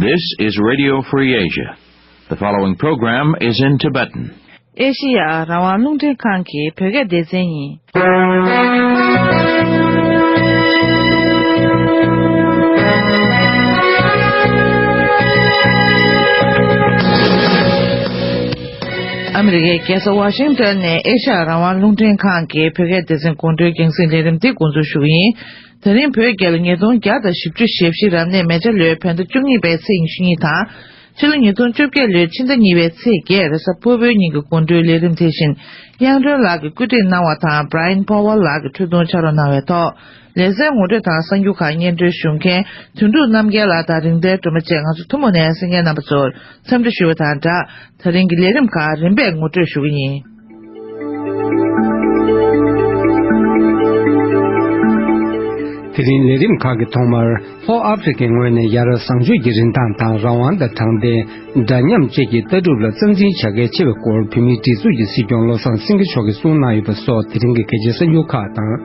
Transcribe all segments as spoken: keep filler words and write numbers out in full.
This is Radio Free Asia. The following program is in Tibetan. ཨེ་ཤེ་ཡ་རང་དབང་རླུང་འཕྲིན་ཁང་གི་བོད་སྐད་སྡེ་ཚན་ཡིན། ཨ་མི་རི་ཀའི་རྒྱལ་ས་ཝ་ཤིང་ཏོན་ནས་ཨེ་ཤ་ཡ་རང་དབང་རླུང་འཕྲིན་ཁང་གི་བོད་སྐད་སྡེ་ཚན་དགོང་དྲོའི་རྒྱང་སྲིང་ལས་རིམ་འདི་འགོ་འཛུགས་ཞུ་གི་ཡིན། ད་རིང་བོད་རྒྱལ་ལོ་ཉིས་སྟོང་བརྒྱ་དང་བཞི་བཅུ་ཞེ་བཞི་རབ་གནས་མེ་བྱ་ལོའི་བོད་ཟླ་བཅུ་གཉིས་པའི་ཚེས་ཉི་ཤུ་གཉིས་དང་། ཕྱི་ལོ་ཉིས་སྟོང་བཅོ་བརྒྱད་ལོའི་ཕྱི་ཟླ་གཉིས་པའི་ཚེས་བརྒྱད་རེས་གཟའ་ཕུར་བུའི་ཉིན་གྱི་དགོང་དྲོའི་ལས་རིམ་དེ་བཞིན། དབྱངས་སྒྲོན་ལགས་ཀྱིས་བཀོད་སྒྲིག་གནང་བ་དང་Brian Powell་ལགས་ཀྱིས་འཕྲོས་གཏོང་ཕྱག་རོགས་གནང་བའི་ཐོག་ལེ་ཚན་ངོ་སྤྲོད་དང་གསར་འགྱུར་ཁག་སྙན་སྒྲོན་ཞུ་མཁན་དོན་གྲུབ་རྣམ་རྒྱལ་ལགས་དང་རིག་ལྡན་སྒྲོལ་མ་བཅས་ང་ཚོ་ཐུན་མོང་ནས་གསན་མཁན་རྣམ་པ་ཚོར་འཚམས་འདྲི་ཞུ་བ་དང་སྦྲགས། ད་རིང་གི་ལས་རིམ་ཁག་རིམ་པས་ངོ་སྤྲོད་ཞུ་གི་ཡིན། དེ་རིང་ལས་རིམ་ཁག་གི་ཐོག་མར་ལྷོ་ཨ་ཧྥེ་རི་ཁའི་ངོས་ནས་ཡ་རབས་བཟང་སྤྱོད་ཀྱི་རིན་ཐང་དང་རང་དབང་དང་དྲང་བདེན། འདྲ་མཉམ་བཅས་ཀྱི་ལྟ་གྲུབ་ལ་རྩ་འཛིན་བྱ་གལ་ཆེ་བའི་སྐོར་བོད་མིའི་སྒྲིག་འཛུགས་ཀྱི་སྲིད་སྐྱོང་བློ་བཟང་སེང་གེ་མཆོག་གིས་གསུངས་གནང་ཡོད་པ་སོགས་དེ་རིང་གི་གལ་ཆེའི་གསར་འགྱུར་ཁག་དང་།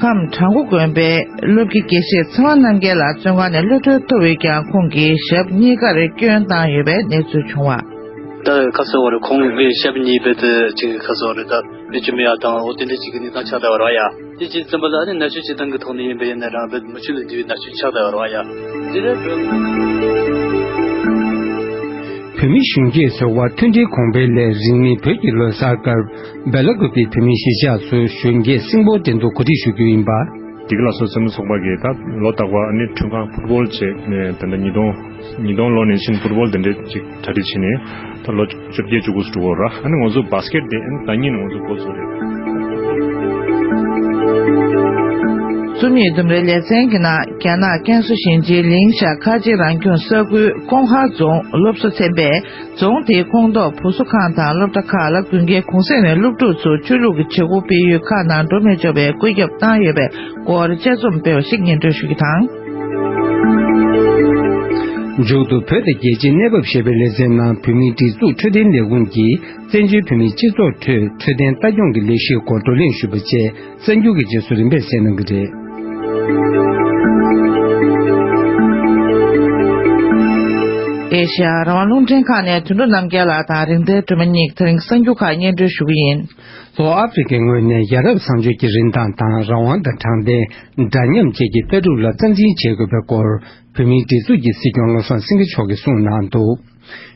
ཁམས་བྲག་འགོ་དགོན་པའི་སློབ་དགེ་དགེ་བཤེས་ཚེ་དབང་རྣམ་རྒྱལ་ལགས་བཙོན་ཁང་ནས་གློད་གྲོལ་ཐོབ་ཡོད་ཀྱང་ཁོང་གིས་ཞབས་གཉིས་ཀར་སྐྱོན་བཏང་ཡོད་པའི་གནས་ཚུལ་བྱུང་བ། ད་ཁ་སོ་བར་ཁོང་གི་ཞབས་གཉིས་པའི་དེ་ཅིག་ཁ་སོ་རེད་ད་བེད་སྤྱོད་མེད་ཡ་དང་འོ་དེ་འདྲ་ཅིག་གི་གནས་སྟངས་ཆགས་བསྡད་པ་རེད་བ་ཡ། དེ་ཅིག་ཙམ་པ་ལ་ཨ་ནི་མནར་གཅོད་བྱེད་སྟངས་ཀྱི་ཐོག་ནས་ཡིན་པ་ཡིན་ན་རང་བོད་མི་ཆོས་ལ་འདུས་པའི་མནར་གཅོད་ཆགས་བསྡད་པ་རེད་བ་ཡ། དེ་ལས་བོད་མི་གཞོན་སྐྱེས་ཚོགས་པ་མཐུན་སྒྲིལ་གོང་འཕེལ་ལས་རིང་མིན་བོད་ཀྱི་ལོ་གསར་སྐབས་སྦེ་ལ་ཀུ་པའི་བོད་མིའི་གཞིས་ཆགས་སུ་གཞོན་སྐྱེས་སྲིན་པོ་འགྲན་བསྡུར་གོ་སྒྲིག་ཞུ་རྒྱུ་ཡིན་པ། འདི་ག་ལ་སོགས་འཚེམ་བུ་ཚོགས་པ་གིས་ད་ལོ་རྟག་པར་ཨ་ནི་ཁྲིམས་ཁང་ཕུཊ་བོལ་བྱས་ནས་ད་ལྟ་ཉིས་སྟོང་ཉིས་སྟོང་ལོ་ནས་ཕྱིན་ཕུཊ་བོལ་དེ་འདྲས་ཅིག་གྲ་སྒྲིག་བྱས་ནས་ད་ལོ་བཅོ་བརྒྱད་བཅུ་དགུ་ཙམ་འགྲོ་གི་རེད། ཨ་ནི་ང་ཚོ་བྷ་སི་ཀེཊ་དེ་ཨ་ནི་ཟླ་གཉིས་ནས་ང་ཚོ་འགོ་བཙུགས་རེད། རྩོམ་ཡིག་ལྡུམ་རའི་ལེ་ཚན་གྱི་ནང་རྒྱ་ནག་ཀན་སུའུ་ཞིང་ཆེན་ལིང་ཤ་ཁ་ཆེ་རང་སྐྱོང་ས་ཁུལ་ཀོང་ཧ་རྫོང་སློབ་གསོ་ཚན་པས། རྫོང་དེའི་ཁོངས་གཏོགས་བུ་གསོ་ཁང་དང་སློབ་གྲྭ་ཁག་ལ་དགུན་ཁའི་གུང་སེང་ནས་སློབ་ཕྲུག་ཚོར་ཆོས་ལུགས་ཀྱི་བྱེད་སྒོ་སྤེལ་ཡུལ་ཁག་ནང་འགྲོ་མི་ཆོག་པའི་བཀོད་ཁྱབ་བཏང་ཡོད་པའི་སྐོར་དཔྱད་རྩོམ་སྤེལ་བ་ཞིག་སྙན་སྒྲོན་ཞུ་རྒྱུ་དང་། མཇུག་ཏུ་བོད་དང་རྒྱལ་སྤྱིའི་གནས་བབ་ཞེས་པའི་ལེ་ཚན་ནང་བོད་མིའི་སྒྲིག་འཛུགས་འཕྲོད་བསྟེན་ལས་ཁུངས་ཀྱིས་བཙན་བྱོལ་བོད་མིའི་སྤྱི་ཚོགས་ཁྲོད་འཕྲོད་བསྟེན་ལྟ་སྐྱོང་གི་ལས་གཞིའི་སྐོར་བགྲོ་གླེང་ཞུས་པ་བཅས། གསར་འགྱུར་གྱི་རྗེས་སུ་རིམ་པས་གསན་གནང་གི་རེད། ཨེ་ཤ་ཡ་རང་དབང་རླུང་འཕྲིན་ཁང་ནས་དོན་གྲུབ་རྣམ་རྒྱལ་ལགས་དང་རིག་ལྡན་སྒྲོལ་མ་གཉིས་དེ་རིང་གསར་འགྱུར་ཁག་སྙན་སྒྲོན་ཞུ་གི་ཡིན། ལྷོ་ཨ་ཧྥེ་རི་ཁའི་ངོས་ནས་ཡ་རབས་བཟང་སྤྱོད་ཀྱི་རིན་ཐང་དང་རང་དབང་དང་དྲང་བདེན། འདྲ་མཉམ་བཅས་ཀྱི་ལྟ་གྲུབ་ལ་རྩ་འཛིན་བྱེད་དགོས་པའི་སྐོར་བོད་མིའི་སྒྲིག་འཛུགས་ཀྱི་སྲིད་སྐྱོང་བློ་བཟང་སེང་གེ་མཆོག་གིས་གསུངས་གནང་འདུག་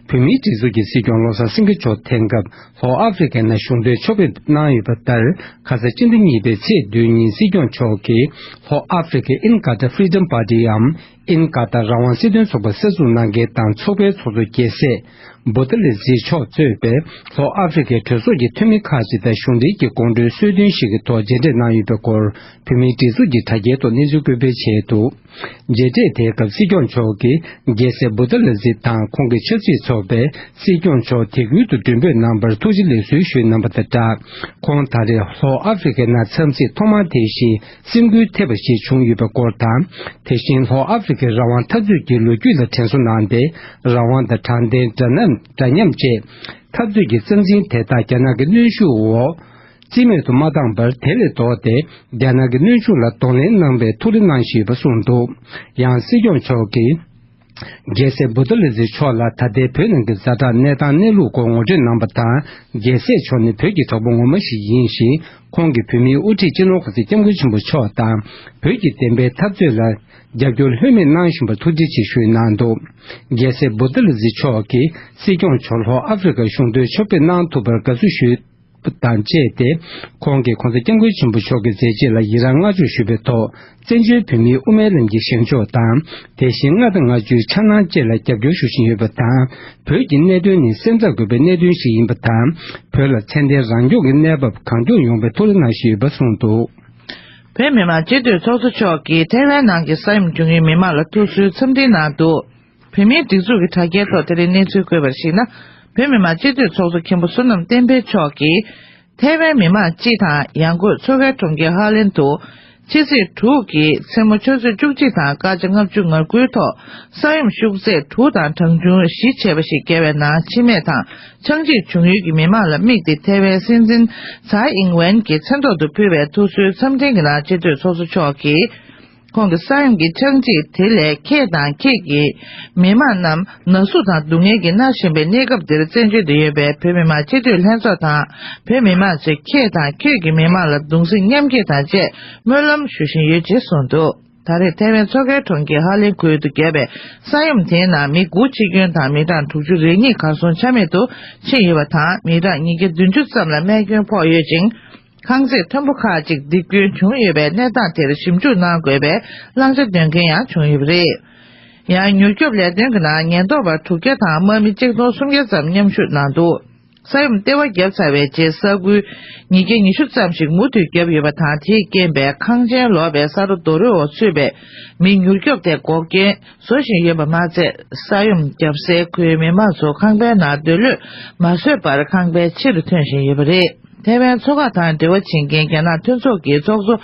བོད་མིའི་སྒྲིག་འཛུགས་ཀྱི་སྲིད་སྐྱོང་བློ་བཟང་སེང་གེ་མཆོག་དེང་སྐབས་ལྷོ་ཨ་ཧྥེ་རི་ཁའི་ནང་གཞུང་འབྲེལ་ཕྱོགས་ཕེབས་གནང་ཡོད་པ་ལྟར། ཁ་ས་སྤྱི་ཟླ་གཉིས་པའི་ཚེས་བདུན་ཉིན་སྲིད་སྐྱོང་མཆོག་གིས་ལྷོ་ཨ་ཧྥེ་རི་ཁའི་In Qatar Freedom Partyའམ་ཨིན་ཀ་ཏར་རང་དབང་སྲིད་དོན་ཚོགས་པ་གསར་འཛུགས་གནང་མཁན་དང་ཚོགས་པའི་ཚོགས་གཙོ་རྒྱལ་སྲས་བུ་ཏི་ལི་ཛི་མཆོག་གཙོས་པའི་ལྷོ་ཨ་ཧྥེ་རི་ཁའི་གྲོས་ཚོགས་ཀྱི་འཐུས་མི་ཁག་ཅིག་དང་གཞུང་འབྲེལ་གྱི་དགོང་དྲོའི་གསོལ་སྟོན་ཞིག་གི་ཐོག་མཇལ་འཕྲད་གནང་ཡོད་པའི་སྐོར་བོད་མིའི་སྒྲིག་འཛུགས་ཀྱི་དྲ་རྒྱའི་ཐོག་གནས་ཚུལ་བཀོད་སྤེལ་བྱས་འདུག་མཇལ་འཕྲད་དེའི་སྐབས་སྲིད་སྐྱོང་མཆོག་གིས་རྒྱལ་སྲས་བུ་ཏི་ལ་ཛི་དང་ཁོང་གི་ཆབ་སྲིད་ཚོགས་པས་སྲིད་སྐྱོང་མཆོག་དད་གུས་དང་མགྲོན་འབོད་གནང་བར་ཐུགས་རྗེ་ལེགས་གསོལ་ཞུས་གནང་བ་དང་སྦྲགས། ཁོང་ད་རེས་ལྷོ་ཨ་ཧྥེ་རི་ཁའི་ནང་འཚམས་གཟིགས་ཐོག་མར་དེ་བཞིན་སེམས་འགུལ་ཐེབས་པ་ཞིག་བྱུང་ཡོད་པའི་སྐོར་དང་། དེ་བཞིན་ལྷོ་ཨ་ཧྥེ་རི་ཁའི་རང་དབང་འཐབ་རྩོད་ཀྱི་ལོ་རྒྱུས་ལ་དྲན་གསོ་གནང་སྟེ། རང་དབང་དང་དྲང་བདེན། འདྲ་མཉམ། འདྲ་མཉམ་བཅས་འཐབ་རྩོད་ཀྱི་རྩ་འཛིན་དེ་དག་རྒྱ་ནག་གི་གནོན་ཤུགས་འོག་རྩིས་མེད་དུ་མ་བཏང་བར་དེ་ལས་ལྡོག་སྟེ། རྒྱ་ནག་གི་གནོན་ཤུགས་ལ་གདོང་ལེན་གནང་བའི་ཐུགས་རེ་གནང་བཞིན་ཡོད་པ་གསུངས་འདུག་ཡང་སྲིད་སྐྱོང་མཆོག་གིས། རྒྱལ་སྲས་བུ་ཏི་ལི་ཛི་མཆོག་ལ་ད་ལྟའི་བོད་ནང་གི་ཛ་དྲག་གནས་སྟངས་གནས་ལུགས་སྐོར་ངོ་སྤྲོད་གནང་བ་དང་། རྒྱལ་སྲས་མཆོག་ནི་བོད་ཀྱི་གྲོགས་པོ་ངོ་མ་ཞིག་ཡིན་ཞིང་། ཁོང་གིས་བོད་མིའི་དབུ་ཁྲིད་སྤྱི་ནོར་གོང་ས་སྐྱབས་མགོན་ཆེན་པོ་མཆོག་དང་། བོད་ཀྱི་བདེན་པའི་འཐབ་རྩོད་ལ་རྒྱབ་སྐྱོར་ལྷོད་མེད་གནང་བཞིན་པར་ཐུགས་རྗེ་ཆེ་ཞུས་གནང་འདུག་རྒྱལ་སྲས་བུ་ཏི་ལི་ཛི་མཆོག་གིས་སྲིད་སྐྱོང་མཆོག་ལྷོ་ཨ་ཧྥེ་རི་ཁར་གཞུང་འབྲེལ་ཕྱོགས་ཕེབས་གནང་ཐུབ་པར་དགའ་བསུ་ཞུས། དང་བཅས་ཏེ། ཁོང་གིས་གོང་ས་སྐྱབས་མགོན་ཆེན་པོ་མཆོག་གི་མཛད་རྗེས་ལ་ཡི་རངས་བསྔགས་བརྗོད་ཞུས་པའི་ཐོག་བཙན་བྱོལ་བོད་མིའི་དབུ་མའི་ལམ་གྱི་བཞེངས་ཕྱོགས་དང་། དེ་བཞིན་ལྔ་དང་ལྔ་བཅུའི་འཆར་སྣང་བཅས་ལ་རྒྱབ་སྐྱོར་ཞུ་བཞིན་ཡོད་པ་དང་། བོད་ཀྱི་གནད་དོན་ནི་སེམས་འཚབ་དགོས་པའི་གནད་དོན་ཞིག་ཡིན་པ་དང་། བོད་ལ་ཚད་ལྡན་རང་སྐྱོང་གི་གནས་བབ་གང་མགྱོགས་ཡོང་བའི་ཐུགས་རེ་གནང་བཞིན་ཡོད་པ་གསུངས་འདུག་བོད་མི་མང་སྤྱི་འཐུས་ཚོགས་གཙོ་མཆོག་གིས་ཐའེ་ཝན་ནང་གི་ས་ཡོམ་བྱུང་མཁན་མི་མང་ལ་ཐུགས་གསོའི་འཚམས་འདྲི་གནང་འདུག་བོད་མིའི་སྒྲིག་འཛུགས་ཀྱི་དྲ་རྒྱའི་ཐོག་དེ་རིང་གནས་ཚུལ་བཀོད་པར་གཞིགས་ན། བོད་མི་མང་སྤྱི་འཐུས་ཚོགས་གཙོ་མཁན་པོ་བསོད་ནམས་བསྟན་འཕེལ་མཆོག་གིས། ཐའེ་ཝན་མི་མང་སྤྱི་དང་ཡང་སྒོས་མཚོ་ཁའི་གྲོང་ཁྱེར་ཧ་ལན་དུ། ཕྱི་ཚེས་དྲུག་གི་མཚན་མོ་ཆུ་ཚོད་བཅུ་གཅིག་དང་སྐར་ཆ་ལྔ་བཅུ་ང་དགུའི་ཐོག་ས་ཡོམ་ཤུགས་ཚད་དྲུག་དང་གྲངས་ཆུང་བཞི་བྱས་པ་ཞིག་བརྒལ་བའི་ནང་འཆི་རྨས་དང་ཆག་འཇིག་བྱུང་ཡུལ་གྱི་མི་མང་ལ་དམིགས་ཏེ་ཐའེ་ཝན་སྲིད་འཛིན་ཚའེ་ཨིང་ཝེན་གྱི་མཚན་ཐོག་ཏུ་ཕུལ་བའི་ཐུགས་གསོའི་འཚམས་འཕྲིན་གྱི་ནང་སྤྱི་འཐུས་ཚོགས་གཙོ་མཆོག་གིས། ཁོང་གིས་ས་ཡོམ་གྱི་ཆག་འཇིག་དེ་ལས་ཁྱེད་དང་ཁྱེད་ཀྱི་མི་མང་རྣམས་ན་ཟུག་དང་སྡུག་བསྔལ་གྱིས་མནར་བཞིན་པའི་གནས་སྐབས་འདིར་བཙན་བྱོལ་དུ་ཡོད་པའི་བོད་མི་མང་སྤྱི་འཐུས་ལྷན་ཚོགས་དང་བོད་མི་མང་ཚོས་ཁྱེད་དང་ཁྱེད་ཀྱི་མི་མང་ལ་གདུང་སེམས་མཉམ་སྐྱེད་དང་བཅས་སྨོན་ལམ་ཞུ་བཞིན་ཡོད་ཅེས་གསུངས་འདུག་ད་རེས་ཐའེ་ཝན་མཚོ་ཁའི་གྲོང་ཁྱེར་ཧ་ལེན་ཁུལ་དུ་བརྒྱབ་པའི་ས་ཡོམ་དེའི་ནང་མི་དགུ་འཆི་སྐྱོན་དང་མི་གྲངས་དྲུག་ཅུ་རེ་གཉིས་གར་སོང་ཆ་མེད་དུ་ཕྱིན་ཡོད་པ་དང་། མི་གྲངས་ཉིས་བརྒྱ་བདུན་ཅུ་ཙམ་ལ་རྨས་སྐྱོན་ཕོག་ཡོད་ཅིང་། ཁང་བརྩེགས་མཐོན་པོ་ཁག་ཅིག་ལྡིར་སྐྱོན་བྱུང་ཡོད་པའི་གནས་སྟངས་དེར་ཞིབ་འཇུག་གནང་དགོས་པའི་བླང་བྱ་འདོན་མཁན་ཡང་བྱུང་ཡོད་པ་རེད། ཡང་མྱུར་སྐྱོབ་ལས་དོན་གྱི་ནང་ཉེན་རྟོག་པ་དྲུག་བརྒྱ་དང་དམག་མི་གཅིག་སྟོང་སུམ་བརྒྱ་ཙམ་མཉམ་ཞུགས་གནང་འདུག་ས་ཡོམ་ལྟེ་བ་བརྒྱབ་ཚར་བའི་རྗེས་ས་ཁུལ་ཉིས་བརྒྱ་ཉི་ཤུ་ཙམ་ཞིག་མུ་མཐུད་བརྒྱབ་ཡོད་པ་དང་། དེས་རྐྱེན་པས་ཁང་ཆེན་ལོག་པའི་ས་རོ་རྡོ་རོལ་འོག་ཚུད་པའི་མི་མྱུར་སྐྱོབ་དེ་འགོག་རྐྱེན་བཟོ་བཞིན་ཡོད་པ་མ་ཚད། ས་ཡོམ་བརྒྱབ་སའི་ཁུལ་མི་མང་ཚོ་ཁང་པའི་ནང་སྡོད་ལོས་མ་བཟོད་པར་ཁང་པའི་ཕྱི་རུ་ཐོན་བཞིན་ཡོད་པ་རེད། ཐའེ་ཝན་མཚོ་ཁ་དང་འབྲེལ་བ་བྱེད་མཁན་རྒྱ་ནག་མཐུན་ཚོགས་ཀྱི་ཚོགས་གཙོ་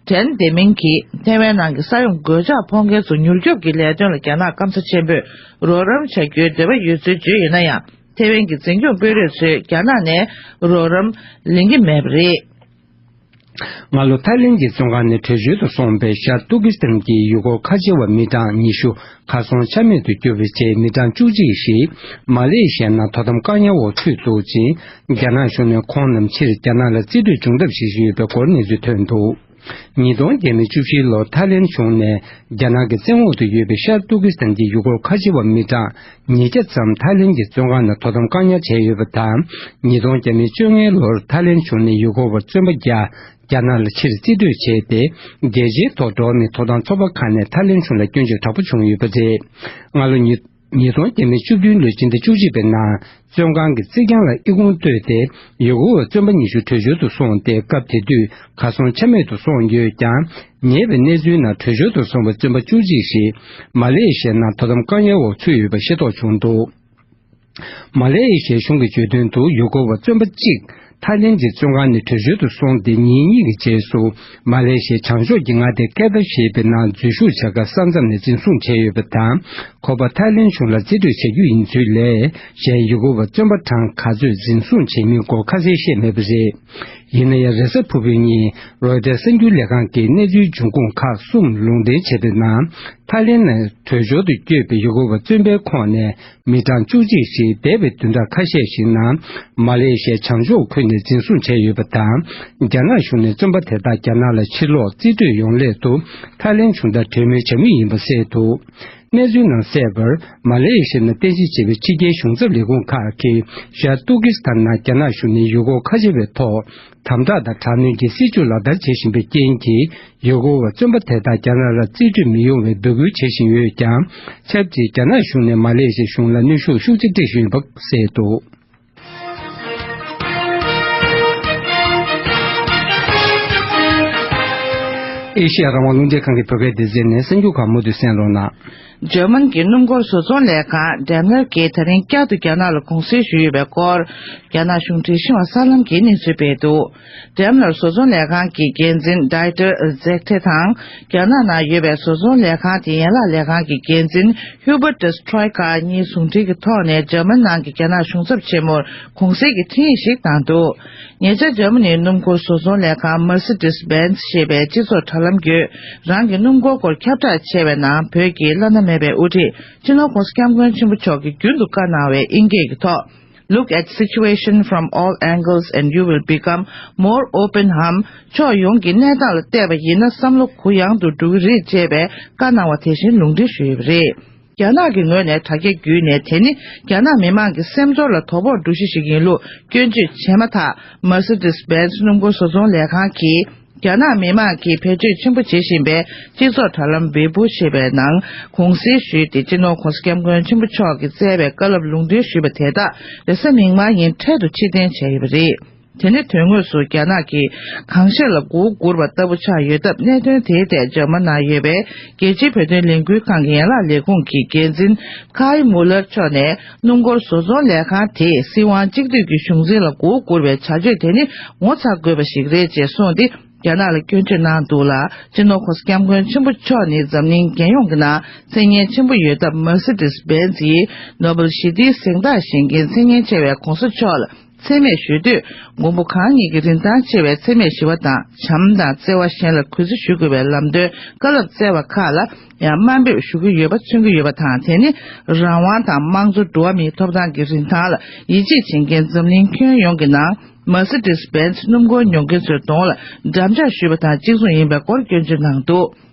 ཀྲན་ཏེ་མིང་གིས་ཐའེ་ཝན་ནང་གི་ས་ཡོམ་གོད་ཆག་ཕོག་མཁན་ཚོ་མྱུར་སྐྱོབ་ཀྱི་ལས་དོན་ལ་རྒྱ་ནག་སྐམ་ས་ཆེན་པོས་རོགས་རམ་བྱ་རྒྱུའི་འདོད་པ་ཡོད་ཚུལ་བརྗོད་ཡོད་ན་ཡང་། ཐའེ་ཝན་གྱི་འཛིན་སྐྱོང་དཔོན་རིགས་ཚོས་རྒྱ་ནག་ནས་རོགས་རམ་ལེན་གྱི་མེད་པ་རེད། སྔ་ལོ་ཐའི་ལེན་གྱི་བཙོན་ཁང་ནས་བྲོས་བྱོལ་དུ་སོང་པའི་ཤར་ཏུར་ཀི་སི་ཐན་གྱི་ཡུལ་སྐོར་ཁ་ཆེ་བ་མི་གྲངས་ཉི་ཤུ་གར་སོང་ཆ་མེད་དུ་གྱུར་བའི་རྗེས། མི་གྲངས་བཅུ་གཅིག་ཞིག་མ་ལེ་ཤི་ཡའི་ནང་དོ་དམ་བཀག་ཉར་འོག་ཚུད་འདུག་ཅིང་། རྒྱ་ནག་གཞུང་ནས་ཁོང་རྣམས་ཕྱིར་རྒྱ་ནག་ལ་རྩིས་སྤྲོད་བྱུང་ཐབས་བྱེད་བཞིན་ཡོད་པའི་སྐོར་གནས་ཚུལ་ཐོན་འདུག་ཉིས་སྟོང་བརྒྱ་མེད་བཅུ་བཞི་ལོར་ཐའི་ལེན་གཞུང་ནས་རྒྱ་ནག་གི་བཙན་འོག་ཏུ་ཡོད་པའི་ཤར་ཏུར་ཀི་སི་ཐན་གྱི་ཡུལ་སྐོར་ཁ་ཆེ་བ་མི་གྲངས་ཉིས་བརྒྱ་ཙམ་ཐའི་ལེན་གྱི་བཙོན་ཁང་ནང་དོ་དམ་བཀག་ཉར་བྱས་ཡོད་པ་དང་། ཉིས་སྟོང་བརྒྱ་མེད་བཅོ་ལྔ་ལོར་ཐའི་ལེན་གཞུང་ནས་ཡུལ་སྐོར་བ་བཙོན་པ་བརྒྱ་རྒྱ་ནག་ལ་ཕྱིར་རྩིས་སྤྲོད་བྱས་ཏེ། རྒྱལ་སྤྱིའི་ཐོག་འགྲོ་བ་མིའི་ཐོབ་ཐང་ཚོགས་པ་ཁག་ནས་ཐའི་ལེན་གཞུང་ལ་སྐྱོན་བརྗོད་དྲག་པོ་བྱུང་ཡོད་པ་རེད། སྔ་ལོ་ཉིས་ཉིས་སྟོང་བརྒྱ་མེད་བཅུ་བདུན་ལོའི་སྤྱི་ཟླ་བཅུ་གཅིག་པའི་ནང་། བཙོན་ཁང་གི་རྩིག་གྱང་ལ་ཨི་ཁུང་བརྟོལ་ཏེ། ཡུལ་སྐོར་བ་བཙོན་པ་ཉི་ཤུ་བྲོས་བྱོལ་དུ་སོང་སྟེ། སྐབས་དེ་དུས་གར་སོང་ཆ་མེད་དུ་སོང་ཡོད་ཀྱང་། ཉེ་བའི་གནས་ཚུལ་ནང་། བྲོས་བྱོལ་དུ་སོང་བའི་བཙོན་པ་བཅུ་གཅིག་ཞིག་མ་ལེ་ཤི་ཡའི་ནང་དོ་དམ་བཀག་ཉར་འོག་ཚུད་ཡོད་པ་ཤེས་རྟོགས་བྱུང་འདུག་མ་ལེ་ཤི་ཡའི་གཞུང་གིས་བརྗོད་དོན་དུ། ཡུལ་སྐོར་བ་བཙོན་པ་གཅིག་ཐའི་ལེན་གྱི་བཙོན་ཁང་ནས་བྲོས་བྱོལ་དུ་སོང་སྟེ། ཉིན་གཉིས་ཀྱི་རྗེས་སུ། མ་ལེ་ཤི་ཡའི་བྱང་ཕྱོགས་ཀྱི་མངའ་སྡེ་ཀེ་ཏ་ཞེས་པའི་ནང་འཛུལ་ཞུགས་བྱ་དགའ་ས་མཚམས་ནས་འཛིན་བཟུང་བྱས་ཡོད་པ་དང་། ཁོ་པ་ཐའི་ལེན་གཞུང་ལ་རྩིས་སྤྲོད་བྱ་རྒྱུ་ཡིན་ཚུལ་ལས། གཞན་ཡུལ་སྐོར་བ་བཙོན་པ་གྲངས་ག་ཚོད་འཛིན་བཟུང་བྱས་མིན་སྐོར་ཁ་གསལ་བཤད་མེད་པ་རེད། ཡིན་ན་ཡང་། རེས་གཟའ་ཕུར་བུའི་ཉིན་རོའི་ཊར་གསར་འགྱུར་ལས་ཁང་གིས་གནས་ཚུལ་འབྱུང་ཁུངས་ཁག་གསུམ་ལུང་འདྲེན་བྱས་པའི་ནང་། ཐའི་ལེན་ནས་བྲོས་བྱོལ་དུ་བསྐྱོད་པའི་ཡུལ་སྐོར་བ་བཙོན་པའི་ཁོངས་ནས་མི་གྲངས་བཅུ་གཅིག་ཞིག་འདས་པའི་བདུན་ཕྲག་ཁ་ཤས་ཤིག་ནང་། མ་ལེ་ཤི་ཡའི་བྱང་ཕྱོགས་ཁུལ་ནས་འཛིན་བཟུང་བྱས་ཡོད་པ་དང་། རྒྱ་ནག་གཞུང་ནས་བཙོན་པ་དེ་དག་རྒྱ་ནག་ལ་ཕྱིར་ལོག་རྩིས་སྤྲོད་ཡོང་སླད་དུ། ཐའི་ལེན་གཞུང་དང་གྲོས་མོལ་བྱ་མུས་ཡིན་པ་གསལ་འདུག་གནས་ཚུལ་ནང་གསལ་བར། མ་ལེ་ཤི་ཡ་ནང་རྟེན་གཞི་བྱས་པའི་ཕྱི་རྒྱལ་གཞུང་ཚབ་ལས་ཁུངས་ཁག་གིས། ཤར་ཏུར་ཀི་སི་ཐན་ནང་རྒྱ་ནག་གཞུང་ནས་ཡུལ་སྐོར་ཁ་ཆེ་བའི་ཐོག་དམ་དྲག་དང་དྲག་གནོན་གྱི་སྲིད་བྱུས་ལག་བསྟར་བྱེད་བཞིན་པའི་རྐྱེན་གྱིས། ཡུལ་སྐོར་བ་བཙོན་པ་དེ་དག་རྒྱ་ནག་ལ་རྩིས་སྤྲོད་མི་ཡོང་བའི་འབོད་སྐུལ་བྱེད་བཞིན་ཡོད་ཀྱང་། ཆབས་ཅིག་རྒྱ་ནག་གཞུང་ནས་མ་ལེ་ཤི་ཡ་གཞུང་ལ་གནོན་ཤུགས་ཤུགས་ཆེ་སྤྲད་བཞིན་ཡོད་པ་གསལ་འདུག་ཨེ་ཤེ་ཡ་རང་དབང་རླུང་འཕྲིན་ཁང་གི་བོད་སྐད་སྡེ་ཚན་ནས་གསར་འགྱུར་ཁག་མུ་མཐུད་གསན་རོགས་གནང་། འཇར་མན་གྱི་སྣུམ་འཁོར་བཟོ་ཚོང་ལས་ཁང་ཌེམ་ལར་གྱིས་ད་རིང་བསྐྱར་དུ་རྒྱ་ནག་ལ་གུང་གསེང་ཞུས་ཡོད་པའི་སྐོར། རྒྱ་ནག་གཞུང་འབྲེལ་ཤིན་ཧྭ་གསར་ལམ་གྱིས་གནས་ཚུལ་སྤེལ་འདུག་ཌེམ་ལར་བཟོ་ཚོང་ལས་ཁང་གི་འགན་འཛིན་ཌའི་ཏར་ཛེག་ཐེ་དང་། རྒྱ་ནག་ནང་ཡོད་པའི་བཟོ་ཚོང་ལས་ཁང་དེའི་ཡན་ལག་ལས་ཁང་གི་འགན་འཛིན་ཧུ་བར་ཏི་སི་ཁྲོའི་ཀ་གཉིས་ཟུང་འབྲེལ་གྱི་ཐོག་ནས་འཇར་མན་ནང་གི་རྒྱ་ནག་གཞུང་ཚབ་ཆེན་མོར་གུང་གསེང་གི་འཕྲིན་ཡིག་ཞིག་བཏང་འདུག་ཉེ་ཆར་འཇར་མ་ནིའི་སྣུམ་འཁོར་བཟོ་ཚོང་ལས་ཁང་Mercedes Benz ཞེས་པའི་སྤྱི་ཚོགས་དྲ་ལམ་བརྒྱུད། རང་གི་སྣུམ་འཁོར་སྐོར་ཁྱབ་བསྒྲགས་བྱས་པའི་ནང་། བོད་ཀྱི་བླ་ན་མེད་པའི་དབུ་ཁྲིད་སྤྱི་ནོར་༸གོང་ས་༸སྐྱབས་མགོན་ཆེན་པོ་མཆོག་གིས་རྒྱུན་དུ་བཀའ་གནང་བའི་དབྱིན་སྐད་ཀྱི་ཐོག Look at situation from all angles and you will become more open འམ། ཕྱོགས་ཡོངས་ཀྱི་གནས་སྟངས་ལ་བལྟས་པ་ཡིན་ན་བསམ་བློ་གུ་ཡངས་དུ་འགྲོ་གི་རེད་ཅེས་པའི་བཀའ་གནང་བ་དེ་བཞིན་ལུང་འདྲེན་ཞུས་ཡོད་པ་རེད། རྒྱ་ནག་གི་ངོས་ནས་དྲ་རྒྱ་བརྒྱུད་ནས། དེ་ནི་རྒྱ་ནག་མི་མང་གི་སེམས་ཚོར་ལ་དོ་ཕོག་འགྲོ་གཞི་ཞིག་ཡིན་ལུགས་སྐྱོན་བརྗོད་བྱས་མ་ཐག Mercedes Benz སྣུམ་འཁོར་བཟོ་ཚོང་ལས་ཁང་གིས། རྒྱ་ནག་མི་མང་གིས་བེད་སྤྱོད་ཆེན་པོ་བྱེད་བཞིན་པའི་སྤྱི་ཚོགས་དྲ་ལམ་ཝེ་པོ་ཞེས་པའི་ནང་གུང་གསེང་ཞུས་ཏེ། སྤྱི་ནོར་༸གོང་ས་༸སྐྱབས་མགོན་ཆེན་པོ་མཆོག་གིས་བསྩལ་བའི་བཀའ་སློབ་ལུང་འདྲེན་ཞུས་པ་དེ་དག་རེས་གཟའ་མིག་དམར་ཉིན་འཕྲལ་དུ་ཕྱིར་འཐེན་བྱས་ཡོད་པ་རེད། དེ་ནི་དོན་དངོས་སུ་རྒྱ་ནག་གིས་གང་ཤེས་ལ་མགོ་བོ་སྒུར་བ་ལྟ་བུ་ཆགས་ཡོད་སྟབས། གནད་དོན་དེའི་ཐད་འཇར་མ་ནང་ཡོད་པའི་རྒྱལ་སྤྱིའི་བོད་དོན་ལས་འགུལ་ཁང་གི་ཡན་ལག་ལས་ཁུངས་ཀྱི་འགན་འཛིན་ཁའི་མུ་ལར་མཆོག་ནས། སྣུམ་འཁོར་བཟོ་ཚོང་ལས་ཁང་དེས་སྲིད་དབང་གཅིག་སྡུད་ཀྱི་གཞུང་འཛིན་ལ་མགོ་བོ་སྒུར་བའི་བྱ་སྤྱོད་དེ་ནི་ངོ་ཚ་དགོས་པ་ཞིག་རེད་ཅེས་གསུངས་ཏེ། རྒྱ་ནག་ལ་སྐྱོན་བརྗོད་གནང་འདུག་ལ། སྤྱི་ནོར་༸གོང་ས་༸སྐྱབས་མགོན་ཆེན་པོ་མཆོག་ནི་འཛམ་གླིང་རྒྱལ་ཡོངས་ཀྱི་ནང་མཚན་སྙན་ཆེན་པོ་ཡོད་སྟབས། Mercedes Benz ཡིས་ནོ་སྦེལ་ཞི་བདེའི་གཟེངས་རྟགས་བཞེས་མཁན་མཚན་སྙན་ཆེ་བའི་གོང་ས་མཆོག་ལ་ མཚན་སྨད་ཞུ་དུས། མགོན་པོ་གང་ཉིད་ཀྱི་རིན་ཐང་ཆེ་བའི་མཚན་སྨད་ཞི་བ་དང་། བྱམས་དང་བརྩེ་བ་གཞན་ལ་གུས་བརྩི་ཞུ་དགོས་པའི་ལམ་སྟོན་བཀའ་སློབ་སྩལ་བ་ཁག་ལ་ཡང་དམའ་འབེབས་ཞུ་གི་ཡོད་པ་མཚོན་གྱི་ཡོད་པ་དང་། དེ་ནི་རང་དབང་དང་དམངས་གཙོ་འགྲོ་བ་མིའི་ཐོབ་ཐང་གི་རིན་ཐང་ལ་ཡིད་ཆེས་བྱེད་མཁན་འཛམ་གླིང་ཁྱོན་ཡོངས་ཀྱི་ནང་Mercedes-Benz་སྣུམ་འཁོར་ཉོ་མཁན་ཚོའི་གདོང་ལ་འགྲམ་ལྕག་གཞུས་པ་དང་གཅིག་མཚུངས་ཡིན་པའི་སྐོར་སྐྱོན་བརྗོད་གནང་འདུག་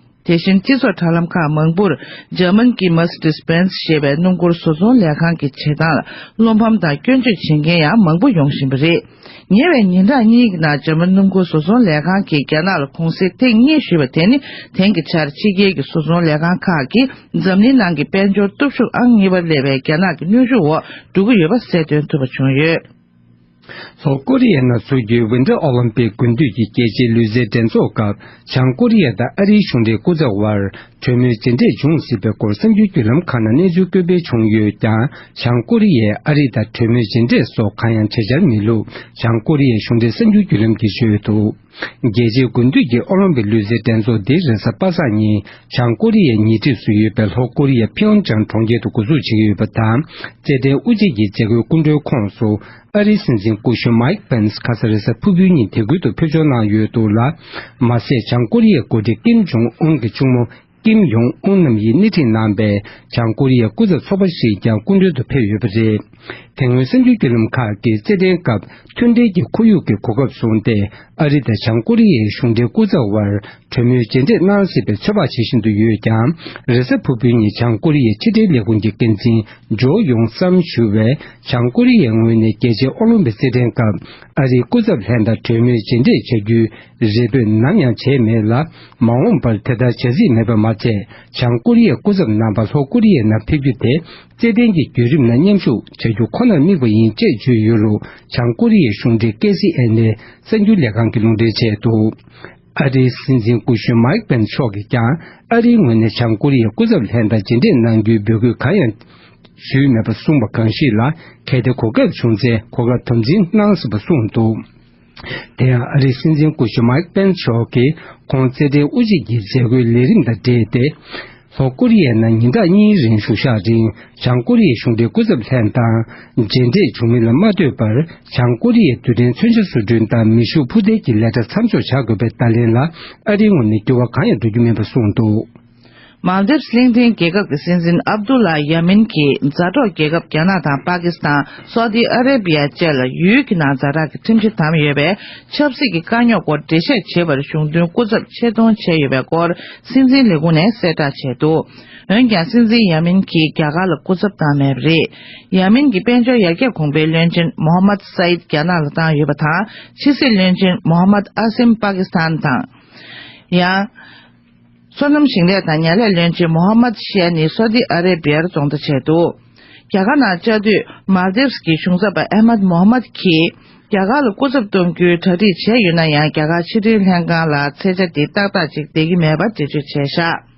དེ་བཞིན་སྤྱི་ཚོགས་དྲ་ལམ་ཁག་མང་པོར་འཇར་མན་གྱི་Mercedes-Benz་ཞེས་པའི་སྣུམ་འཁོར་བཟོ་ཚོང་ལས་ཁང་གི་བྱེད་སྟངས་ལ་བློ་ཕམ་དང་སྐྱོན་བརྗོད་བྱེད་མཁན་ཡང་མང་པོ་ཡོང་བཞིན་པ་རེད། ཉེ་བའི་ཉིན་གྲངས་གཉིས་ཀྱི་ནང་འཇར་མན་སྣུམ་འཁོར་བཟོ་ཚོང་ལས་ཁང་གིས་རྒྱ་ནག་ལ་གུང་གསེང་ཐེངས་གཉིས་ཞུས་པ་དེ་ནི། དེང་གི་ཆར་ཕྱི་རྒྱལ་གྱི་བཟོ་ཚོང་ལས་ཁང་ཁག་གིས་འཛམ་གླིང་ནང་གི་དཔལ་འབྱོར་སྟོབས་ཤུགས་ཨང་གཉིས་པར་སླེབས་པའི་རྒྱ་ནག་གི་གནོན་ཤུགས་འོག་འགྲོ་གི་ཡོད་པ་གསལ་སྟོན་ཐུབ་པ་བྱུང་ཡོད། ལྷོ་ཀོ་རི་ཡའི་ནང་འཚོགས་རྒྱུའི་ཝིན་ཊར་ཨོ་ལིམ་པིག་དགུན་དུས་ཀྱི་རྒྱལ་སྤྱིའི་ལུས་རྩལ་འགྲན་ཚོགས་སྐབས་བྱང་ཀོ་རི་ཡ་དང་ཨ་རིའི་གཞུང་འབྲེལ་སྐུ་ཚབ་དབར་གྲོས་མོལ་ཇི་འདྲས་བྱུང་སྲིད་པའི་སྐོར་གསར་འགྱུར་བརྒྱུད་ལམ་ཁག་ནང་གནས་ཚུལ་བཀོད་སྤེལ་བྱུང་ཡོད་ཀྱང་། བྱང་ཀོ་རི་ཡས་ཨ་རི་དང་གྲོས་མོལ་ཇི་འདྲས་སོགས་གང་ཡང་བྱེད་འཆར་མེད་ལུགས་བྱང་ཀོ་རི་ཡའི་གཞུང་འབྲེལ་གསར་འགྱུར་བརྒྱུད་ལམ་གྱིས་བརྗོད་འདུག་རྒྱལ་སྤྱིའི་དགུན་དུས་ཀྱི་ཨོ་ལིམ་པིག་ལུས་རྩལ་འགྲན་ཚོགས་འདི་རེས་གཟའ་པ་སངས་ཉིན་བྱང་ཀོ་རི་ཡའི་ཉེ་འཁྲིས་སུ་ཡོད་པའི་ལྷོ་ཀོ་རི་ཡའི་ཕིའོན་ཅང་གྲོང་ཁྱེར་དུ་འགོ་འཛུགས་བྱེད་ཀྱི་ཡོད་པ་དང་། རྩེད་འགྲན་དབུ་འབྱེད་ཀྱི་མཛད་སྒོའི་སྐུ་མགྲོན་ཁོངས་སུ་ཨ་རིའི་སྲིད་འཛིན་སྐུ་ཞབས་མའིག་པེན་སི་ཁ་ས་རེས་གཟའ་ཕུར་བུའི་ཉིན་དེ་ཁུལ་དུ་ཕེབས་འབྱོར་གནང་ཡོད་འདུག་ལ། མ་ཟད་བྱང་ཀོ་རི་ཡའི་འགོ་ཁྲིད་ཀིམ་ཇོང་ཨུན་གྱི་གཅུང་མོ་ཀིམ་ཡོང་ཨུན་རྣམ་གཉིས་སྣེ་ཁྲིད་གནང་པའི་བྱང་ཀོ་རི་ཡའི་སྐུ་ཚབ་ཚོགས་པ་ཞིག་ཀྱང་སྐུ་མགྲོན་དུ་ཕེབས་ཡོད་པ་རེད། དེ་སྔོན་གསར་འགྱུར་བརྒྱུད་ལམ་ཁག་གིས་རྩེད་འགྲན་སྐབས་མཐུན་འབྲེལ་གྱི་ཁོར་ཡུག་གི་གོ་སྐབས་བཟུང་སྟེ། ཨ་རི་དང་བྱང་ཀོ་རི་ཡའི་གཞུང་འབྲེལ་སྐུ་ཚབ་དབར་གྲོས་མོལ་རྗེས་འདེད་གནང་སྲིད་པའི་ཚོད་དཔག་བྱེད་བཞིན་དུ་ཡོད་ཀྱང་། རེས་གཟའ་ཕུར་བུའི་ཉིན་བྱང་ཀོ་རི་ཡའི་ཕྱི་འབྲེལ་ལས་ཁུངས་ཀྱི་འགན་འཛིན་ཇོ་ཡོང་སམ་ཞུ་བས། བྱང་ཀོ་རི་ཡའི་ངོས་ནས་རྒྱལ་སྤྱིའི་ཨོ་ལིམ་པིག་རྩེད་འགྲན་སྐབས་ཨ་རིའི་སྐུ་ཚབ་ལྷན་དང་གྲོས་མོལ་རྗེས་འདེད་བྱ་རྒྱུའི་རེ་འབོད་ནམ་ཡང་བྱས་མེད་ལ། མ་འོངས་པར་དེ་ལྟར་བྱ་རྩིས་མེད་པ་མ་ཚད། བྱང་ཀོ་རི་ཡའི་སྐུ་ཚབ་རྣམ་པ་ལྷོ་ཀོ་རི་ཡའི་ནང་ཕེབས་རྒྱུ་དེ། རྩེད་འགྲན་གྱི་བརྒྱུད་རིམ་ནང་མཉམ་ཞུགས་བྱ་རྒྱུ་ཁོ་ནར་དམིགས་པ་ཡིན་ཅེས་བརྗོད་ཡོད་ལུགས་བྱང་ཀོ་རི་ཡའི་གཞུང་འབྲེལ་ཀེ་སི་ཨེན་ཨེ་གསར་འགྱུར་ལས་ཁང་གིས་ལུང་འདྲེན་བྱས་འདུག་ཨ་རིའི་སྲིད་འཛིན་སྐུ་ཞབས་མའིག་པེན་མཆོག་གིས་ཀྱང་ཨ་རིའི་ངོས་ནས་བྱང་ཀོ་རི་ཡའི་སྐུ་ཚབ་ལྷན་དང་རྗེས་འདེད་གནང་རྒྱུའི་འབོད་སྐུལ་གང་ཡང་ཞུས་མེད་པ་གསུངས་པ་གང་ཞིག་ལ། གལ་ཏེ་གོ་སྐབས་བྱུང་ཚེ་གོ་སྐབས་དམ་འཛིན་གནང་སྲིད་པ་གསུངས་འདུག་དེ་ཡང་ཨ་རིའི་སྲིད་འཛིན་སྐུ་ཞབས་མའིག་པེན་མཆོག་གིས་ཁོང་རྩེད་འགྲན་དབུ་འབྱེད་ཀྱི་མཛད་སྒོའི་ལས་རིམ་དང་འབྲེལ་ཏེ། ལྷོ་ཀོ་རི་ཡའི་ནང་ཉིན་གྲངས་གཉིས་རིང་བཞུགས་ཞག་རིང་། བྱང་ཀོ་རི་ཡའི་གཞུང་འབྲེལ་སྐུ་ཚབ་ལྷན་དང་མཇལ་འཕྲད་བྱུང་མིན་ལ་མ་ལྟོས་པར། བྱང་ཀོ་རི་ཡའི་རྡུལ་ཕྲན་མཚོན་ཆ་བཟོ་སྐྲུན་དང་མེ་ཤུགས་འཕུར་མདེལ་གྱི་ལས་གྲྭ་མཚམས་འཇོག་བྱ་དགོས་པའི་བརྡ་ལན་ལ། ཨ་རིའི་ངོས་ནས་འགྱུར་བ་གང་ཡང་འགྲོ་རྒྱུ་མིན་པ་གསུངས་འདུག་མཱལ་དིབ་སི་གླིང་ཕྲན་རྒྱལ་ཁབ་ཀྱི་སྲིད་འཛིན་ཨབ་དུ་ལ་ཡ་མིན་གྱིས། མཛའ་གྲོགས་རྒྱལ་ཁབ་རྒྱ་ནག་དང་པ་ཀི་སི་ཐན། སོ་ཏི་ཨ་རེ་བི་ཡ་བཅས་ལ་ཡུལ་གྱི་ནང་ཛ་དྲག་གི་ཁྲིམས་གཞི་བསྡམས་ཡོད་པའི་ཆབ་སྲིད་ཀྱི་དཀའ་རྙོག་སྐོར་འགྲེལ་བཤད་བྱེད་པར་གཞུང་དོན་སྐུ་ཚབ་ཆེད་གཏོང་བྱས་ཡོད་པའི་སྐོར། སྲིད་འཛིན་ལས་ཁུངས་ནས་གསལ་བསྒྲགས་བྱས་འདུག་འོན་ཀྱང་། སྲིད་འཛིན་ཡ་མིན་གྱིས་རྒྱ་གར་ལ་སྐུ་ཚབ་བཏང་མེད་པ་རེད། ཡ་མིན་གྱི་དཔལ་འབྱོར་ཡར་རྒྱས་གོང་འཕེལ་བློན་ཆེན་མོ་ཧམ་མད་སཱ་ཡིད་རྒྱ་ནག་ལ་བཏང་ཡོད་པ་དང་། ཕྱི་སྲིད་བློན་ཆེན་མོ་ཧམ་མད་ཨ་སིམ་པ་ཀི་སི་ཐན་དང་། ཡང་། སོ་ནམ་ཞིང་ལས་དང་ཉ་ལས་བློན་ཆེན་མོ་ཧམ་མད་ཤེ་ནི་སོ་ཏི་ཨ་རེ་བི་ཡར་རྫོང་བརྡ་བྱས་འདུག་རྒྱ་གར་ནང་བཅའ་སྡོད་མཱལ་དིབ་སི་གི་གཞུང་ཚབ་པ་ཨེ་མད་མོ་ཧམ་མད་ཀྱིས། རྒྱ་གར་ལ་སྐུ་ཚབ་གཏོང་རྒྱུའི་གྲ་སྒྲིག་བྱས་ཡོད་ན་ཡང་། རྒྱ་གར་ཕྱི་དྲིལ་ལྷན་ཁང་ལ་ཚད་ཆ་འདི་ཏག་ཏག་ཅིག་བསྡད་ཀྱི་མེད་པ་འགྲེལ་བརྗོད་བྱས་བཞག་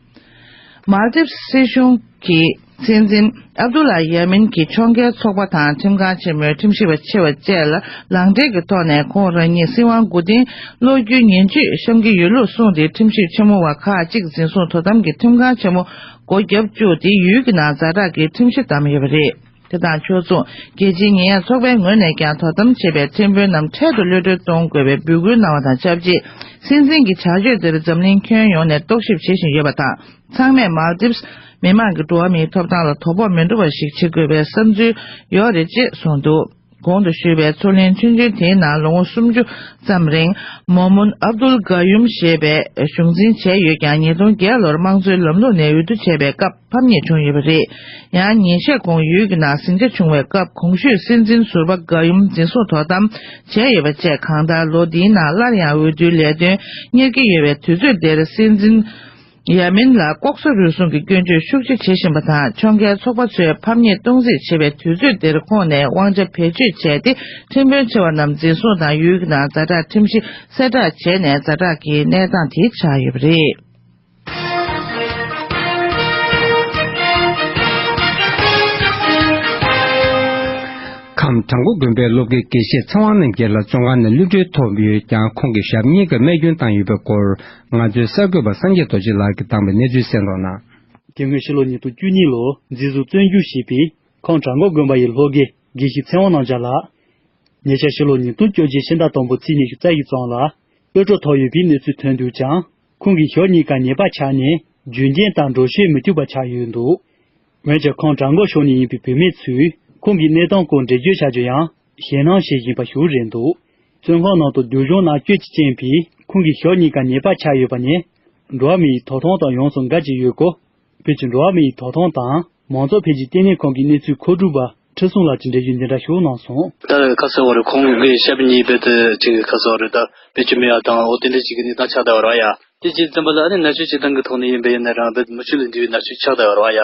མཱལ་དིབ་སི་སྲིད་གཞུང་གི་སྲིད་འཛིན་ཨབ་དུ་ལ་ཡ་མིན་གྱི་ཕྱོགས་འགལ་ཚོགས་པ་དང་ཁྲིམས་ཁང་ཆེན་མོའི་ཁྲིམས་ཞིབ་པ་ཆེ་བ་བཅས་ལ་ལག་འབྲེལ་གྱི་ཐོག་ནས་ཁོང་རང་ཉིད་སྲིད་དབང་མགོ་རྟིང་སློག་རྒྱུའི་ངན་ཇུས་བཤམས་ཀྱི་ཡོད་ལུགས་གསུངས་ཏེ། ཁྲིམས་ཞིབ་ཆེན་མོ་བ་ཁག་ཅིག་འཛིན་བཟུང་དོ་དམ་གྱི་ཁྲིམས་ཁང་ཆེན་མོ་སྒོ་བརྒྱབ་བཅུག་སྟེ། ཡུལ་གྱི་ནང་ཛ་དྲག་གི་ཁྲིམས་གཞི་བསྡམས་ཡོད་པ་རེད། དེ་དང་ཕྱོགས་མཚུངས། རྒྱལ་སྤྱིའི་ཉེས་ཡངས་ཚོགས་པའི་ངོས་ནས་ཀྱང་དོ་དམ་བྱེད་པའི་ཁྲིམས་དཔོན་རྣམས་འཕྲལ་དུ་གློད་གྲོལ་གཏོང་དགོས་པའི་འབོད་སྐུལ་གནང་བ་དང་ཆབས་ཅིག་སྲིད་འཛིན་གྱི་བྱ་སྤྱོད་དེར་འཛམ་གླིང་ཁྱོན་ཡོངས་ནས་རྟོག་ཞིབ་བྱེད་བཞིན་ཡོད་པ་དང་། ཚང་མས་མཱལ་དིབ་སི་མི་མང་གི་འགྲོ་བ་མིའི་ཐོབ་ཐང་ལ་དོ་ཕོག་མི་འགྲོ་བ་ཞིག་བྱེད་དགོས་པའི་བསམ་ཚུལ་ཡོད་རེད་ཅེས་གསུངས་འདུག་གོང་དུ་ཞུས་པའི་མཚོ་གླིང་ཆུང་ཆུང་དེའི་ནང་ལོ་ངོ་སུམ་ཅུ་ཙམ་རིང་མོ་མུན་ཨབ་དུལ་ག་ཡུམ་ཞེས་པས་གཞུང་འཛིན་བྱས་ཡོད་ཀྱང་། ཉིས་སྟོང་བརྒྱད་ལོར་དམངས་གཙོའི་ལམ་ལུགས་ནས་འོས་བསྡུ་བྱས་པའི་སྐབས་ཕམ་ཉེས་བྱུང་ཡོད་པ་རེད། ཡང་ཉིན་ཤས་གོང་ཡུལ་གྱི་ནང་ཟིང་ཆ་བྱུང་བའི་སྐབས། གོང་ཞུས་སྲིད་འཛིན་ཟུར་པ་ག་ཡུམ་འཛིན་བཟུང་དོ་དམ་བྱས་ཡོད་པ་བཅས། གང་ལྟར་ལོ་འདིའི་ནང་སླར་ཡང་འོས་བསྡུའི་ལས་དོན་གཉེར་གྱི་ཡོད་པའི་དུས་ཚོད་འདིར་སྲིད་འཛིན་ཡ་མིན་ལ་ལྐོག་ཟ་རུལ་སུངས་ཀྱི་སྐྱོན་བརྗོད་ཤུགས་ཆེ་བྱེད་བཞིན་པ་དང་། ཕྱོགས་འགལ་ཚོགས་པ་ཚོས་ཕམ་ཉེས་གཏོང་རྩིས་བྱེད་པའི་དུས་ཚོད་འདིར་ཁོང་ནས་དབང་ཆ་བེད་སྤྱོད་བྱས་ཏེ། ཁྲིམས་དཔོན་ཆེ་བ་རྣམས་འཛིན་བཟུང་དང་། ཡུལ་གྱི་ནང་ཛ་དྲག་ཁྲིམས་གཞི་གསལ་བསྒྲགས་བྱས་ནས་ཛ་དྲག་གི་གནས་སྟངས་དེ་ཆགས་ཡོད་པ་རེད། ཁམས་བྲག་འགོ་དགོན་པའི་སློབ་དགེ་དགེ་བཤེས་ཚེ་དབང་རྣམ་རྒྱལ་ལ་བཙོན་ཁང་ནས་གློད་གྲོལ་ཐོབ་ཡོད་ཀྱང་། ཁོང་གི་ཞབས་གཉིས་ཀ་རྨས་སྐྱོན་བཏང་ཡོད་པའི་སྐོར། ང་ཚོའི་གསར་འགོད་པ་སངས་རྒྱས་རྡོ་རྗེ་ལགས་ཀྱིས་བཏང་བའི་གནས་ཚུལ་གསན་རོགས་གནང་། དེ་སྔོན་ཕྱི་ལོ་ཉིས་སྟོང་བཅུ་གཉིས་ལོར་འཛིན་བཟུང་བཙོན་འཇུག་བྱས་པའི་ཁམས་བྲག་འགོ་དགོན་པ་ཡི་སློབ་དགེ་དགེ་བཤེས་ཚེ་དབང་རྣམ་རྒྱལ་ལགས། ཉེ་ཆར་ཕྱི་ལོ་ཉིས་སྟོང་བཅོ་བརྒྱད་ཕྱི་ཟླ་དང་པོ་ཚེས་ཉི་ཤུ་རྩ་ཡི་ཙམ་ལ། གཡོ་འཕྲོག་ཐོབ་ཡོད་པའི་གནས་ཚུལ་ཐོན་འདུག་ཀྱང་། ཁོང་གི་ཞབས་གཉིས་ཀ་ཉེས་པ་ཆགས་ནས་རྒྱུན་རྐྱེན་དང་འགྲོ་ཤེས་མི་ཐུབ་པ་ཆགས་ཡོད་འདུག་འོན་ཀྱང་། ཁོང་བྲག་འགོ་ཕྱོགས་ནས་ཡིན་པའི་བུད་མེད་ཚོས་ཁོང་གི་གནས་སྟངས་སྐོར་འགྲེལ་བརྗོད་བྱ་རྒྱུ་ཡང་ཞེད་སྣང་བྱེད་བཞིན་པ་ཞིག་རེད་འདུག་བཙོན་ཁང་ནང་དུ་སྡུག་སྦྱོང་མནར་གཅོད་ཀྱི་རྐྱེན་པས་ཁོང་གི་ཞབས་གཉིས་ཀ་ཉེས་པ་ཆགས་ཡོད་པ་ནི། འགྲོ་བ་མི་ཡི་ཐོབ་ཐང་དང་ཡོངས་སུ་འགལ་གྱི་ཡོད་སྐོར། བོད་ཀྱི་འགྲོ་བ་མི་ཡི་ཐོབ་ཐང་དང་མང་གཙོ་འཕེལ་རྒྱས་ལྟེ་གནས་ཁང་གི་གནས་ཚུལ་མཁོ་སྒྲུབ་པ་ཁྲི་སྲོང་ལགས་ཀྱིས་འགྲེལ་བརྗོད་འདི་འདྲ་ཞིག་གནང་སོང་། ད་ལྟ་ཁ་སང་བར་ཁོང་གི་ཞབས་གཉིས་རྦད་དེ་ཅིག་ཁ་སང་རེད། ད་བེད་སྤྱོད་མེད་ཡ་དང་འོ་དེ་འདྲ་ཅིག་གི་གནས་སྟངས་ཆགས་བསྡད་པ་རེད་ཡ། དེ་ཅིག་བཙོན་པ་ལ་ཨ་ནི་མནར་གཅོད་བྱེད་སྟངས་ཀྱི་ཐོག་ནས་ཡིན་པ་ཡིན་ན་རང་རྦད་དེ་མུ་མཐུད་ལ་འདི་བའི་མནར་གཅོད་ཆགས་བསྡད་པ་རེད་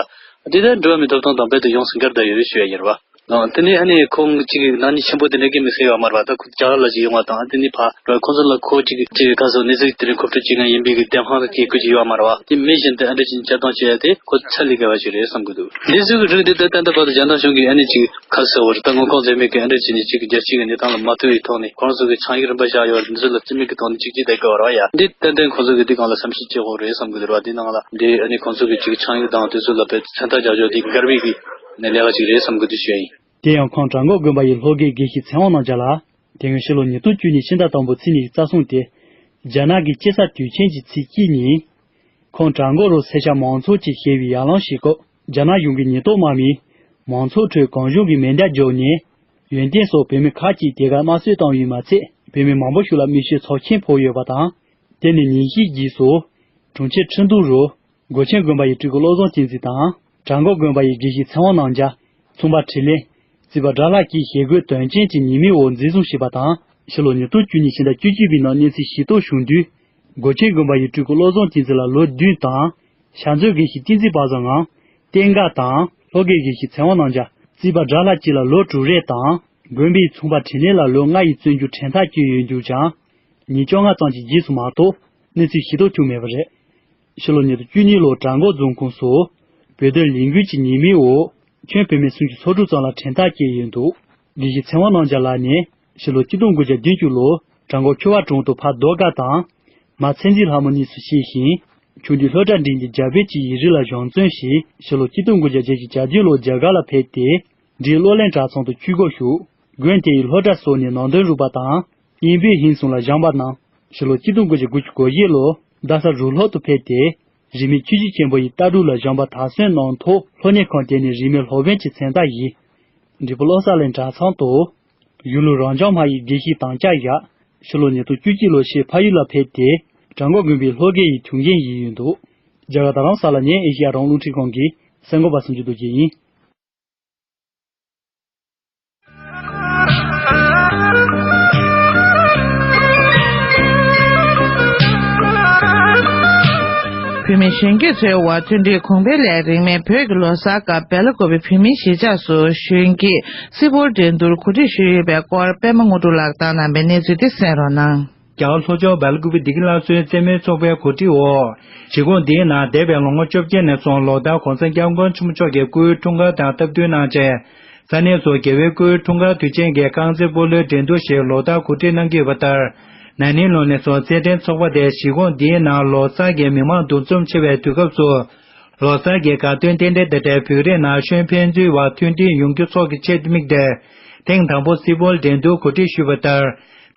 ཡ། དེ་ལྟར་འགྲོ་བ་མིའི་ཐོབ་ཐང་དང་རྦད་དེ་ཡོངས་སུ་འགལ་བསྡད་ཡོད་རེད་ཞུ་ཡ་ཡིན་རེད་བ། ཨ། དེ་ནས་ཨ་ནི་ཁོང་གཅིག་གི་ནག་ཉེས་ཆེན་པོ་དེ་འདྲ་གིས་མི་སེལ་བ་མ་རེད་པ། ད་ཁོ་རྒྱ་གར་ལ་ཅིག་ཡོང་བ་དང་དེ་ནས་ཕར་ཁོང་ཚོ་ལ་ཁོ་གཅིག་གཅིག་ག་ཚོད་གནས་ཚུལ་དེ་རིང་མཁོ་སྤྲོད་བྱེད་མཁན་ཡིན་པའི་གི་བདེན་དཔང་གི་དགོས་མཁོ་ཅིག་ཡོད་པ་མ་རེད་པ། དེ་མི་གཞན་དེ་ཨ་འདྲ་ཅིག་བྱ་སྟངས་བྱས་ཏེ་ཁོ་ཚ་ལས་བརྒལ་བ་ཞིག་རེད་བསམ་གི་འདུག་འདི་ཚོའི་གི་རིགས་དེ་ད་ལྟ་བར་དུ་རྒྱ་ནག་གཞུང་གིས་ཨ་ནི་ཅིག་ག་ཚོད་བར་ད་དངུལ་ཁང་ཟེར་མེད་གི་ཨ་འདྲ་ཅིག་ནས་ཅིག་རྒྱལ་སྤྱིའི་གི་གནས་སྟངས་ལ་མ་ལྟོས་པའི་ཐོག་ནས་ཁོང་ཚོ་གི་ཆིངས་ཡིག་རིམ་པ་བཞག་ཡོད་རེད། འདི་ཚོ་ལ་རྩིས་མེད་གི་ཐོག་ནས་ཅིག་ཅིག་བསྡད་དགོས་པ་རེད་པ་ཡ། འདི་ཏན་ཏན་ཁོང་ཚོ་གི་འདི་སྒང་ལ་བསམ་ཤེས་བྱེད་དགོས་རེད་བསམ་གི་འདུག་རེད་པ། འདི་ནང་ལ་འདི་ཨ་ནི་ཁོང་ཚོ་གི་ཅིག་ཆིངས་ཡིག་དང་དེ་ཚོ་ལ་བས་མཚན་རྟགས་རྒྱག་ཆོག་དེ་འགལ་བའི་གི་ནས་ལས་ཀ་ཅིག་རེད་བསམ་གི་འདུག་ཞུ་ཡ་ཡིན། དེ་ཡང་ཁོང་བྲག་འགོ་དགོན་པ་ཡི་ལྷོ་དགེ་དགེ་བཤེས་ཚེ་དབང་རྣམ་རྒྱལ་ལགས། དེ་སྔོན་ཕྱི་ལོ་ཉིས་སྟོང་བཅུ་གཉིས་ཕྱི་ཟླ་དང་པོ་ཚེས་ཉི་ཤུ་རྩ་གསུམ་སྟེ། རྒྱ་ནག་གི་སྐྱེས་ས་དུས་ཆེན་གྱི་ཚེས་གཅིག་ཉིན། ཁོང་བྲག་འགོ་རུ་སེར་སྐྱ་མང་ཚོགས་ཀྱིས་བཞེས་པའི་ཡར་ལངས་ཞིག་སྐབས། རྒྱ་ནག་གཞུང་གི་ཉེན་རྟོག་དམག་མིས་མང་ཚོགས་ཁྲོད་གང་བྱུང་གིས་མེ་མདའ་བརྒྱབ་ནས། ཡོན་ཏན་སོགས་བུད་མེད་ཁག་ཅིག་དེ་གར་དམར་གསོད་བཏང་བ་ཡིན་མ་ཚད། བུད་མེད་མང་པོ་ཞིག་ལ་མིག་ཤེལ་ཚབས་ཆེན་ཕོག་ཡོད་པ་དང་། དེ་ནས་ཉིན་ཤས་རྗེས་སུ། གྲོང་ཁྱེར་ཁྲིན་ཏུའུ་རུ། སྒོ་ཆེན་དགོན་པ་ཡི་སྤྲུལ་སྐུ་བློ་བཟང་ཅན་ཙེ་དང་། བྲག་འགོ་དགོན་པ་ཡི་དགེ་བཤེས་ཚེ་དབང་རྣམ་རྒྱལ། ཚོང་པ་འཕྲིན་ལས། རྩིས་པ་དགྲ་ལྷ་བཅས་ཞལ་བཀོད་དོན་རྐྱེན་གྱི་ཉེས་མིང་འོག་འཛིན་བཟུང་བྱས་པ་དང་། ཕྱི་ལོ་ཉིས་སྟོང་བཅུ་གཉིས་ཕྱི་ཟླ་བཅུ་གཅིག་པའི་ནང་གནས་ཚུལ་ཞིབ་ཏུ་བྱུང་དུས། སྒོ་ཆེན་དགོན་པ་ཡི་སྤྲུལ་སྐུ་བློ་བཟང་ཅན་ཙེ་ལ་ལོ་བདུན་དང་། ཤར་མཛོད་དགེ་བཤེས་བསྟན་འཛིན་དཔལ་བཟང་ངམ། བསྟན་དགའ་དང་། ལྷོ་དགེ་དགེ་བཤེས་ཚེ་དབང་རྣམ་རྒྱལ། རྩིས་པ་དགྲ་ལྷ་བཅས་ལ་ལོ་དྲུག་རེ་དང་། དགོན་པའི་ཚོང་པ་འཕྲིན་ལས་ལ་ལོ་ལྔ་ཡི་བཙོན་འཇུག་ཁྲིམས་ཐག་བཅད་ཡོད་འདུག་ཀྱང་། ཉིན་བཅོ་ལྔ་ཙམ་གྱི་རྗེས་སུ་མ་གཏོགས་གནས་ཚུལ་ཞིབ་ཏུ་བྱུང་མེད་པ་རེད། ཕྱི་ལོ་ཉིས་སྟོང་བཅུ་གཉིས་ལོར་བྲག་འགོ་རྫོང་ཁོངས་སུ་བོད་དོན་ལས་འགུལ་གྱི་ཉེས་མིང་འོག་ཁྱོན་བོད་མི་སུམ་ཅུ་སོ་དྲུག་ཙམ་ལ་ཁྲིམས་ཐག་བཅད་ཡོད་འདུག་དགེ་བཤེས་ཚེ་དབང་རྣམ་རྒྱལ་ལགས་ནི་ཕྱི་ལོ་ཆིག་སྟོང་དགུ་བརྒྱ་བདུན་ཅུ་ལོར་བྲག་འགོ་ཆོས་པ་གྲོང་དུ་ཕ་རྡོ་དགའ་དང་། མ་ཚེ་འཛིན་ལྷ་མོ་གཉིས་སུ་སྐྱེས་ཤིང་། ཆུང་དུས་སློབ་གྲྭ་འགྲིམས་ཏེ་རྒྱ་བོད་ཀྱི་ཡིག་རིགས་ལ་སྦྱང་བརྩོན་བྱས། ཕྱི་ལོ་ཆིག་སྟོང་དགུ་བརྒྱ་བརྒྱད་ཅུ་གྱ་བདུན་ལོར་རྒྱ་གར་ལ་ཕེབས་ཏེ། འབྲིའི་བློ་གླིང་གྲྭ་ཚང་དུ་ཆོས་སྒོར་ཞུགས། དགོན་དེ་ཡི་སློབ་གྲྭ་སོགས་ནས་ནང་དོན་རིག་པ་དང་། དབྱིན་བོད་ཧིན་གསུམ་ལ་སྦྱངས་པ་གནང་། ཕྱི་ལོ་ཆིག་སྟོང་དགུ་བརྒྱ་དགུ་བཅུ་གོ་བཞི་ལོར་རྡ་ས་རུ་ལྷག་ཏུ་ཕེབས་ཏེ། རིས་མེད་ཆོས་བརྒྱུད་ཆེན་པོ་ཡི་ལྟ་གྲུབ་ལ་སྦྱངས་པ་དག་སོན་གནང་ཐོག་སློབ་གཉེར་ཁང་དེ་ནས་རིས་མེད་སློབ་དཔོན་གྱི་མཚན་རྟགས་བཞེས། འབྲས་སྤུངས་བློ་གསལ་གླིང་གྲྭ་ཚང་དུ། གཞུང་ལུགས་རབ་འབྱམས་མ་ཡི་དགེ་བཤེས་དམ་བཅའ་བཞག་ཕྱི་ལོ་ཉིས་སྟོང་བཅུ་གཅིག་ལོར་ཕྱིར་ཕ་ཡུལ་ལ་ཕེབས་ཏེ། བྲག་འགོ་དགོན་པའི་སློབ་དགེ་ཡི་དྲུང་འགན་བཞེས་ཡོད་འདུག་རྒྱ་གར་རྡ་རམ་ས་ལ་ནས་ཨེ་ཤེ་ཡ་རང་དབང་རླུང་འཕྲིན་ཁང་གི་གསར་འགོད་པ་སུམ་ཅུ་རྡོ་རྗེ་ཡིན། བོད་མི་གཞོན་སྐྱེས་ཚོའི་དབར་མཐུན་སྒྲིལ་གོང་འཕེལ་སླད་རིན་མེད་བོད་ཀྱི་ལོ་གསར་སྐབས་སྦེལ་ཀོབ་བོད་མིའི་གཞིས་ཆགས་སུ་གཞོན་སྐྱེས་སིལ་སྤོལ་འགྲན་བསྡུར་གོ་སྒྲིག་ཞུས་ཡོད་པའི་སྐོར་པད་མ་དངོས་གྲུབ་ལགས་བཏང་གནང་བའི་གནས་ཚུལ་དེ་གསན་རོགས་གནང་། རྒྱ་གར་ལྷོ་ཕྱོགས་སྦེལ་ཀོབ་བདེ་སྐྱིད་ལྷ་མཚོའི་རྩེད་མོའི་ཚོགས་པའི་གོ་སྒྲིག་འོག་གཞིས་ཁོངས་འདིའི་ནང་འདས་པའི་ལོ་ངོ་བཅོ་བརྒྱད་ནས་བཟུང་ལོ་ལྟར་གོང་ས་སྐྱབས་མགོན་ཆེན་པོ་མཆོག་གི་སྐུའི་འཁྲུངས་སྐར་དང་སྟབས་བསྟུན་གནང་ཆེད། ས་གནས་སུ་རྒྱལ་བའི་སྐུའི་འཁྲུངས་སྐར་དུས་ཆེན་གྱི་རྐང་རྩེད་སྤོ་ལོའི་འགྲན་བསྡུར་ཞིག་ལོ་ལྟར་གོ་སྒྲིག་གནང་གི་ཡོད་པ་ལྟར། ན་ནིང་ལོ་ནས་བཟུང་རྩེད་འགྲན་ཚོགས་པ་དེས་གཞིས་ཁོངས་འདིའི་ནང་ལོ་གསར་གྱི་མི་མང་འདུ་འཛོམས་ཆེ་བའི་དུས་སྐབས་སུ། ལོ་གསར་གྱི་དགའ་སྟོན་རྟེན་འབྲེལ་དེ་འབྲེལ་བོད་རིགས་ན་གཞོན་ཕན་ཚུན་བར་མཐུན་སྒྲིལ་ཡོང་རྒྱུ་སོགས་ཀྱི་ཆེད་དུ་དམིགས་ཏེ། ཐེངས་དང་པོ་སིལ་སྤོལ་འགྲན་བསྡུར་གོ་སྒྲིག་ཞུས་པ་ལྟར།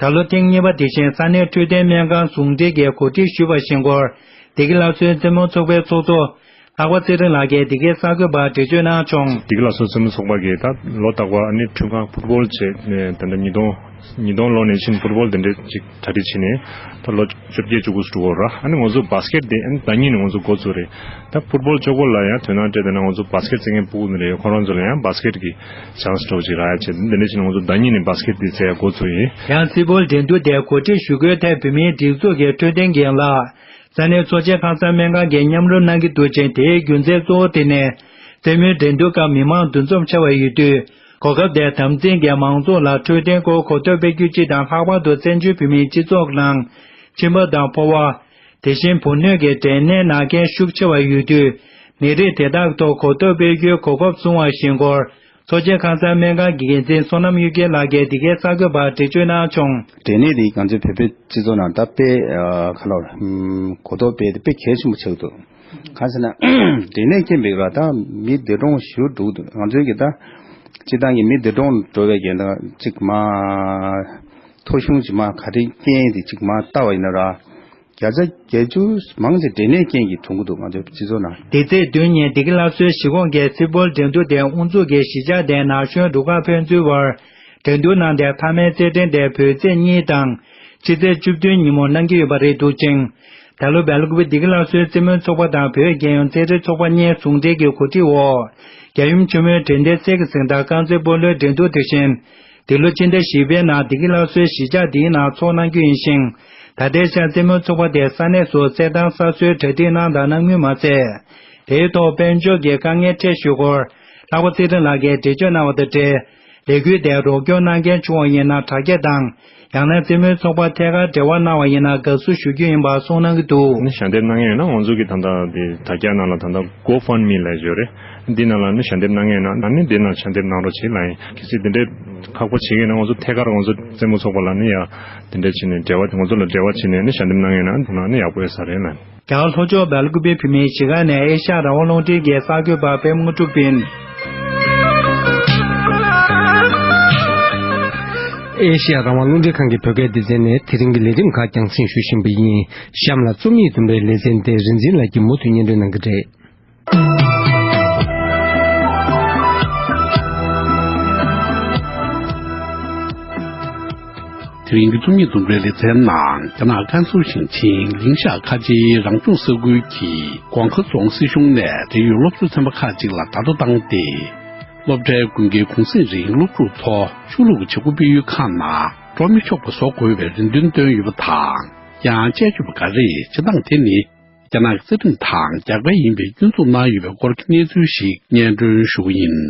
ད་ལོ་ཐེངས་གཉིས་པ་དེ་བཞིན་ས་གནས་འཕྲོད་བསྟེན་སྨན་ཁང་ཟུང་འབྲེལ་གྱིས་གོ་སྒྲིག་ཞུས་པ་བཞིན་སྐོར། བདེ་སྐྱིད་ལྷ་མཚོའི་རྩེད་མོ་ཚོགས་པའི་ཚོགས་གཙོ། ལྷག་པ་ཚེ་རིང་ལགས་ཀྱིས་འདི་གའི་གསར་འགོད་པར་འགྲེལ་བརྗོད་གནང་བྱུང་། བདེ་སྐྱིད་ལྷ་མཚོའི་རྩེད་མོ་ཚོགས་པ་གིས་ད་ལོ་རྟག་པར་ཨ་ནི་ཁྲིམས་ཁང་ཕུཊ་བོལ་བྱས་ནས་ད་ལྟ་ཉིས་སྟོང་ཉིས་སྟོང་ལོ་ནས་ཕྱིན་ཕུཊ་བོལ་དེ་འདྲས་ཅིག་གྲ་སྒྲིག་བྱས་ནས་ད་ལོ་བཅོ་བརྒྱད་བཅུ་དགུ་བཅུ་དགུ་ར། ཨ་ནི་ང་ཚོ་བཱ་སི་ཀེཊ་དེ་ཨ་ནི་ཟླ་གཉིས་ནས་ང་ཚོ་འགོ་བཙུགས་རེད། ད་ཕུཊ་བོལ་ཅོག་པོ་ལ་ཡང་དོ་སྣང་སྤྲད་བསྡད་ན་ང་ཚོ་བཱ་སི་ཀེཊ་རྩེད་མཁན་ཕྲུ་གུ་འདི་འདྲས་ཡོད། ཁོ་རང་ཚོ་ལ་ཡང་བཱ་སི་ཀེཊ་གི་ཆང་སི་འདྲ་བོ་ཅིག་རག་ཡ་བྱས། འདི་འདྲས་བྱས་ནས་ང་ཚོ་ཟླ་གཉིས་ནས་བཱ་སི་ཀེཊ་དེ་རྩེ་ཡ་འགོ་བཙུགས་ཡིན། ཡང་སིལ་སྤོལ་འགྲན་བསྡུར་དེ་གོ་སྒྲིག་ཞུ་སྒོའི་ཐད་བོད་མིའི་སྒྲིག་འཛུགས་ཀྱི་འཕྲོད་བསྟེན་རྒན་ལགས། ས་གནས་ཚོགས་ཆེན་ཁང་གསར་སྨན་ཁང་གིས་མཉམ་རུབ་གནང་གི་འདུག་ཅིང་། དེའི་རྒྱུ་མཚན་གཙོ་བོ་དེ་ནི། རྩེད་མོའི་འགྲན་བསྡུར་སྐབས་མི་མང་འདུ་འཛོམས་ཆེ་བ་ཡོད་དུས། གོ་སྐབས་དེ་དམ་འཛིན་གྱིས་མང་ཚོགས་ལ་འཕྲོད་བསྟེན་སྐོར་གོ་རྟོགས་སྤེལ་རྒྱུ་སྤྱི་དང་། ལྷག་པར་དུ་བཙན་བྱོལ་བོད་མིའི་སྤྱི་ཚོགས་ནང་། མཆིན་པ་དང་ཕོ་བ། དེ་བཞིན་བུ་སྣོད་ཀྱི་འབྲས་ནད་ན་མཁན་ཤུགས་ཆེ་བ་ཡོད་དུས། ནད་རིགས་དེ་དག་ཐོག་གོ་རྟོགས་སྤེལ་རྒྱུའི་གོ་སྐབས་བཟུང་བ་བཞིན་སྐོར། ཚོགས་ཆེན་ཁང་གསར་སྨན་ཁང་གི་འགན་འཛིན་བསོད་ནམས་གཡུ་རྒྱལ་ལགས་ཀྱིས་འདི་གའི་གསར་འགོད་པར་འགྲེལ་བརྗོད་གནང་བྱུང་། འབྲས་ནད་འདི་ང་ཚོའི་བོད་པའི་སྤྱི་ཚོགས་ནང་ད་དཔེ་ཨ་ག་ལབ་གོ་རྟོགས་སྤེལ་ཏེ་དཔེ་གལ་ཆེན་པོ་ཆགས་འདུག་གང་ཟེར་ན། འབྲས་ནད་རྐྱེན་པས་ར་ད་མི་འདས་གྲོངས་ཞེ་པོ་འགྲོ་གི་འདུག་ང་ཚོའི་གི་ད་ སྤྱི་བཏང་གི་མི་འདི་གྲོངས་འགྲོ་བའི་རྐྱེན་དང་གཅིག་མ། ཐོ་གཞུང་གཅིག་མ་ག་རེ་རྐྱེན་དེ་གཅིག་མ་ལྟ་བ་ཡིན་ན་ར། བརྒྱ་ཆ་བརྒྱད་ཅུ་མང་ཆེ་འབྲས་ནད་རྐྱེན་གྱིས་ཐོན་གྱི་འདུག་ང་ཚོའི་སྤྱི་ཚོགས་ནང་། འདི་ཚེས་བདུན་ཉིན་བདེ་སྐྱིད་སླར་གསོའི་གཞིས་ཁོངས་ཀྱི་སིལ་སྤོལ་འགྲན་བསྡུར་དེ་དབུ་འཛུགས་ཀྱིས་གཞིས་ཆགས་དེའི་ན་གཞོན་རུ་ཁག་ཕན་ཚུན་བར་འགྲན་བསྡུར་གནང་སྟེ། མཐའ་མའི་རྩེད་འགྲན་དེ་བོད་རྩེད་གཉིས་དང་ཕྱི་ཚེས་བཅུ་བདུན་ཉིན་མོ་གནང་རྒྱུ་ཡོད་པ་རེད་འདུག་ཅིང་། ད་ལོ་སྦེལ་ཀོབ་བདེ་སྐྱིད་སླར་གསོའི་རྩེད་མོའི་ཚོགས་པ་དང་བོད་རྒྱལ་ཡོངས་རྩེད་འགྲན་ཚོགས་པ་གཉིས་ཟུང་འབྲེལ་གྱི་གོ་སྒྲིག་འོག་རྒྱལ་ཡུམ་ཆེན་མོའི་དྲན་རྟེན་གསེར་གྱི་གཟེངས་རྟགས་རྐང་རྩེད་སྤོ་ལོའི་འགྲན་བསྡུར་དེ་བཞིན། འདི་ལོ་སྤྱི་ཟླ་བཞི་པའི་ནང་བདེ་སྐྱིད་སླར་གསོའི་གཞིས་ཆགས་འདིའི་ནང་འཚོགས་གནང་རྒྱུ་ཡིན་ཞིང་། ད་ལྟའི་ཆར་རྩེད་མོའི་ཚོགས་པ་དེས་ས་གནས་སུ་རྩེད་ཐང་གསར་བཟོའི་གྲ་སྒྲིག་གནང་དང་གནང་མུས་མ་ཟད། དེའི་ཐོག་དཔལ་འབྱོར་གྱི་དཀའ་ངལ་འཕྲད་ཞུ་སྐོར། ལྷག་པ་ཚེ་རིང་ལགས་ཀྱིས་འགྲེལ་བརྗོད་གནང་བ་དང་འབྲེལ། ལས་འགུལ་དེར་རོགས་སྐྱོར་གནང་མཁན་བྱུང་བ་ཡིན་ན་དྲ་རྒྱ་དང་། ཡང་ན་རྩེད་མོའི་ཚོགས་པ་ཐད་ཀར་འབྲེལ་བ་གནང་བ་ཡིན་ན་དགའ་བསུ་ཞུ་རྒྱུ་ཡིན་པ་གསུངས་གནང་གི་འདུག་ནི་ཞལ་འདེབས་གནང་མཁན་ཡོད་ན་ང་ཚོ་གི་ད་ལྟ་དེ་དྲ་རྒྱ་ནང་ལ་ད་ལྟ་GoFundMe་ལབ་ཡོད་རེད། འདི་ནང་ལ་ནི་ཞལ་འདེབས་གནང་མཁན་ཡོད་ན་ཨ་ནི་འདི་ནང་ཞལ་འདེབས་གནང་རོགས་བྱེད་ལབ་ཡིན། གལ་སྲིད་དེ་འདྲའི་ཁག་པོ་བྱེད་མཁན་ཡོད་ན་ང་ཚོ་ཐད་ཀར་ང་ཚོ་རྩེད་མོ་ཚོགས་པ་ལ་ནི་ཡ་དེ་འདྲ་བྱས་ནས་འབྲེལ་བ་དེ་ང་ཚོ་ལ་འབྲེལ་བ་བྱས་ནས་ནི་ཞལ་འདེབས་གནང་མཁན་ཡོད་ན་དེ་ནང་ནི་ཡག་པོ་ཡོད་ས་རེད་ལབ་ཡིན། རྒྱ་གར་ལྷོ་ཕྱོགས་སྦེལ་ཀུ་པེ་བོད་མིའི་གཞིས་ཁང་ནས་ཨེ་ཤ་ཡ་རང་དབང་རླུང་འཕྲིན་གྱི་གསར་འགོད་པ་པད་མ་དངོས་གྲུབ་ཡིན། ཨེ་ཤ་ཡ་རང་དབང་རླུང་འཕྲིན་ཁང་གི་བོད་སྐད་སྡེ་ཚན་ནས་དེ་རིང་གི་ལས་རིམ་ཁག་རྒྱང་སྲིང་ཞུ་བཞིན་པ་ཡིན། གཤམ་ལ་རྩོམ་ཡིག་དུམ་རེའི་ལེ་ཚན་དེ་རིན་འཛིན་ལགས་ཀྱིས་མུ་མཐུད་སྙན་སྒྲོན་གནང་གི་རེད། དེ་རིང་གི་རྩོམ་ཡིག་དུམ་རེའི་ལེ་ཚན་ནང་རྒྱ་ནག་ཀན་སུའུ་ཞིང་ཆེན་ལིང་ཤ་ཁ་ཆེའི་རང་སྐྱོང་ས་ཁུལ་གྱི་ཀོང་ཁ་རྫོང་སྲིད་གཞུང་ནས་འབྲེལ་ཡོད་སློབ་ཟུར་ཚན་པ་ཁག་ཅིག་ལ་བརྡ་ཐོ་བཏང་སྟེ། སློབ་གྲྭའི་དགུན་ཁའི་གུང་གསེང་རིང་སློབ་ཕྲུག་ཚོ་ཆོས་ལུགས་ཀྱི་བྱེད་སྒོ་སྤེལ་ཡུལ་ཁག་ནང་འགྲོ་མི་ཆོག་པ་བཟོ་དགོས་པའི་རེ་འདུན་བཏོན་ཡོད་པ་དང་། ཡང་དཔྱད་བརྗོད་པ་འགའ་རེས་བྱེད་སྟངས་དེ་ནི་རྒྱ་ནག་གི་རྩ་ཁྲིམས་དང་རྒྱག་འབྲེལ་ཡིན་པའི་སྐྱོན་འཛུགས་གནང་ཡོད་པའི་སྐོར་གྱི་གནས་ཚུལ་ཞིག་སྙན་སྒྲོན་ཞུ་གི་ཡིན།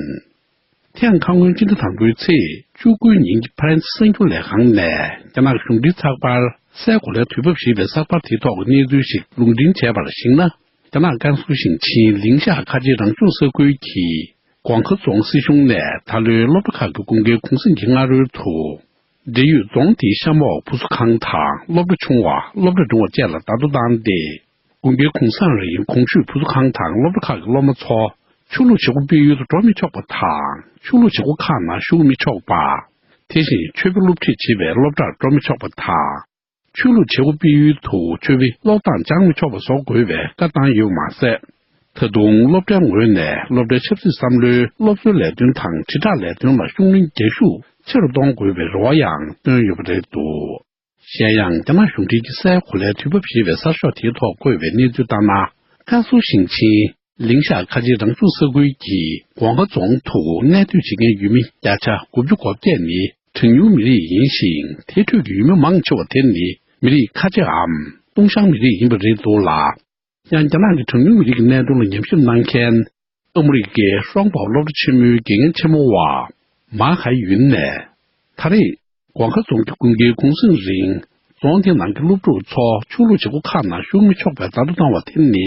དེ་ཡང་ཁ་སྔོན་སྤྱི་ཟླ་དང་པོའི་ཚེས་བཅུ་དགུ་ཉིན་གྱི་ཕ་རན་སི་གསར་འགྱུར་ལས་ཁང་ནས་རྒྱ་ནག་གཞུང་འབྲེལ་ཚགས་པར་སའི་གོ་ལའི་དུས་བབ་ཞེས་པའི་གསར་པར་དེའི་ཐོག་གི་གནས་ཚུལ་ཞིག་ལུང་འདྲེན་བྱས་པར་གཞིགས་ན། རྒྱ་ནག་ཀན་སུའུ་ཞིང་ཆེན་ལིང་ཤ་ཁ་ཆེའི་རང་སྐྱོང་ས་ཁུལ་གྱི་ཀོང་ཁ་རྫོང་སྲིད་གཞུང་ནས་ད་ལོའི་སློབ་གྲྭ་ཁག་གི་དགུན་ཁའི་གུང་གསེང་གི་སྔ་རོལ་དུ། འབྲེལ་ཡོད་རྫོང་དེའི་གཤམ་འོག་བུ་གསོ་ཁང་དང་སློབ་གྲྭ་ཆུང་བ། སློབ་གྲྭ་འབྲིང་བ་བཅས་ལ་བརྡ་ཐོ་བཏང་སྟེ། དགུན་ཁའི་གུང་སེང་རིང་གོང་ཞུས་བུ་གསོ་ཁང་དང་སློབ་གྲྭ་ཁག་གི་སློབ་མ་ཚོ་ཆོས་ལུགས་བྱེད་སྒོ་སྤེལ་ཡུལ་དུ་འགྲོ་མི་ཆོག་པ་དང་། ཆོས་ལུགས་བྱེད་སྒོ་ཁག་ནང་ཞུགས་མི་ཆོག་པ། དེ་བཞིན་ཆོས་པའི་སློབ་ཁྲིད་བྱེད་པའི་སློབ་གྲྭར་འགྲོ་མི་ཆོག་པ་དང་། ཆོས་ལུགས་བྱེད་སྒོ་སྤེལ་ཡུལ་དུ་ཆོས་པའི་ཀློག་སྟངས་སྦྱང་མི་ཆོག་པ་བཟོ་དགོས་པའི་བཀའ་བཏང་ཡོད་པ་མ་ཟད། ད་དུང་སློབ་གྲྭའི་ངོས་ནས་སློབ་གྲྭའི་ཆབ་སྲིད་བསམ་བློའི་སློབ་གསོའི་ལས་དོན་དང་དྲིལ་བསྒྲགས་ལས་དོན་ལ་ཤུགས་སྣོན་རྒྱག་ཤུགས་ཆེ་རུ་གཏོང་དགོས་པའི་རེ་བ་ཡང་བཏོན་ཡོད་པ་རེད་འདུག་གཞན་ཡང་། རྒྱ་ནག་གཞུང་འབྲེལ་གྱི་སའི་གོ་ལའི་དུས་བབ་ཞེས་པའི་གསར་ཤོག་དེའི་ཐོག་བཀོད་པའི་གནས་ཚུལ་ལྟར་ན། ཀན་སུའུ་ཞིང་ཆེན་ལིང་ཤ་ཁ་ཆེའི་རང་སྐྱོང་ས་ཁུལ་གྱི་ཀོང་ཁ་རྫོང་དུ་གནས་སྡོད་བྱེད་མཁན་ཡུལ་མི་བརྒྱ་ཆ་དགུ་བཅུ་གོ་བརྒྱད་ནི་གྲངས་ཉུང་མི་རིགས་ཡིན་ཞིང་། དེའི་ཁྲོད་ཀྱི་ཡུལ་མི་མང་ཆེ་བ་དེ་ནི་མི་རིགས་ཁ་ཆེའམ་ཏུང་ཤང་མི་རིགས་ཡིན་པ་རེད་འདུག་ལ། ཡང་རྒྱ་ནག་གི་གྲངས་ཉུང་མི་རིགས་ཀྱི་གནད་དོན་ལ་ཉམས་ཞིབ་གནང་མཁན་ཨ་མི་རི་ཀའི་ཧྲོང་ཧྥའོ་སློབ་གྲྭ་ཆེན་མོའི་དགེ་རྒན་ཆེན་མོ་བ་མཱ་ཧའེ་ཡུན་ནས། ད་རེས་ཀོང་ཁ་རྫོང་གི་དགུན་ཁའི་གུང་གསེང་རིང་རྫོང་དེ་ནང་གི་སློབ་ཕྲུག་ཚོ་ཆོས་ལུགས་བྱེད་སྒོ་ཁག་ནང་ཞུགས་མི་ཆོག་པའི་བརྡ་ཐོ་བཏང་བ་དེ་ནི།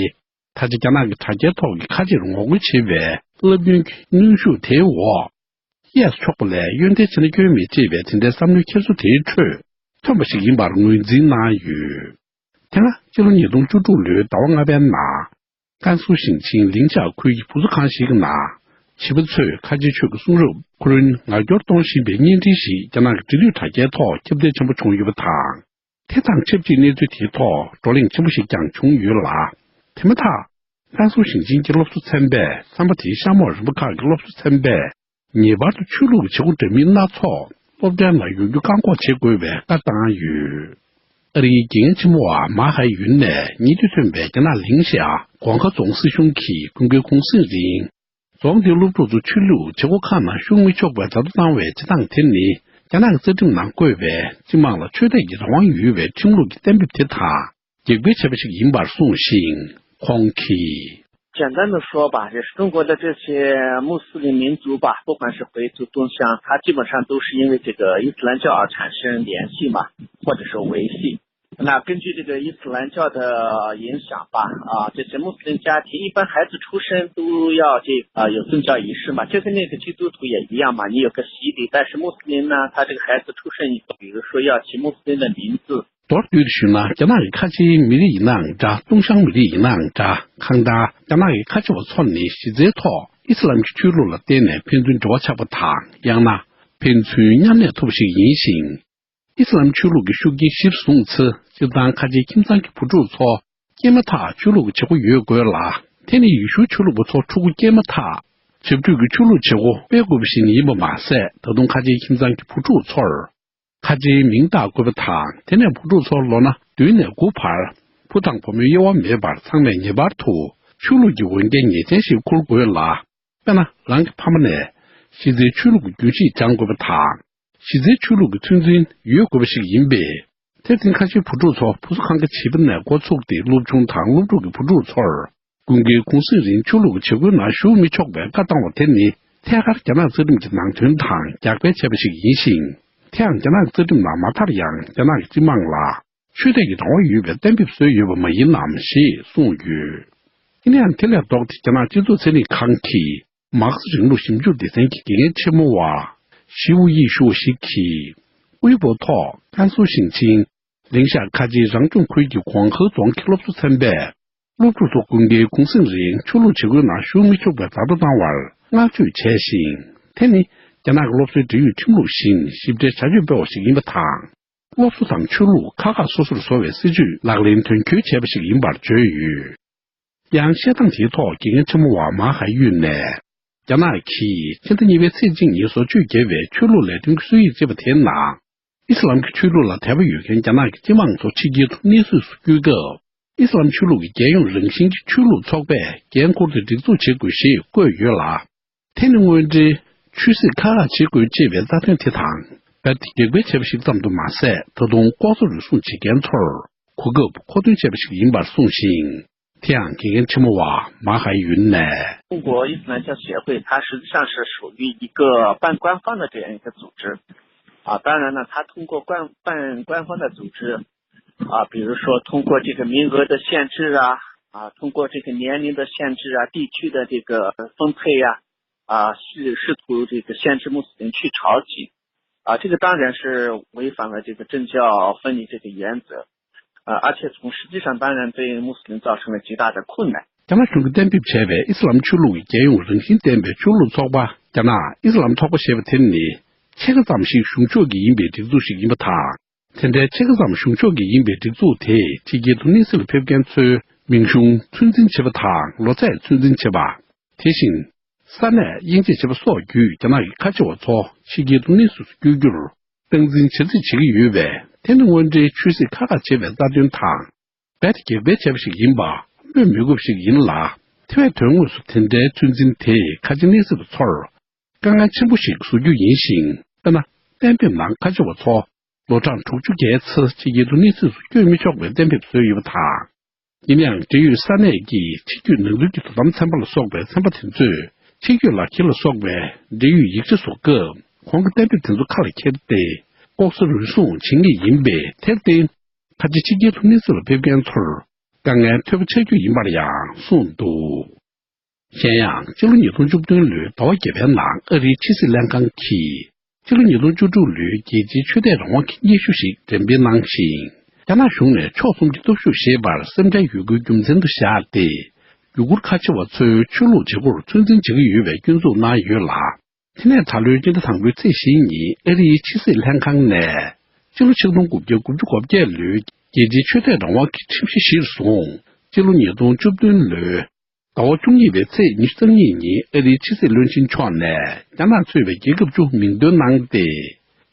ད་ཆ་རྒྱ་ནག་གི་དྲ་རྒྱའི་ཐོག་གི་ཁ་ཆེར་ངོ་རྒོལ་བྱེད་པའི་བསླབ་ཡོན་གྱི་གནོན་ཤུགས་དེའི་འོག་གཡས་སུ་ཕྱོགས་པ་ལས་གཡོན་ཐལ་ཕྱིན་ན་སྐྱོན་མེད་ཅེས་པའི་དེ་འདྲའི་བསམ་བློའི་འཁྱེར་སོ་དེའི་ཁྲོད་ཐོན་པ་ཞིག་ཡིན་པར་ངོས་འཛིན་གནང་ཡོད། དེ་སྔ་ཕྱི་ལོ་ཉིས་སྟོང་བཅུ་དྲུག་ལོའི་ཟླ་བ་ལྔ་པའི་ནང་། ཀན་སུའུ་ཞིང་ཆེན་ལིང་ཅ་ཁུལ་གྱི་བུ་གསོ་ཁང་ཞིག་ནང་། བྱིས་པ་ཚོས་ཁ་ཆེའི་ཆོས་ཀྱི་གསུང་རབ་ཁུ་རུན་ངར་སྐྱོར་གཏོང་བཞིན་པའི་བརྙན་འཕྲིན་ཞིག་རྒྱ་ནག་གི་འབྲེལ་ཡོད་དྲ་རྒྱའི་ཐོག་ཁྱབ་གདལ་ཆེན་པོ་བྱུང་ཡོད་པ་དང་། དེ་དང་ཆབས་ཅིག་གནས་ཚུལ་དེའི་ཐོག་བགྲོ་གླེང་ཆེན་པོ་ཞིག་ཀྱང་བྱུང་ཡོད་ལ། དེ་མ་ཐག་ཀན་སུའུ་ཞིང་ཆེན་གྱི་སློབ་གསོ་ཚན་པས་ཚན་པ་དེའི་གཤམ་འོག་རིམ་པ་ཁག་གི་སློབ་གསོ་ཚན་པས། ངེས་པར་དུ་ཆོས་ལུགས་ཀྱི་བྱེད་སྒོ་འདྲ་མིན་སྣ་ཚོགས་སློབ་གྲྭའི་ནང་ཡོང་རྒྱུ་བཀག་འགོག་བྱེད་དགོས་པའི་བཀའ་བཏང་ཡོད། ཨ་རིའི་དགེ་རྒན་ཆེན་མོ་བ་མཱ་ཧའེ་ཡུན་ནས་ཉེ་དུས་ཐོན་པའི་རྒྱ་ནག་ལིང་ཤ་ཀོང་ཁ་རྫོང་སྲིད་གཞུང་གིས་དགུན་ཁའི་གུང་གསེང་རིང་། རྫོང་དེའི་སློབ་ཕྲུག་ཚོ་ཆོས་ལུགས་བྱེད་སྒོ་ཁག་ནང་ཞུགས་མི་ཆོག་པའི་བརྡ་ཐོ་བཏང་བའི་བྱེད་སྟངས་དེ་ནི། རྒྱ་ནག་གི་རྩ་ཁྲིམས་ནང་བཀོད་པའི་སྤྱི་དམངས་ལ་ཆོས་དད་ཀྱི་རང་དབང་ཡོད་པའི་ཁྲིམས་ལུགས་ཀྱི་གཏན་འབེབས་དེ་དང་། འགལ་འཁུར་བྱས་པ་ཞིག་ཡིན་པར་གསུངས་ཤིང་། ཁོང་གིས། 简单的说吧，也是中国的这些穆斯林民族吧，不管是回族、东乡，他基本上都是因为这个伊斯兰教而产生联系嘛，或者说维系。那根据这个伊斯兰教的影响吧，啊，这些穆斯林家庭一般孩子出生都要这，啊，有宗教仪式嘛，就跟那个基督徒也一样嘛，你有个洗礼，但是穆斯林呢，他这个孩子出生以后，比如说要起穆斯林的名字， མདོར་བསྡུས་ཏེ་ཞུས་ན། རྒྱ་ནག་གི་ཁ་ཆེའི་མི་རིགས་ཡིན་ནའང་འདྲ། ཏུང་ཤང་མི་རིགས་ཡིན་ནའང་འདྲ། གང་ལྟར། རྒྱ་ནག་གི་ཁ་ཆེ་བ་ཚོ་ནི་གཞི་རྩའི་ཐོག་ ཨི་སི་ལམ་གྱི་ཆོས་ལུགས་ལ་བརྟེན་ནས་ཕན་ཚུན་འབྲེལ་བ་ཆགས་པ་དང་། ཡང་ན་ཕན་ཚུན་མཉམ་གནས་ཐུབ་པ་ཞིག་ཡིན་ཞིང་། ཨི་སི་ལམ་ཆོས་ལུགས་ཀྱི་ཤུགས་རྐྱེན་གཞིར་བཟུང་ཚེ། སྤྱིར་བཏང་ཁ་ཆེའི་ཁྱིམ་ཚང་གི་བུ་ཕྲུག་ཚོ་སྐྱེས་མ་ཐག་ཆོས་ལུགས་ཀྱི་བྱེད་སྒོ་ཡོད་དགོས་ལ། དེ་ནི་ཡེ་ཤུའི་ཆོས་ལུགས་པ་ཚོ་ཕྲུ་གུ་སྐྱེས་མ་ཐག་བྱིས་ཕྲུག་གི་ཆོས་ལུགས་བྱེད་སྒོ་སྤེལ་དགོས་པ་ཞིག་ཡིན་པ་མ་ཟད། ད་དུང་ཁ་ཆེའི་ཁྱིམ་ཚང་གི་བུ་ཕྲུག་ཚོར་ཁ་ཆེའི་མིང་བཏགས་དགོས་པ་དང་། དེ་ནས་བུ་ཕྲུག་ཚོར་ལོ་ན་བདུན་ནས་དགུ་བར་བུ་དང་བུ་མོའི་དབྱེ་བ་མེད་པར་ཚང་མས་ངེས་པར་དུ་ཆོས་ལུགས་ཀྱི་འོས་འགན་ངེས་ཅན་ཞིག་འཁུར་དགོས་ལ། དཔེར་ན། རང་གི་ཕ་མ་ནས་གཞི་རྩའི་ཆོས་ལུགས་ཀྱི་རྒྱུན་ཤེས་སྦྱང་དགོས་པ་དང་། གཞི་རྩའི་ཆོས་ལུགས་ཀྱི་ཚོད་འཛིན་ཡོད་དགོས་པ་ཞིག་ཡིན་པས། དེར་བརྟེན་ཁ་ཆེའི་བུ་ཕྲུག་ཚོ་བུ་གསོ་ཁང་གི་བྱིས་པ་ནས་འགོ་ཚུགས་ཏེ། སློབ་ཆུང་དང་སློབ་ཕྲུག་གི་བུ་ཕྲུག་ཚོར་དགུན་ཁའི་གུང་གསེང་རིང་ཆོས་ལུགས་ཀྱི་བྱེད་སྒོའི་ནང་ཞུགས་མི་ཆོག་པའི་བཀའ་བཏང་བ་དེ་ནི། ཐད་ཀར་རྒྱ་ནག་རྩ་ཁྲིམས་ཀྱི་ནང་དོན་དང་རྒྱབ་འགལ་བྱས་པ་ཞིག་ཡིན་ཞིང་། དེའང་རྒྱ་ནག་རྩ་ཁྲིམས་ནང་མ་མཐར་ཡང་རྒྱ་ནག་གི་སྤྱི་དམངས་ལ་ཆོས་དད་ཀྱི་རང་དབང་ཡོད་པའི་གཏན་འབེབས་བཟོས་ཡོད་པ་མ་ཡིན་ནམ་ཞེས་གསུངས་ཡོད། ཡིན་ན་ཡང་། དེ་ལས་ལྡོག་སྟེ་རྒྱ་ནག་སྤྱི་ཚོགས་ཚན་རིག་ཁང་གི་མར་ཁེ་སི་རིང་ལུགས་ཞིབ་འཇུག་སྡེ་ཚན་གྱི་དགེ་རྒན་ཆེན་མོ་བ་ཞི་ཝུ་ཡི་ཞུ་བ་ཞིག་གིས། ཝེ་པོ་ཐོག་ཀན་སུའུ་ཞིང་ཆེན་ལིང་ཤ་ཁ་ཆེའི་རང་སྐྱོང་ཁུལ་གྱི་ཀོང་ཧེ་རྫོང་གི་སློབ་གསོ་ཚན་པས། སློབ་ཕྲུག་ཚོ་དགུན་ཁའི་གུང་གསེང་རིང་ཆོས་ལུགས་བྱེད་སྒོའི་ནང་ཞུགས་མི་ཆོག་པའི་བརྡ་ཐོ་བཏང་བར་བསྔགས་བརྗོད་བྱས་ཤིང་། དེ་ནི་རྒྱ་ནག་གི་སློབ་གསོའི་འབྲེལ་ཡོད་ཁྲིམས་ལུགས་བཞིན་ཞིབ་ཕྲའི་བྱ་སྤྱོད་སྤེལ་བ་ཞིག་ཡིན་པ་དང་། སློབ་གསོ་དང་ཆོས་ལུགས་ཁག་ཁག་སོ་སོར་བཟོ་བའི་སྲིད་བྱུས་ལག་ལེན་དོན་འཁྱོལ་བྱས་པ་ཞིག་ཡིན་པར་བརྗོད་ཡོད། ཡང་བཤད་སྟངས་དེའི་ཐོག་དགེ་རྒན་ཆེན་མོ་བ་མ་ཧའེ་ཡུས་ནས། རྒྱ་ནག་གིས་ཕྱི་ཟླ་གཉིས་པའི་ཚེས་གཅིག་ཉིན་བཟོ་བཅོས་བརྒྱབ་པའི་ཆོས་ལུགས་ལས་དོན་གྱི་སྲོལ་ཡིག་ཅེས་པ་དེའི་ནང་། ཨི་སི་ལམ་གྱི་ཆོས་ལུགས་ལ་དད་པ་ཡོད་མཁན་རྒྱ་ནག་གི་སྤྱི་དམངས་ཚོ་ཕྱི་རྒྱལ་དུ་གནས་སུ་བསྐྱོད་སྐབས། ཨི་སི་ལམ་ཆོས་ལུགས་ཀྱི་རྒྱལ་ཡོངས་རང་བཞིན་གྱི་ཆོས་ལུགས་ཚོགས་པས་འགན་འཁུར་ཏེ་སྒྲིག་འཛུགས་བྱེད་དགོས་ཞེས་བཀོད་ཡོད་ལ། དེ་ནི་དངོས་འབྲེལ་ཆོས་སྲིད་ཁག་ཁག་བྱེད་དགོས་ཅེས་པའི་རྩ་དོན་དེ་དང་རྦད་དེ་གེགས་སྤེལ་བྱས་པ་ཞིག་ཙམ་དུ་མ་ཟད། ད་དུང་ལྐོག་ཟ་རུལ་སུངས་བྱེད་མཁན་ཚོར་གོ་སྐབས་མཁོ་འདོན་བྱས་པ་ཞིག་ཡིན་པར་གསུངས་ཤིང་། དེ་ཡང་དགེ་རྒན་ཆེན་མོ་བ་མ་ཧའེ་ཡུན་ནས། 中国伊斯兰教协会，它实际上是属于一个半官方的这样一个组织。啊，当然呢，它通过官，半官方的组织，啊，比如说通过这个名额的限制啊，啊，通过这个年龄的限制啊，地区的这个分配呀，啊，试，试图这个限制穆斯林去朝觐。啊，这个当然是违反了这个政教分离这个原则。 呃，而且从实际上当然对穆斯林造成了极大的困难。 རྒྱ་ནག་གཞུང་གིས་གཏན་འབེབས་བྱས་པའི་ཨི་སི་ལམ་ཆོས་ལུགས་ཀྱི་རྒྱལ་ཡོངས་རང་བཞིན་ལྡན་པའི་ཆོས་ལུགས་ཚོགས་པ་རྒྱ་ནག་ཨི་སི་ལམ་ཚོགས་པ་ཞེས་པ་དེ་ནི་ཕྱེད་ཀ་ཙམ་ཞིག་གཞུང་ཕྱོགས་ཀྱི་ཡིན་པའི་སྒྲིག་འཛུགས་ཤིག་ཡིན་པ་དང་། དེ་འདྲའི་ཕྱེད་ཀ་ཙམ་གཞུང་ཕྱོགས་ཀྱི་ཡིན་པའི་སྒྲིག་འཛུགས་དེས་ཕྱི་རྒྱལ་དུ་གནས་སེལ་ཕེབས་མཁན་ཚོའི་མིང་གཞུང་ཚོད་འཛིན་བྱེད་པ་དང་། ལོ་ཚད་ཚོད་འཛིན་བྱེད་པ། དེ་བཞིན། ས་གནས་དབྱེ་འབྱེད་བྱེད་པ་སོགས་བརྒྱུད། རྒྱ་ནག་གི་ཁ་ཆེ་བ་ཚོ་ཕྱི་རྒྱལ་དུ་གནས་སུ་བསྐྱོད་རྒྱུར་སྟངས་འཛིན་བྱ་རྩིས་བྱེད་ཀྱི་ཡོད་པས། དེ་ནི་དངོས་འབྲེལ་ཆོས་སྲིད་ཁག་ཁག་བྱེད་པའི་རྩ་དོན་དང་། རྦད་དེ་གེགས་སྤེལ་བྱས་པ་ཞིག་ཡིན་པ་སྨོས་མི་དགོས་པ་ཞིག་ཡིན་ལ། དེ་བས་དོན་དངོས་སུ་དེ་འདྲའི་ཚོད་འཛིན་དེས་ཁ་ཆེ་གནས་སྡོད་པ་ཚོར་དཀའ་ངལ་ཆེན་པོ་ཞིག་བཟོ་རྒྱུ་ཡིན་ཞིང་། དཔེར་ན། གཏན་འབེབས་ནང་ཁ་ཆེ་བ་ཚོ་ལོ་གྲངས་དྲུག་ཅུ་བརྒལ་ཚེ་ཕྱི་རྒྱལ་དུ་གནས་སྡོད་སུ་བསྐྱོད་མི་ཆོག་པའི་གཏན་འབེབས་བཟོས་ཡོད་པ་དང་། ཡིན་ཡང་། འབྲེལ་ཡོད་ས་གནས་ཀྱི་ཕྱི་སྐྱོད་ནང་འཛུལ་གྱི་དོ་དམ་ཚན་པ་ལ་སོགས་པའི་ཚན་པ་དེ་ཚོས་ཕྱི་སྐྱོད་ལག་ཁྱེར་ལ་སོགས་པའི་འབྲེལ་ཡོད་ཡིག་ཆ་བཟོ་སྐབས། གོང་གི་གཏན་འབེབས་དེ་ཚོ་ཁ་ལ་འཁྱེར་ཏེ་ལྐོག་ཟ་རུལ་སུངས་བྱེད་ངེས་ཡིན་པས། དེར་བརྟེན། ཁ་ཆེ་ཕྱི་རྒྱལ་དུ་གནས་སྡོད་ལ་ཕེབས་མཁན་ཚོར་དཀའ་ངལ་ཐོལ་པ་ཆགས་རྒྱུ་ཡིན་པར་ཡང་གསུངས་འདུག། གཞན་ཡང་། སྤྱི་ལོ་ཉིས་སྟོང་བཅུ་བདུན་ལོའི་ཟླ་བ་བརྒྱད་པའི་ནང་ཨ་རིའི་ཕྱི་སྲིད་ལྷན་ཁང་གིས། སྤྱི་ལོ་ཉིས་སྟོང་བཅུ་དྲུག་ལོའི་རྒྱལ་སྤྱིའི་ཆོས་དད་རང་དབང་གི་སྙན་ཞུ་ཞིག་འགྲེམས་སྤེལ་གནང་ཞིང་། རྒྱ་ནག་གཞུང་ནས་ཕྱོགས་གསུམ་གྱི་སྟོབས་ཤུགས་ཞེས་པར་སེམས་ཁྲལ་ཡོད་རྒུའི་རྒྱུ་མཚན་དུ་བཞག་སྟེ། ཡུ་གུར་ཁ་ཆེ་བ་ཚོའི་ཆོས་ལུགས་བྱེད་སྒོར་ཚོད་འཛིན་བྱེད་ཀྱི་ཡོད་པའི་སྐྱོན་འཛུགས་གནང་ཡོད་ལ། དེ་ནས་ད་ལོའི་སྤྱི་ཟླ་དང་པོའི་ཚེས་བཞི་ཉིན་ཨ་རིའི་ཕྱི་སྲིད་ལྷན་ཁང་ནས། སྤྱི་ལོ་ཆིག་སྟོང་དགུ་བརྒྱ་དགུ་བཅུ་གོ་བརྒྱད་ལོའི་རྒྱལ་སྤྱིའི་ཆོས་དད་རང་དབང་གི་ཁྲིམས་གཞི་གཞིར་བཟུང་། སྤྱི་ལོ་ཉིས་སྟོང་བཅུ་བདུན་ལོའི་ཟླ་བ་བཅུ་གཉིས་པའི་ཚེས་ཉི་ཤུ་རྩ་གཉིས་ཉིན་ཨ་རིའི་ཕྱི་སྲིད་བློན་ཆེན་མཆོག་ནས་རྒྱ་ནག་གཙོས་པའི་རྒྱལ་ཁབ་བཅུ་མིང་འདོན་གནང་སྟེ།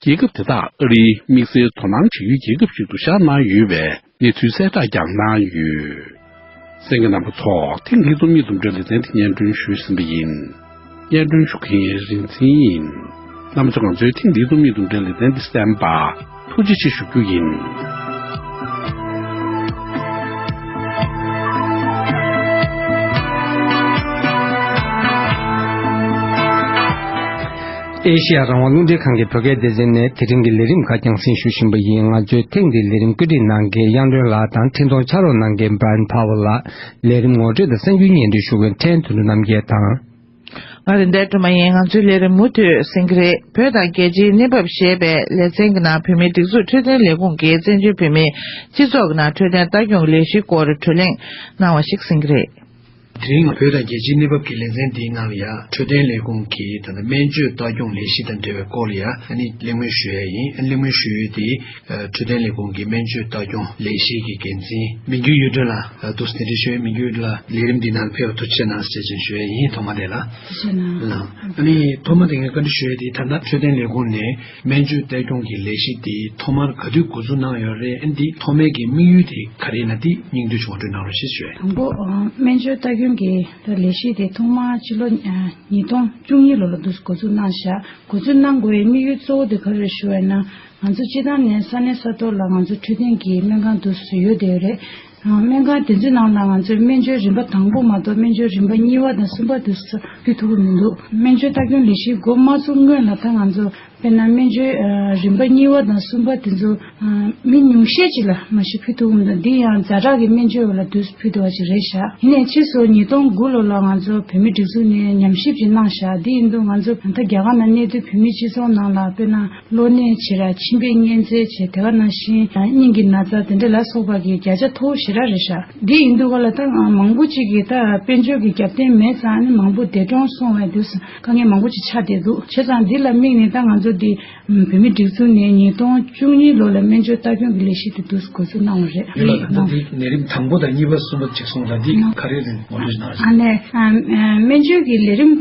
རྒྱལ་ཁབ་དེ་དག་ཨ་རིའི་དམིགས་བསལ་དོ་སྣང་བྱེད་ཡུལ་རྒྱལ་ཁབ་ཞིག་ཏུ་བཞག་གནང་ཡོད་པའི་གནས་ཚུལ་གསལ་བསྒྲགས་ཀྱང་གནང་ཡོད། གསན་མཁན་རྣམ་པ་ཚོ། ཐེངས་འདིའི་རྩོམ་ཡིག་དུམ་གྲའི་ལེ་ཚན་འདི་སྙན་སྒྲོན་ཞུས་ཟིན་པ་ཡིན། སྙན་སྒྲོན་ཞུ་མཁན་རིན་ཆེན་ཡིན། རྣམ་པ་ཚོ། ང་ཚོའི་ཐེངས་འདིའི་རྩོམ་ཡིག་དུམ་གྲའི་ལེ་ཚན་འདི་གསན་པ་ཐུགས་རྗེ་ཆེ་ཞུ་རྒྱུ་ཡིན། ཨེ་ཤེ་ཡ་རང་དབང་རླུང་འཕྲིན་ཁང་གི་བོད་སྐད་སྡེ་ཚན་ནས་དེ་རིང་གི་ལས་རིམ་ཁག་རྒྱང་སྲིང་ཞུ་བཞིན་པ་ཡིན། ང་ཚོའི་ཐེངས་འདིའི་ལས་རིམ་བཀོད་སྒྲིག་གནང་མཁན་གཡང་སྒྲོན་ལགས་དང་འཕྲིན་གཏོང་ཕྱག་རོགས་གནང་མཁན་Brian Powell་ལགས། ལས་རིམ་ངོ་སྤྲོད་དང་གསར་འགྱུར་སྙན་སྒྲོན་ཞུ་མཁན་ཕྲན་དོན་གྲུབ་རྣམ་རྒྱལ་དང་། ང་རིན་ལྡན་སྒྲོལ་མ་ཡིན། ང་ཚོའི་ལས་རིམ་མུ་མཐུད་གསན་གྱི་རེད། བོད་དང་རྒྱལ་སྤྱིའི་གནས་བབ་ཞེས་པའི་ལེ་ཚན་གྱི་ནང་བོད་མིའི་སྒྲིག་འཛུགས་འཕྲོད་བསྟེན་ལས་ཁུངས་ཀྱིས་བཙན་བྱོལ་བོད་མིའི་སྤྱི་ཚོགས་ཀྱི་ནང་འཕྲོད་བསྟེན་ལྟ་སྐྱོང་གི་ལས་གཞིའི་སྐོར་བགྲོ་གླེང་གནང་བ་ཞིག་གསན་གྱི་རེད། དེ་རིང་བོད་དང་རྒྱལ་སྤྱིའི་གནས་བབ་ཀྱི་ལེ་ཚན་འདིའི་ནང་ལ་ཡ་འཕྲོད་བསྟེན་ལས་ཁུངས་ཀྱི་ད་ལྟ་སྨན་བཅོས་ལྟ་སྐྱོང་ལས་གཞི་དང་འབྲེལ་བའི་སྐོར་ལ་ཡ་ཨ་ནི་གླེང་མོལ་ཞུ་ཡ་ཡིན། ཨ་ནི་གླེང་མོལ་ཞུ་ཡུལ་དེ་འཕྲོད་བསྟེན་ལས་ཁུངས་ཀྱི་སྨན་བཅོས་ལྟ་སྐྱོང་ལས་གཞི་གི་འགན་འཛིན་མི་འགྱུར་གཡུ་སྒྲོན་ལགས་འདུག་སེ་གདན་འདྲེན་ཞུ་ཡ་ཡིན། མི་འགྱུར་གཡུ་སྒྲོན་ལགས་ལས་རིམ་འདིའི་ནང་ཕེབས་པར་ཐུགས་རྗེ་གནང་ཞེས་བྱས་ཞུ་ཡ་ཡིན། ཐོག་མ་དེ་ལ། ཐུགས་རྗེ་གནང་། ལགས། ཨ་ནི་ཐོག་མ་དེ་ངས་བཀའ་འདྲི་ཞུ་ཡ་དེ་ད་ལྟ་འཕྲོད་བསྟེན་ལས་ཁུངས་ནས་སྨན་བཅོས་ལྟ་སྐྱོང་གི་ལས་གཞི་དེ་ཐོག་མར་ག་དུས་འགོ་འཛུགས་གནང་ཡོད་རེད། ཨ་ནི་འདི་ཐོག་མའི་གི་དམིགས་ཡུལ་དེ་ག་རེ་ཡིན་ན་དེ་སྙིང་བསྡུས་ཅིག་ངོ་སྤྲོད་གནང་རོགས་ཞེས་ཞུ་ཡ་ཡིན། དང་པོ་ཨ་སྨན་བཅོས་ལྟ་སྐྱོང་གི་ད་ལས་གཞི་དེ་ཐོག་མར་ཕྱི་ལོ་ཨ་ཉིས་སྟོང་བཅུ་གཉིས་ལོ་ལ་འདུག་འགོ་འཛུགས་གནང་བཞག་འགོ་འཛུགས་གནང་དགོས་པའི་དམིགས་ཡུལ་གཙོ་བོ་དེ་ག་རེ་རེད་ཞུ་བ་ཡིན་ན། ང་ཚོ་སྤྱིར་བཏང་ནས་ས་གནས་ས་ཐོག་ལ་ང་ཚོ་འཕྲོད་བསྟེན་གྱི་སྨན་ཁང་དེ་ཚོ་ཡོད་བསྡད་ཡོད་རེད། ཨ་སྨན་ཁང་དེ་ཚོའི་ནང་ལ་ང་ཚོའི་སྨན་བཅོས་རིམ་པ་དང་པོ་མ་གཏོགས་སྨན་བཅོས་རིམ་པ་གཉིས་པ་དང་གསུམ་པ་དེ་ཚོ་ཕུལ་ཐུབ་ཀྱི་མི་འདུག་སྨན་བཅོས་ལྟ་སྐྱོང་ལས་གཞི་འགོ་མ་བཙུགས་སྔོན་ལ་ད་ང་ཚོ་དཔེར་ན་སྨན་བཅོས་ཨ་རིམ་པ་གཉིས་པ་དང་གསུམ་པ་དེ་ཚོ་ཨ་མི་ཉུང་ཤས་ཅིག་ལ་མ་གཞི་ཕུལ་ཐུབ་ཀྱི་མི་འདུག་འདི་ཡང་ཛ་དྲག་གི་སྨན་བཅོས་ལ་དུས་སུ་ཕུལ་ཐུབ་པ་ཅིག་རེད་ཤག་ཡིན་ནའི་ཕྱིས་སུ་ཉིས་སྟོང་དགུ་ལོ་ལ་ང་ཚོ་བོད་མིའི་སྒྲིག་འཛུགས་ནས་ཉམས་ཞིབ་ཅིག་གནང་བཞག་འདི་ཡིན་དུས་ང་ཚོ་ད་རྒྱ་གར་ནང་གནས་སྡོད་བོད་མིའི་སྤྱི་ཚོགས་ནང་ལ་དཔེར་ན། གློ་ནད་བྱས་ར་མཆིན་པའི་གཉན་ཚད་བྱས། དེ་ག་ནང་བཞིན་སྙིང་གི་ན་ཚ་དེ་འདྲ་ལ་སོགས་པ་གི་བརྒྱ་ཆ་མཐོ་བོ་ཞེ་དྲག་རེད་ཤག་འདི་ཡིན་དུས་ག་ལ་ད་མང་པོ་ཅིག་གིས་ད་དཔལ་འབྱོར་གྱི་རྒྱབ་རྟེན་མེད་ཙང་ནི་མང་པོ་འདས་གྲོངས་སོང་བས་དུས་དཀའ་ངལ་མང་པོ་ཅིག་ཆགས་བསྡད་འདུག་བྱས་ཙང་འདི་ལ་དམིགས་ནས་ད་ང་ཚོ་འདི་བོད་མིའི་སྒྲིག་འཛུགས་ནས་ཉིས་སྟོང་བཅུ་གཉིས་ལོ་ལ་སྨན་བཅོས་ལྟ་སྐྱོང་གི་ལས་གཞི་དེ་འདུག་འགོ་འཛུགས་གནང་བ་རེད། ཡོད་ལ་ད་ལྟ་འདི་ནད་རིམས་དང་པོ་དང་གཉིས་པ་གསུམ་པ་ཅིག་སོང་ལ་འདི་ག་རེ་རེད་ངོ་སྤྲོད་གནང་རོགས། ཨ་ནས་སྨན་བཅོས་ཀྱི་ལས་རིམ་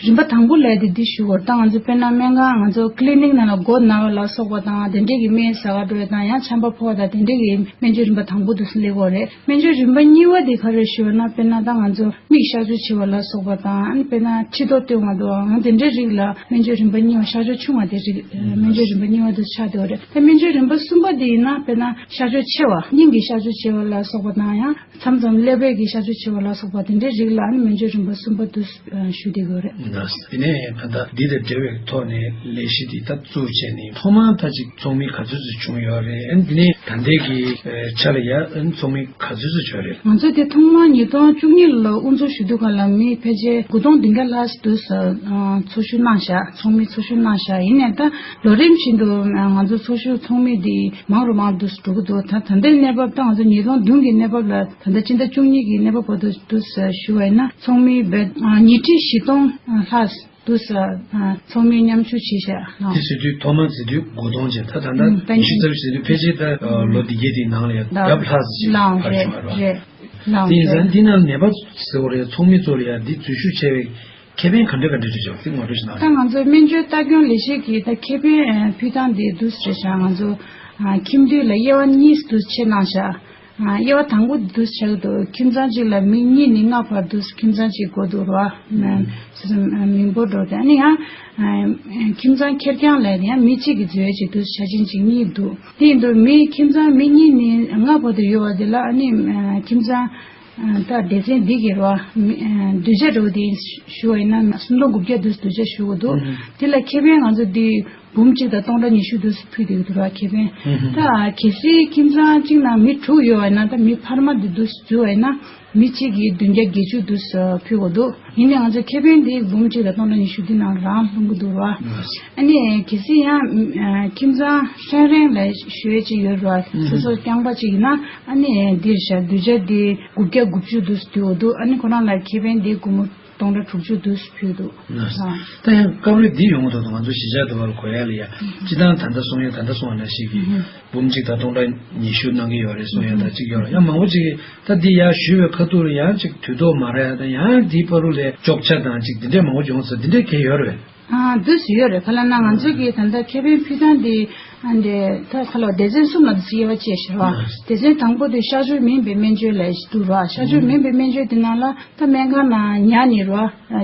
རིམ་པ་དང་པོ་ལས་དེ་འདི་ཞུ་བར་ད་ང་ཚོ་དཔེར་ན་སྨན་ཁང་ང་ཚོ་ཀི་ལི་ནིག་ནང་ལ་མགོ་ན་བ་ལ་སོགས་པ་དང་དེ་འདྲས་ཀྱི་སྨན་ཟ་ག་འགྲོ་ཡ་དང་ཡང་ཆམ་པ་ཕོག་དང་དེ་འདྲས་ཀྱི་སྨན་བཅོས་རིམ་པ་དང་པོ་དུ་སླེབས་ཡོད་རེད། སྨན་བཅོས་རིམ་པ་གཉིས་པ་དེ་ག་རེ་ཞུ་བ་ན་དཔེར་ན་ད་ང་ཚོ་མིག་གཤག་བཅོས་བྱེད་པ་ལ་སོགས་པ་དང་ཨ་ནི་དཔེར་ན་མཁྲིས་རྡོ་བཏོན་པ་དང་དེ་འདྲའི་རིགས་ལ་སྨན་བཅོས་རིམ་པ་གཉིས་པ་གཤག་བཅོས་ཆུང་བ་དེ་རིགས་སྨན་བཅོས་རིམ་པ་གཉིས་པ་དུ་ཆགས་བསྡད་ཡོད་རེད། ད་སྨན་བཅོས་རིམ་པ་གསུམ་པ་དེ་ཡིན་ན་དཔེར་ན་གཤག་བཅོས་ཆེ་བ་སྙིང་གི་གཤག་བཅོས་བྱེད་པ་ལ་སོགས་པ་དང་ཡང་མཚམས་མཚམས་ཀླད་པའི་གི་གཤག་བཅོས་བྱེད་པ་ལ་སོགས་པ་དེ་འདྲའི་རིགས་ལ་ཨ་ནི་སྨན་བཅོས་རིམ་པ་གསུམ་པ་དུ་ཞུ་བསྡད་ཡོད་རེད། ལགས། དེ་ནས་ད་ལྟ་འདི་དང་འབྲེལ་བའི་ཐོག་ནས་ལས་གཞི་འདི་ད་བཙུགས་བྱས་ནས་ཐོག་མར་ད་ཅིག་ཚོགས་མི་ག་ཚོད་ཙམ་བྱུང་ཡོད་རེད། ཨ་ནི་དེ་ནས་ད་ལྟའི་གི་ཆ་ལ་ཡ་ཨ་ནི་ཚོགས་མི་ག་ཚོད་ཙམ་བྱུང་རེད། ང་ཚོ་དེ་ཐོག་མར་ཉིས་སྟོང་བཅུ་གཉིས་ལོ་དབུ་འཛུགས་ཞུ་དུས་སྒང་ལ་མི་ཕལ་ཆེར་དགུ་སྟོང་བདུན་བརྒྱ་ལྷག་ཙམ་དུ་འཚོ་བཞུགས་གནང་བཞག་ཚོགས་མི་འཚོ་བཞུགས་གནང་བཞག་ཡིན་ནའི་ད་ལོ་རིམ་བཞིན་དུ་ང་ཚོ་འཚོ་བཞུགས་ཚོགས་མི་འདི་མང་རུ་མང་རུ་འགྲོ་གི་འདུག་ད་ད་ལྟའི་གནས་བབ་ད་ང་ཚོ་ཉིས་སྟོང་བདུན་གྱི་གནས་བབ་ལ་ད་ལྟ་སྤྱི་ཟླ་བཅུ་གཉིས་ཀྱི་གནས་བབ་བར་དུ་དུ་ཞུ་བ་ཡིན་ན་ཚོགས་མི་བརྒྱད་ཉིས་ཁྲི་བཞི་སྟོང་ལྷག་འདུག་ཚོགས་མི་མཉམ་ཞུགས་བྱས་ཤག་དེ་ཟེར་དུས་ཐོག་མ་ཟེར་དུས་དགུ་སྟོང་བྱས། ད་ད་ལྟ་ཉི་ཤུ་རྩ་བཞི་ཟེར་དུས་ཕལ་ཆེར་ད་ལོ་འདི་གའི་དེའི་ནང་ལ་ཡང་ལྡབ་ལྷག་ཙམ་ཞིག་འཕར་བྱུང་བ་རེད། དེ་ཡིན་ཙང་འདི་ནང་ནད་པ་ཟེར་བ་རེད། ཚོགས་མི་ཚོ་ལ་ཡང་འདི་འཛུལ་ཞུགས་བྱས་པའི་ཁེ་ཕན་ག་འདྲ་ག་འདྲ་འདྲ་བྱུང་ཟེར་ངོ་སྤྲོད་ཞིག་གནང་། ད་ང་ཚོའི་སྨན་བཅོས་ལྟ་སྐྱོང་ལས་གཞི་གི་ད་ཁེ་ཕན་ཕུལ་སྟངས་དེ་འདུག་སེ་རེད་ཤག་ང་ཚོ་ཁྱིམ་དུད་ལ་དབྱེ་བ་གཉིས་སུ་འདུ་ཕྱེ་གནང་ཤག་དབྱེ་བ་དང་པོ་འདུ་ཆགས་འདུག་ཁྱིམ་ཚང་གཅིག་ལ་མི་གཉིས་ནས་ལྔ་བར་དུ་ཁྱིམ་ཚང་གཅིག་དགོས་འདུག་ར། སོ་སོ་མི་འབོར་འགྲོ་དེ་ཨ་ནི་ཡང་ཁྱིམ་ཚང་ཁེར་རྐྱང་ལ་ཡང་མི་གཅིག་གིས་འཛུལ་ཡས་ཅིག་འདུག་ཆ་ཆེན་གཅིག་གཉིས་འདུག་དེ་ཡིན་དུས་མི་ཁྱིམ་ཚང་མི་གཉིས་ནས་ལྔ་བར་དུ་ཡོད་པ་དེ་ལ་ཨ་ནི་ཁྱིམ་ཚང་ད་སྡེ་ཚན་འདི་གི་ར་སྡོད་བྱ་འགྲོ་དེ་ཞུ་བ་ཡིན་ན་སུམ་སྟོང་དགུ་བརྒྱ་འདུག་སྡོད་བྱ་ཞུ་དགོས་འདུག་དེ་ལ་ཁེ་ཕན་ང་ཚོ་འདི། འབུམ་གཅིག་དང་སྟོང་ཕྲག་ཉི་ཤུ་དུ་ཕུལ་དེ་འདུག་ར་ཁེ་ཕན། ད་གལ་སྲིད་ཁྱིམ་ཚང་གཅིག་ནང་མི་དྲུག་ཡོད་པ་ཡིན་ན་ད་མི་འཕར་མ་དེ་དུ་འཛུལ་བ་ཡིན་ན་མི་གཅིག་གིས་བདུན་བརྒྱ་བརྒྱད་ཅུ་དུ་ཕུལ་དགོས་འདུག་ཡིན་ནའི་ང་ཚོ་ཁེ་ཕན་དེ་འབུམ་གཅིག་དང་སྟོང་ཕྲག་ཉི་ཤུ་དེ་ནང་རང་ལྷུང་གི་འདུག་ར། ཨ་ནི་གལ་སྲིད་ཡང་ཁྱིམ་ཚང་ཧྲེང་རེང་ལ་ཞུ་ཡས་ཅིག་ཡོད་ར་སོ་སོ་རྐྱང་པ་ཅིག་ཡིན་ན་ཨ་ནི་འདིར་བཞག་སྡོད་བྱ་དེ་དགུ་བརྒྱ་དགུ་བཅུ་དུ་འདུག་འདུག་ཨ་ནི་ཁོ་རང་ལ་ཁེ་ཕན་དེ་སྒོར་མོ། སྟོང་ཕྲག་དྲུག་ཅུ་དུ་ཕུལ་འདུག་ད་ཡང་སྐབས་རེ་འདི་ཡོང་གི་འདུག་ང་ཚོ་གཞིས་ཆགས་དུ་བར་གོ་ཡ་ལ་ཡ་སྤྱི་བཏང་ད་ལྟ་གསུང་ཡ་ད་ལྟ་གསུང་བ་ན་ཞིག་གིས་འབུམ་གཅིག་དང་སྟོང་ཕྲག་ཉི་ཤུ་གནང་གི་ཡོད་རེད་གསུང་ཡ་ད་གཅིག་ཡོད་རེད། ཡང་མང་པོ་ཅིག་གིས་ད་འདི་ཡ་ཞུས་པའི་ཁ་ཐུག་ལ་ཡང་ཅིག་དུས་ཐོག་མ་རག་ཡ་ད་ཡང་འདིའི་བར་དུ་ལས་གཅོག་ཆ་དང་ཅིག་འདི་འདྲས་མང་པོ་བྱུང་ས་འདི་འདྲས་གལ་ཡོད་རེད། ཨ་འདུག་སེ་ཡོད་རེད། ག་ལ་ན་ང་ཚོ་གིས་ད་ལྟ་ཁེ་ཕན་ཕུལ་སྟངས་འདི་ཨ་འདྲས་ད་ཁ་ལོ་སྡེ་ཚན་གསུམ་ལ་འདུག་སེ་དབྱེ་བ་ཕྱེ་ཤག་ར། སྡེ་ཚན་དང་པོ་དེ་གཤག་བཅོས་མིན་པའི་སྨན་བཅོས་ལ་འདུག་ར། གཤག་བཅོས་མིན་པའི་སྨན་བཅོས་དེ་ནང་ལ། ད་སྨན་ཁང་ནང་ཉར་ནས་རོ།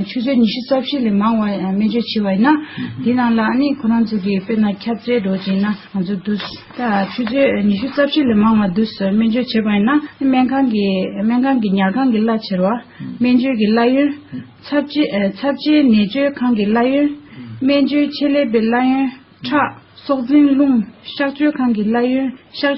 ཆུ་ཚོད་ཉི་ཤུ་རྩ་བཞི་ལས་མང་བ་སྨན་བཅོས་བྱས་པ་ཡིན་ན། འདི་ནང་ལ་ཨ་ནི་ཁོ་རང་ཚོ་གི་དཔེར་ན་ཁྱབ་ཚད་འགྲོ་བྱས་ན་ང་ཚོ་འདུག་ད་ཆུ་ཚོད་ཉི་ཤུ་རྩ་བཞི་ལས་མང་བ་འདུག་སྨན་བཅོས་བྱས་པ་ཡིན་ན་སྨན་ཁང་གི་སྨན་ཁང་གི་ཉར་ཁང་གི་གླ་བྱེད་རོ། སྨན་བཅོས་ཀྱི་གླ་ཡོན། ཚབས་ཆེ་ཚབས་ཆེའི་ནད་བཅོས་ཁང་གི་གླ་ཡོན། སྨན་བཅོས་ཆེད་ལས་པའི་གླ་ཡོན། ཁྲག་སྲོག་འཛིན་རླུང་། གཤག་བཅོས་ཁང་གི་གླ་ཡོན། གཤག་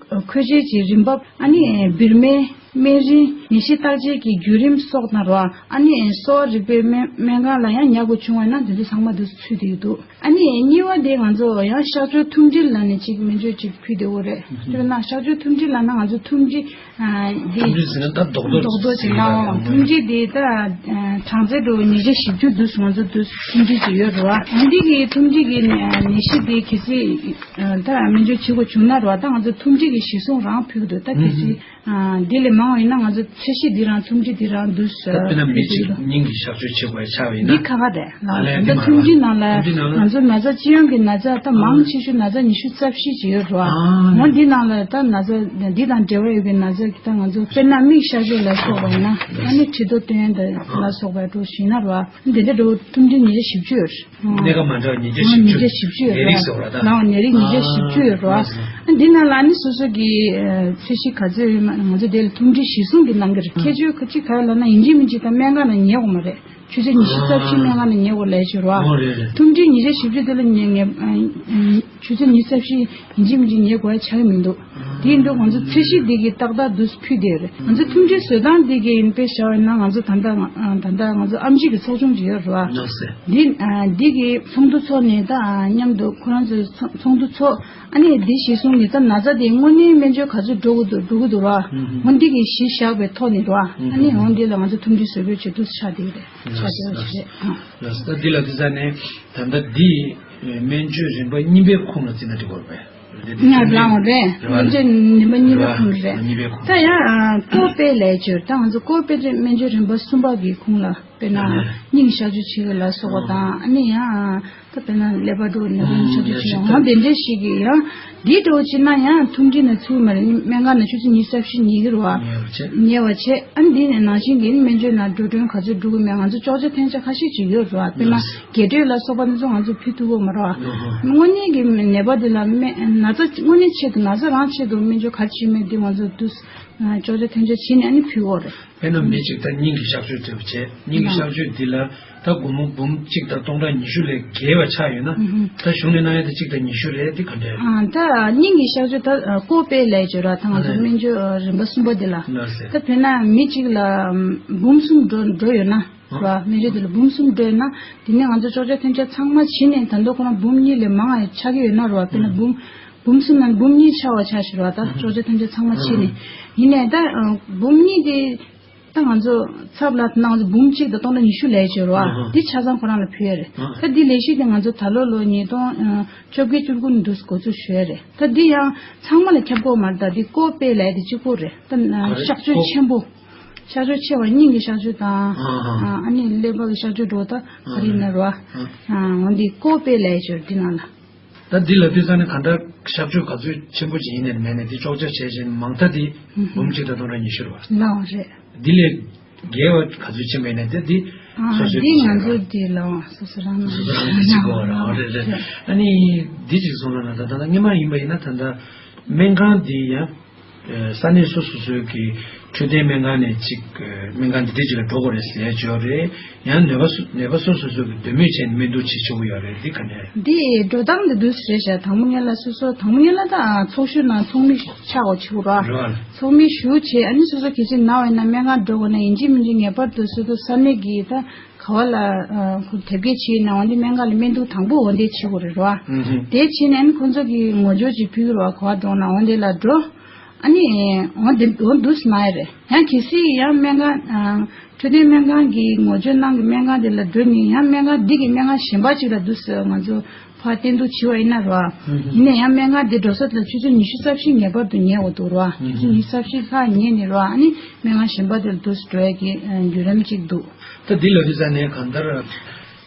བཅོས་མཁོ་ཆས་ཀྱི་རིན་འབབ། ཨ་ནི་བིར་སྨན། སྨན་རིན། ནད་གཞི་བརྟག་དཔྱད་ཀྱི་བརྒྱུད་རིམ་སོགས་དང་རོ། ཨ་ནི་གསོ་བ་རིག་པའི་སྨན་སྨན་ཁང་ལ་ཡང་ཉར་དགོས་བྱུང་བ་ཡིན་ན་དེ་ཚོ་ཚང་མ་དུ་ཚུད་དེ་འདུག་ཨ་ནི་གཉིས་པ་དེ་ང་ཚོ་ཡང་གཤག་བཅོས་ཐུམ་སྒྲིལ་ལབ་ནས་ཅིག་སྨན་བཅོས་ཅིག་ཕུལ་བསྡད་ཡོད་རེད། དཔེར་ན་གཤག་བཅོས་ཐུམ་སྒྲིལ་ལབ་ན་ང་ཚོ་ཐུམ་སྒྲིལ་ཨ་འདི་ཐུམ་སྒྲིལ་ཟེར་ན་ད་རྡོག་རྡོག་རྡོག་རྡོག་ཅིག་ཅིག་ལ་ཡོད་རེད། ཐུམ་སྒྲིལ་དེ་ད་གྲངས་ཚད་དུ་ཉིས་བརྒྱ་བཞི་བཅུ་དུས་སུ་ང་ཚོ་དུས་སུ་ཐུམ་སྒྲིལ་ཅིག་ཡོད་རེད་བ། འོན་ཏེ་གི་ཐུམ་སྒྲིལ་གི་ནད་གཞི་དེ་གལ་སྲིད་ད་སྨན་བཅོས་བྱེད་དགོས་བྱུང་ན་རེད་བ། ད་ང་ཚོ་ཐུམ་སྒྲིལ་གི་གཞི་བཟུང་རང་ཕུལ་གི་འདུག་ད་གལ་སྲིད་ཨ་འདི་ལས་མང་བ་ཡིན་ན་ང་ཚོ་ཚད་གཞི་འདི་རང་ཐུམ་སྒྲིལ་འདི་རང་འདུག་ད་དཔེར་ན་མི་གཅིག་སྙིང་གི་གཤག་བཅོས་བྱེད་དགོས་ཆགས་པ་ཡིན་ན། འདི་ཁག་ཁག་རེད་ལགས། ཨ་ལས་ད་འདི་མ་ཐུམ་སྒྲིལ་ནང་ལ་ཐུམ་སྒྲིལ་ནང་ལ་ང་ཚོ་ན་ཚ་སྤྱི་ཡོངས་ཀྱི་ན་ཚ་ད་མང་ཆེ་ཤོས་ན་ཚ་ཉི་ཤུ་རྩ་བཞི་ཅིག་ཡོད་རེད་བ། ཨ་ལས་འོ་འདི་ནང་ལ་ད་ན་ཚ་འདི་དང་འབྲེལ་བ་ཡོད་པའི་ན་ཚ་ད་ང་ཚོ་དཔེར་ན་མིག་གཤག་བཅོས་ལ་སོགས་པ་ཡིན་ན་ཨ་ནི་མཁྲིས་རྡོ་བཏོན་ཡ་ལ་སོགས་པ་འགྲོ་བཞིན་ན་རེད་བ། འདི་འདྲ་འགྲོ་ཐུམ་སྒྲིལ་ཉིས་བརྒྱ་བཞི་བཅུ་ཡོད་རེད། གནས་སྐབས་མ་འདྲ་བ་ཉིས་བརྒྱ་བཞི་བཅུ། ཉིས་བརྒྱ་བཞི་བཅུ་ཡོད་ལས་རིགས་རེད་བ། ཟེར་བ་ལ། ལའང་ནད་རིགས་ཉིས་བརྒྱ་བཞི་བཅུ་ཡོད་རེད་བ། ཨ་འདི་ནང་ལ་ནི་སོ་སོ་གི་ཨ་ཚད་གཞི་ག་ཚོད་ཡོད་མ་ང་ཚོ་དེ་ལ་ཐུམ་སྒྲིལ་གཞི་བཟུང་གི་གནང་གི་རེད། ཁྱད་ཆོས་ཁ་ཅིག་ག་ལ་ན་ཡིན་གཅིག་མིན་གཅིག་ད་སྨན་ཁང་ནང་ཉལ་དགོས་མ་རེད། ཆུ་ཚོད་ཉི་ཤུ་རྩ་བཞི་སྨན་ཁང་ནང་ཉལ་དགོས་ལས་བྱེད་རེད་བ། ཨོ་རེད་རེད། ཐུམ་སྒྲིལ་ཉིས་བརྒྱ་བཞི་བཅུ་དེ་ལ་ཉལ་ཉལ་ཨ་ཆུ་ཚོད་ཉི་ཤུ་རྩ་བཞི་ཡིན་གཅིག་མིན་གཅིག་ཉལ་དགོས་ཡ་ཆགས་ཀྱི་མི་འདུག་དེ་ཡིན་དུས་ང་ཚོ་ཚད་གཞི་འདི་གི་ཏག་ཏག་འདུག་ཕུལ་བསྡད་ཡོད་རེད། ང་ཚོ་ཐུམ་སྒྲིལ་བཟོ་སྟངས་འདི་གི་ཡིན་པའི་བྱ་བ་ཡིན་ན་ང་ཚོ་ད་ལྟ་ང་ད་ལྟ་ང་ཚོ་ཨེམ་ཆི་གི་ཚོགས་ཆུང་ཅིག་ཡོད་རེད་བ། ལགས་སེ། འདི་ཨ་འདི་གི་ཚོགས་འདུ་ཚོགས་ནས་ད་ཨ་མཉམ་དུ་ཁོ་རང་ཚོའི་ཚོགས་ཚོགས་འདུ་ཚོགས་ཨ་ནི་འདི་གཞི་བཟུང་ནས་ད་ན་ཚ་དེ་དངོས་གནས་སྨན་བཅོས་ག་ཚོད་འགྲོ་གི་འདུག་འགྲོ་གི་འདུག་ར། ཨུ་ཧུམ། འོ་འདི་གི་གཞི་བཞག་པའི་ཐོག་ནས་ར། ཨ་ནི་འོ་འདི་ལ་ང་ཚོ་ཐུམ་སྒྲིལ་བཟོ་དགོས་བྱེད་དུ་ཆགས་བསྡད་ཀྱི་རེད། ཆགས་བསྡད་ཀྱི་རེད། ལགས་སེ། ད་འདི་ལ་དེ་ཙ་ནས་ད་ལྟ་འདི་སྨན་བཅོས་རིམ་པ་གཉིས་པའི་ཁོངས་ལ་བརྩིས་ན་འགྲིག་གི་རེད་པས། ང་རང་རེད། རེད་བ། སྨན་བཅོས་རིམ་པ་གཉིས་པའི་ཁོངས་རེད། གཉིས་པའི་ཁོངས། ད་ཡང་ཀོ་པེ་ལས་བྱོས་ད་ང་ཚོ་ཀོ་པེ་ཅེ་སྨན་བཅོས་རིམ་པ་གསུམ་པ་གི་ཁོངས་ལ་དཔེར་ན་ཨ་ནི་སྙིང་གཤག་བཅོས་བྱེད་ཀྱི་ལ་སོགས་པ་དང་ཨ་ནི་ཡང་ད་དཔེར་ན་ཀླད་པ་འགྲོ་ནས་སྙིང་གཤག་བཅོས་བྱེད་ཡང་དེ་འདྲ་ཞིག་གི་ཡང་འདི་འགྲོ་བྱེད་ན་ཡང་ཐུམ་སྒྲིལ་ནས་ཚུད་མ་རེད། སྨན་ཁང་ནས་ཆུ་ཚོད་ཉི་ཤུ་རྩ་བཞི་ཉལ་གི་རེད་བ། ཉལ་བ་བྱེད། ཉལ་བ་བྱེད། ཨ་ནི་འདི་ནས་ནང་བཞིན་གྱི་སྨན་བཅོས་ནང་འགྲོ་གྲོན་ག་ཚོད་འགྲོ་གི་མེད་ང་ཚོ་ཅོག་ཆ་འཐེན་ཆ་ཁ་ཤས་ཅིག་ཡོད་རེད་བ། དཔེར་ན། རྒྱས་སྤྲོས་ལ་སོགས་པ་འདི་ཚོ་ང་ཚོ་ཕུལ་ཐུབ་ཀྱི་མ་རེད་བ། དངོས་གནས་ཀྱི་ནད་པ་འདི་ལ་སྨན་ན་ཚ་དངོས་གནས་ཆེད་དུ་ན་ཚ་རང་ཆེད་དུ་སྨན་བཅོས་ག་རེ་བྱེད་མེད་འདི་ང་ཚོ་འདུ་ཅོག་ཆ་འཐེན་ཆ་བྱེད་ནས་ཨ་ནི་ཕུལ་ཡོད་རེད། དཔེར་ན་མི་གཅིག་ད་སྙིང་གི་གཤག་བཅོས་འདྲ་པོ་བྱས་སྙིང་གི་གཤག་བཅོས་འདི་ལ་ད་སྒོར་མོ་འབུམ་གཅིག་དང་སྟོང་ཕྲག་ཉི་ཤུ་ལས་བརྒལ་བ་ཆགས་ཡོད་ན་ད་གཞུང་ནས་གནང་ཡ་དེ་གཅིག་དང་ཉི་ཤུ་རེད་དེ་ག་འདྲ། ཨ་ད་སྙིང་གི་གཤག་བཅོས་ད་ཀོ་པེ་ལས་བྱོས་ར་ད་ང་ཚོ་སྨན་བཅོས་རིམ་པ་གསུམ་པ་འདི་ལ་ད་དཔེར་ན་མི་གཅིག་ལ་འབུམ་གསུམ་འགྲོ་འགྲོ་ཡོད་ན། ར། སྨན་བཅོས་དེ་ལ་འབུམ་གསུམ་སྤྲད་ན། དེ་ནས་ང་ཚོ་ཅོག་ཆ་འཐེན་ཆ་ཚང་མ་བྱིན་ནས་ད་དུང་ཁོ་རང་འབུམ་གཉིས་ལས་མང་བ་ཆགས་ཀྱི་ཡོད་ན་ར། དཔེར་ན་འབུམ་འབུམ་གསུམ་ནང་འབུམ་གཉིས་ཆགས་པ་ཆགས་ཤིག་ར། ད་ཅོག་ཆ་འཐེན་ཆ་ཚང་མ་བྱིན་ནས། ཡིན་ནའི་ད་འབུམ་གཉིས་དེ་ད་ང་ཚོ་ཚབ་ལ་ད་ང་ཚོ་འབུམ་གཅིག་དང་སྟོང་ཕྲག་ཉི་ཤུ་ལས་བྱོས་ར། དེ་ཆ་ཚང་ཁོ་རང་ལ་ཕུལ་ཡ་རེད། ད་འདི་ལས་གཞི་དེ་ང་ཚོ་ད་ལོ་ལོ་ཉིས་སྟོང་བཅོ་བརྒྱད་བཅུ་དགུ་ནས་འདུག་འགོ་འཛུགས་ཞུ་ཡ་རེད། ད་འདི་ཡང་ཚང་མ་ལ་ཁྱབ་ཀྱི་ཡོད་མ་རེད། ད་འདི་ཀོ་པེ་ལས་དེ་གཅིག་པོ་རེད། ད་གཤག་བཅོས་ཆེན་པོ། གཤག་བཅོས་ཆེ་བ་སྙིང་གི་གཤག་བཅོས་དང་། ཨ་ཨ་ནི་ཀླད་པ་གི་གཤག་བཅོས་འགྲོ་ད་ག་རེ་ཡིན་ན་རོ། ཨ་འོ་འདི་ཀོ་པེ་ལས་ཡོད་འདི་ནང་ལ། ད་འདི་ལ་དུས་ཚོད་ནི་ག་འདྲ་གཤག་བཅོས་ག་ཚོད་ཆེན་པོ་ཅིག་ཡིན་ནའི་མེད་ནའི་འདི་ཅོག་ཆ་བྱས་བཞིན་མང་མཐའ་འདི་འབུམ་གཅིག་དང་སྟོང་ཕྲག་ཉི་ཤུ་རེད་བ། ལའོ་རེད། འདི་ལས་རྒྱས་པ་ག་ཚོད་ཕྱིན་པ་ཡིན་ནའི་དེ་འདི་ཨ་སོ་སོའི་འདི་ང་ཚོ་འདི་ལའོ་སོ་སོ་རང་སོ་སོ་རང་གི་གཅིག་གོ་ར་རེད་རེད། ཨ་ནི་འདི་གཅིག་སོང་ལ་ན་ད་ད་ལྟ་སྔོན་མ་ཡིན་པ་ཡིན་ན་ད་ལྟ་སྨན་ཁང་འདི་ཡང་ས་གནས་སོ་སོ་སོའི་གི་འཕྲོད་བསྟེན་སྨན་ཁང་ནས་གཅིག་སྨན་ཁང་འདི་འདྲ་ཅིག་ལ་འགྲོ་དགོས་རེད་ཟེར་ཡ་ཅིག་ཡོད་རེད། ཡང་ནད་པ་སོ་ནད་པ་སོ་སོ་སོ་གི་འདོད་མོས་བྱས་ནས་སྨན་བསྡུར་བྱེད་ཆོག་གི་ཡོད་རེད། འདི་ག་ནས་རེད། འདི་འགྲོ་སྟངས་འདི་འདུག་ཟེར་བྱ་དང་པོ་ཉིད་ལ་སོ་སོ་དང་པོ་ཉིད་ལ་ད་ཚོགས་ཞུགས་ནང་ཚོགས་མི་ཆགས་འོ་ཆིག་ར། རེད་བ། ཚོགས་མི་ཞུགས་བྱས་ཨ་ནི་སོ་སོ་གལ་སྲིད་ན་བ་ཡིན་ན་སྨན་ཁང་འགྲོ་དགོས་ན་ཡིན་གཅིག་མིན་གཅིག་ངེས་པར་དུ་སོ་སོ་ས་གནས་ཀྱི་ད་ག་བ་ལ་ཁོ་དེབ་སྐྱེལ་བྱས་ན་འོ་འདི་སྨན་ཁང་ལ་སྨན་བསྡུར་དང་པོ་འོ་འདི་བྱེད་དགོས་རེད་ར། དེ་བྱས་ནས་ཨ་ནི་ཁོ་ཚོ་གི་ངོ་སྦྱོར་ཅིག་ཕུལ་གི་ར་ག་བ་འགྲོ་ན་འོ་འདི་ལ་འགྲོ། ཨ་ནི་འོ་འདི་འོ་འདུག་སེ་ན་ཡ་རེད། ཡང་གལ་སྲིད་ཡང་སྨན་ཁང་ཨ་འཕྲོད་བསྟེན་སྨན་ཁང་གི་ངོ་སྦྱོར་གནང་གི་སྨན་ཁང་དེ་ལ་འགྲོ་ནས་ཡང་སྨན་ཁང་འདི་གི་སྨན་ཁང་གཞན་པ་ཅིག་ལ་འདུག་སེ་ང་ཚོ་ཕར་བསྟེན་གཏུག་བྱས་པ་ཡིན་ན་རོ། ཡིན་ནའི་ཡང་སྨན་ཁང་འདི་འགྲོ་ས་དེ་ལ་ཆུ་ཚོད་ཉི་ཤུ་རྩ་བཞི་ངེས་པར་དུ་ཉལ་དགོས་འདུག་རོ། ཆུ་ཚོད་ཉི་ཤུ་རྩ་བཞི་ལྷག་ཉལ་ནས་རོ་ཨ་ནི་སྨན་ཁང་གཞན་པ་དེ་ལ་འདུག་སེ་འགྲོ་ཡ་གི་བརྒྱུད་རིམ་ཅིག་འདུག་ད་འདི་ལ་དུས་ཙམ་ནས་གང་ལྟར།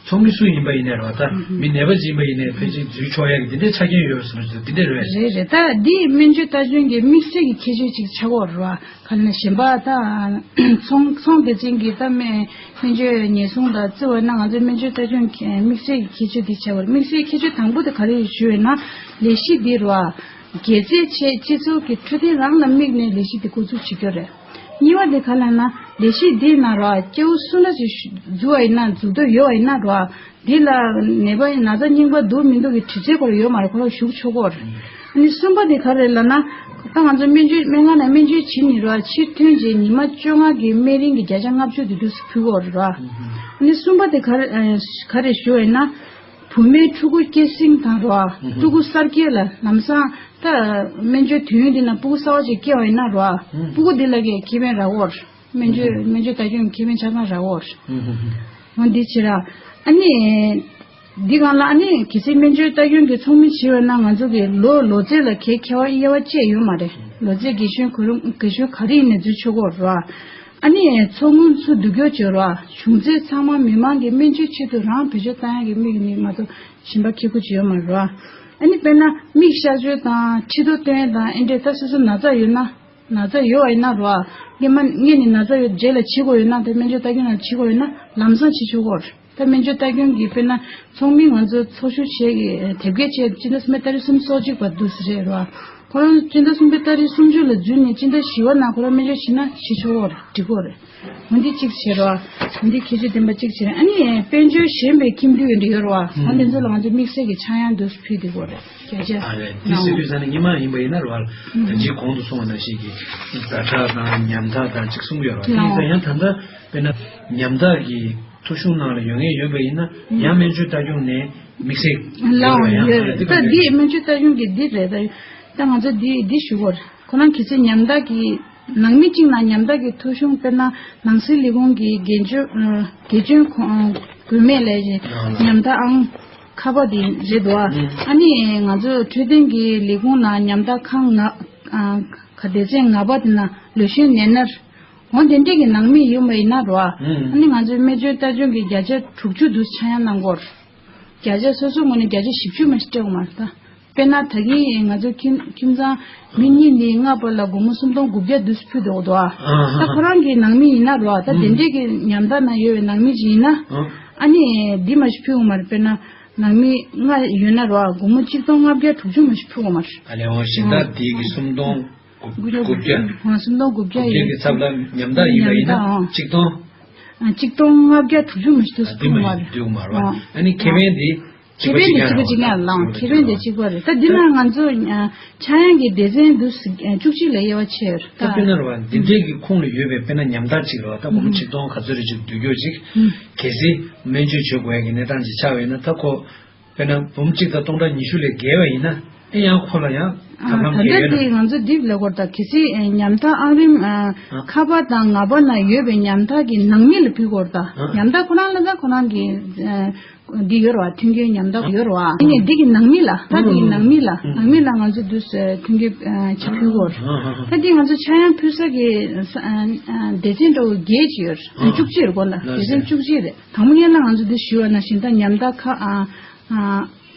ཚོགས་མི་སུ་ཡིན་པ་ཡིན་ནའི་རོ་ད་མི་ནད་པ་ཅིག་ཡིན་པ་ཡིན་ནའི་ཕལ་ཆེར་འཛུལ་ཆོག་ཡག་གི་འདི་འདྲའི་ཆ་རྐྱེན་ཡོད་ཟེར་ན་འདི་འདྲ་རེད། རེད་རེད། ད་འདི་སྨན་བཅོས་ལྟ་སྐྱོང་གི་དམིགས་བསལ་གྱི་ཁྱད་ཆོས་ཅིག་ཆགས་ཀྱི་ཡོད་རེད་བ། ག་ལ་ན་གཞན་པ་ད་ཚོང་ཚོང་སྡེ་ཚན་གྱི་ད་སྨན་སྨན་བཅོས་ཉེན་སྲུང་དང་བརྩི་བ་ན་ང་ཚོའི་སྨན་བཅོས་ལྟ་སྐྱོང་གི་དམིགས་བསལ་གྱི་ཁྱད་ཆོས་འདི་ཆགས་ཀྱི་ཡོད་རེད། དམིགས་བསལ་ཁྱད་ཆོས་དང་པོ་དེ་ག་རེ་རེད་ཞུས་ཡོད་ན་ལས་གཞི་འདི་རེད་བ། དགེ་རྩའི་ཆེད་སྤྱི་ཚོགས་ཀྱི་འཕྲོད་བསྟེན་རང་ལ་དམིགས་ནས་ལས་གཞི་འདི་འགོ་འཛུགས་བྱེད་ཀྱི་ཡོད་རེད། གཉིས་པ་དེ་ག་ལ་ན་ལས་གཞི་འདིའི་ནང་ར་སྐྱེ་བོ་སུ་འདྲ་ཞིག་འཛུལ་བ་ཡིན་ན་འཛུལ་འདོད་ཡོད་པ་ཡིན་ན་ར་འདི་ལ་ནད་པ་ན་ཚ་རྙིང་པ་འདུག་མི་འདུག་གི་དྲི་རྩད་སྐོར་ཡོད་མ་རེད། ཁོ་རང་ཞུགས་ཆོག་གི་རེད། ཨ་ནི་གསུམ་པ་དེ་ག་རེ་ལབ་ན། ད་ང་ཚོ་སྨན་བཅོས་སྨན་ཁང་ནས་སྨན་བཅོས་བྱེད་ནི་ར་ཕྱིར་ཐོན་རྗེས་ཉི་མ་བཅོ་ལྔ་གི་སྨན་རིན་གྱི་བརྒྱ་ཆ་ལྔ་བཅུ་དེ་དུས་སུ་ཕུལ་དགོས་རེད་ར། ཨ་ནི་གསུམ་པ་དེ་ག་རེ་ཨ་ག་རེ་ཞུ་བ་ཡིན་ན། བུད་མེད་ཕྲུ་གུ་སྐྱེད་སྲིང་དང་ར། ཕྲུ་གུ་གསར་སྐྱེས་ལ་ལམ་སང་ད་སྨན་བཅོས་དུས་ཡུན་འདི་ན་ཕྲུ་གུ་གསར་བ་ཅིག་སྐྱེ་བ་ཡིན་ན་ར། ཕྲུ་གུ་འདི་ལ་གི་ཁེ་ཕན་རག་གོ་ར། སྨན་བཅོས་སྨན་བཅོས་ལྟ་སྐྱོང་ཁེ་ཕན་ཆ་ཚང་རག་གོ་ར། འོ་འདི་བྱེད་ར། ཨ་ནི། འདི་གང་ལ་ཨ་ནི་གལ་སྲིད་སྨན་བཅོས་ལྟ་སྐྱོང་གི་ཚོགས་མི་བྱེད་འོས་ན་ང་ཚོ་གི་ལོ་ལོ་ཚད་ལ་གལ་ཁྱད་པར་དབྱེ་བ་བཅས་ཡོད་མ་རེད། ལོ་ཚད་རྒན་གཞོན་གོ་རིམ་རྒན་གཞོན་ག་རེ་ཡིན་ནས་འཛུལ་ཆོག་གོ་ར། ཨ་ནི་ཚོགས་དངུལ་ཚུར་བསྡུ་སྐྱོར་བྱེད་ར། བྱུང་ཚད་ཚང་མ་མི་མང་གི་སྨན་བཅོས་ཆེད་དུ་རང་བེད་སྤྱོད་བཏང་ཡག་གི་དམིགས་ནས་མ་གཏོགས་གཞན་པ་ཁེ་ཁུར་ཅིག་ཡོད་མ་རེད་ར། ཨ་ནི་དཔེར་ན་མིག་གཤག་བཅོས་དང་མཁྲིས་རྡོ་སྟོན་དང་ཨེ་འདྲས་ད་སོ་སོ་ན་ཚ་ཡོད་ན། ན་ཚ་ཡོད་པ་ཡིན་ན་ར། སྔོན་མ་སྔོན་ནས་ན་ཚ་ཡོད་རྗེས་ལ་བྱེད་དགོས་ཡོད་ན་དེ་སྨན་བཅོས་ལྟ་སྐྱོང་ལ་བྱེད་དགོས་ཡོད་ན་ལམ་སང་བྱེད་ཆོག་གོ་ར། ད་སྨན་བཅོས་ལྟ་སྐྱོང་གི་དཔེར་ན་ཚོགས་མི་ང་ཚོ་ཚོགས་ཞུགས་བྱེད་ཀྱི་དེབ་སྐྱེལ་བྱས་སྤྱི་ཟླ་གསུམ་པའི་ཏ་རིག་སུམ་ཅུ་སོ་གཅིག་བར་དུ་ཟེར་ར། ཁོ་རང་སྤྱི་ཟླ་གསུམ་པའི་ཏ་རིག་སུམ་ཅུ་ལ་འཛུལ་ནས་སྤྱི་ཟླ་བཞི་པ་ནང་ཁོ་རང་སྨན་བཅོས་བྱེད་ན་བྱེད་ཆོག་གོ་ར། འགྲིག་གོ་ར། འོ་འདི་གཅིག་བྱེད་ར། འོ་འདི་ཁྱད་ཆོས་ལྡན་པ་གཅིག་བྱེད་ར། ཨ་ནི་དཔལ་འབྱོར་ཞན་པའི་ཁྱིམ་རྒྱུད་འདི་ཡོད་ར་བ། འོ་འདི་ཚོ་ལ་ང་ཚོ་དམིགས་བསལ་གྱི་ཆག་ཡང་འདུག་ཕུལ་འདི་གོ་རེད། བརྒྱ་ཆ་ཨ་རེད། འདི་ཟེར་དུས་ཙང་ནས་སྔོན་མ་ཡིན་པ་ཡིན་ན་ར་བ། ད་ཅིག་གོང་དུ་སོང་བ་ནང་བཞིན་གྱི་ཛ་དྲག་དང་ཉམ་ཐག་དང་ཅིག་གསུང་གི་ཡོད་ར། དེ་ཡིན་ཙང་ཡང་ད་ལྟ་དཔེར་ན་ཉམ་ཐག་གི་ཐོ་གཞུང་ནང་ལ་ཡོད་ངེས་ཡོད་པ་ཡིན་ན་ཡང་སྨན་བཅོས་ལྟ་སྐྱོང་ནས་དམིགས་བསལ་ལའང་ཡོད་ར། ཡང་ཡོད་རེད། ད་འདི་སྨན་བཅོས་ལྟ་སྐྱོང་གི་འདི་རེད། ད་ད་ང་ཚོ་འདི་འདི་ཞུ་གོ་ར། ཁོ་རང་གལ་སྲིད་ཉམ་ཐག་གི་ནང་མི་གཅིག་ནང་ཉམ་ཐག་གི་ཐོ་གཞུང་དཔེར་ན་ནང་སྲིད་ལས་ཁུངས་ཀྱི་དགེ་སྐྱོན་དགེ་སྐྱོན་དགོས་མེད་ལས་ཉམ་ཐག་ཨང་ཁ་པ་དེ་རེད་འདུག་ཨ་ནི་ང་ཚོ་འཕྲོད་བསྟེན་གྱི་ལས་ཁུངས་ནང་ཉམ་ཐག་ཁང་ང་ག་སྡེ་ཚན་ལྔ་པ་དེ་ན་ལོ་གཞོན་ནད་མནར་འོ་དེ་འདྲས་ཀྱི་ནང་མི་ཡོད་པ་ཡིན་ན་རོ། ཨ་ནི་ང་ཚོའི་སྨན་བཅོས་ལྟ་སྐྱོང་གི་བརྒྱ་ཆ་དྲུག་ཅུ་དུ་ཆག་ཡང་གནང་དགོས། བརྒྱ་ཆ་སོ་སོ་ངོས་ནས་བརྒྱ་ཆ་བཞི་བཅུ་མ་ཞིག་སྤྲད་དགོས་མ་རེད་ད། དཔེར་ན་ད་གིན་ང་ཚོ་ཁྱིམ་ཁྱིམ་ཚང་མི་གཉིས་ནས་ལྔ་བར་ལ་སྒོར་མོ་སུམ་སྟོང་དགུ་བརྒྱ་དུ་ཕུལ་འདུག་དོ། ད་ཁོ་རང་གི་ནང་མི་ཡིན་ན་རོ། ད་དེ་འདྲས་ཀྱི་ཉམ་ཐག་ན་ཡོད་པའི་ནང་མི་ཞིག་ཡིན་ན། ཨ་ནི་འདི་མ་ཞིག་ཕུལ་དགོས་མ་རེད། དཔེར་ན་ནང་མི་ལྔ་ཡོད་ན་རོ། སྒོར་མོ་གཅིག་སྟོང་ལྔ་བརྒྱ་དྲུག་ཅུ་མ་ཞིག་ཕུལ་དགོས་མ་རེད། ཨ་ལས་འོ་གཞན་དག་དེ་གི་སུམ་སྟོང་དགུ་བརྒྱ། ཨ་སུམ་སྟོང་དགུ་བརྒྱ་དགུ་བརྒྱ་ཡོད། གི་ཚབ་ལ་ཉམ་ཐག་ཡིན་པ་ཡིན་ན་ཉམ་ཐག་ཨང་། གཅིག་སྟོང་། ཨ་གཅིག་སྟོང་ལྔ་བརྒྱ་དྲུག་ཅུ་མ་ཞིག་དུ་ཨ་དེ་མ་ཕུལ་དགོས་མ་རེད། ཞིག་ཕུལ་དགོས་མ་རེད་བ། ཨ་ནི་ཁེ་ཕན་དེ། ཁེ་ཕན་དེ་གཅིག་པ་གཅིག་རྐྱང་རེད་ལགས། ཁེ་ཕན་དེ་གཅིག་པ་རེད། ད་འདི་ན་ང་ཚོ་ཆག་ཡང་གི་སྡེ་ཚན་དུ་བཅུ་གཅིག་ལ་དབྱེ་བ་ཕྱེ་ཡོད་ད། ད་དཔེར་ན་རེད་བ། འདི་འདྲས་ཀྱི་ཁོངས་ལ་ཡོད་པའི་དཔེར་ན་ཉམ་ཐག་ཅིག་རེད་བ། ད་སྒོར་མོ་ཆིག་སྟོང་ག་ཚོད་རེ་ཅིག་བསྡུ་རྒྱུ་ཅིག་གལ་སྲིད་སྨན་བཅོས་བྱེད་དགོས་ཡ་གི་གནས་སྟངས་ཅིག་ཆགས་པ་ཡིན་ན། ད་ཁོ་དཔེར་ན་འབུམ་གཅིག་དང་སྟོང་ཕྲག་ཉི་ཤུ་ལས་བརྒལ་བ་ཡིན་ན། ཨེ་ཡང་ཁོ་ལ་ཡང་ཐབས་ལམ་ད་གལ་ལྟར་ཡོད་ན། དེ་ང་ཚོ་འདི་ལས་སྐོར་དང་གལ་སྲིད་ཉམ་ཐག་ཨང་རིམ་ཁ་པ་དང་ང་པ་ན་ཡོད་པའི་ཉམ་ཐག་གི་ནང་མི་ལ་ཕུལ་དགོས་རེད་ད། ཉམ་ཐག་ཁོ་རང་ལ་ད་ཁོ་རང་གི་འདི་ཡོད་རེད་བ། མཐུན་རྐྱེན་ཉམ་ཐག་ཡོད་རེད་བ། ཨ་ནི་འདི་གི་ནང་མི་ལ་ད་འདི་གི་ནང་མི་ལ་ནང་མི་ལ་ང་ཚོ་འདུས་མཐུན་རྐྱེན་ཆ་ཕུལ་དགོས་རེད། ད་འདི་ང་ཚོ་ཆག་ཡང་ཕུལ་ས་གི་སྡེ་ཚན་འདྲ་བོ་བརྒྱད་ཅིག་ཡོད་རེད། བཅུ་གཅིག་རེད་གོ་ན། སྡེ་ཚན་བཅུ་གཅིག་རེད། དང་པོ་ཡན་ལ་ང་ཚོ་འདི་ཞུ་བ་ན་གཞན་དག་ཉམ་ཐག་ཁ་ཨ་ཨ།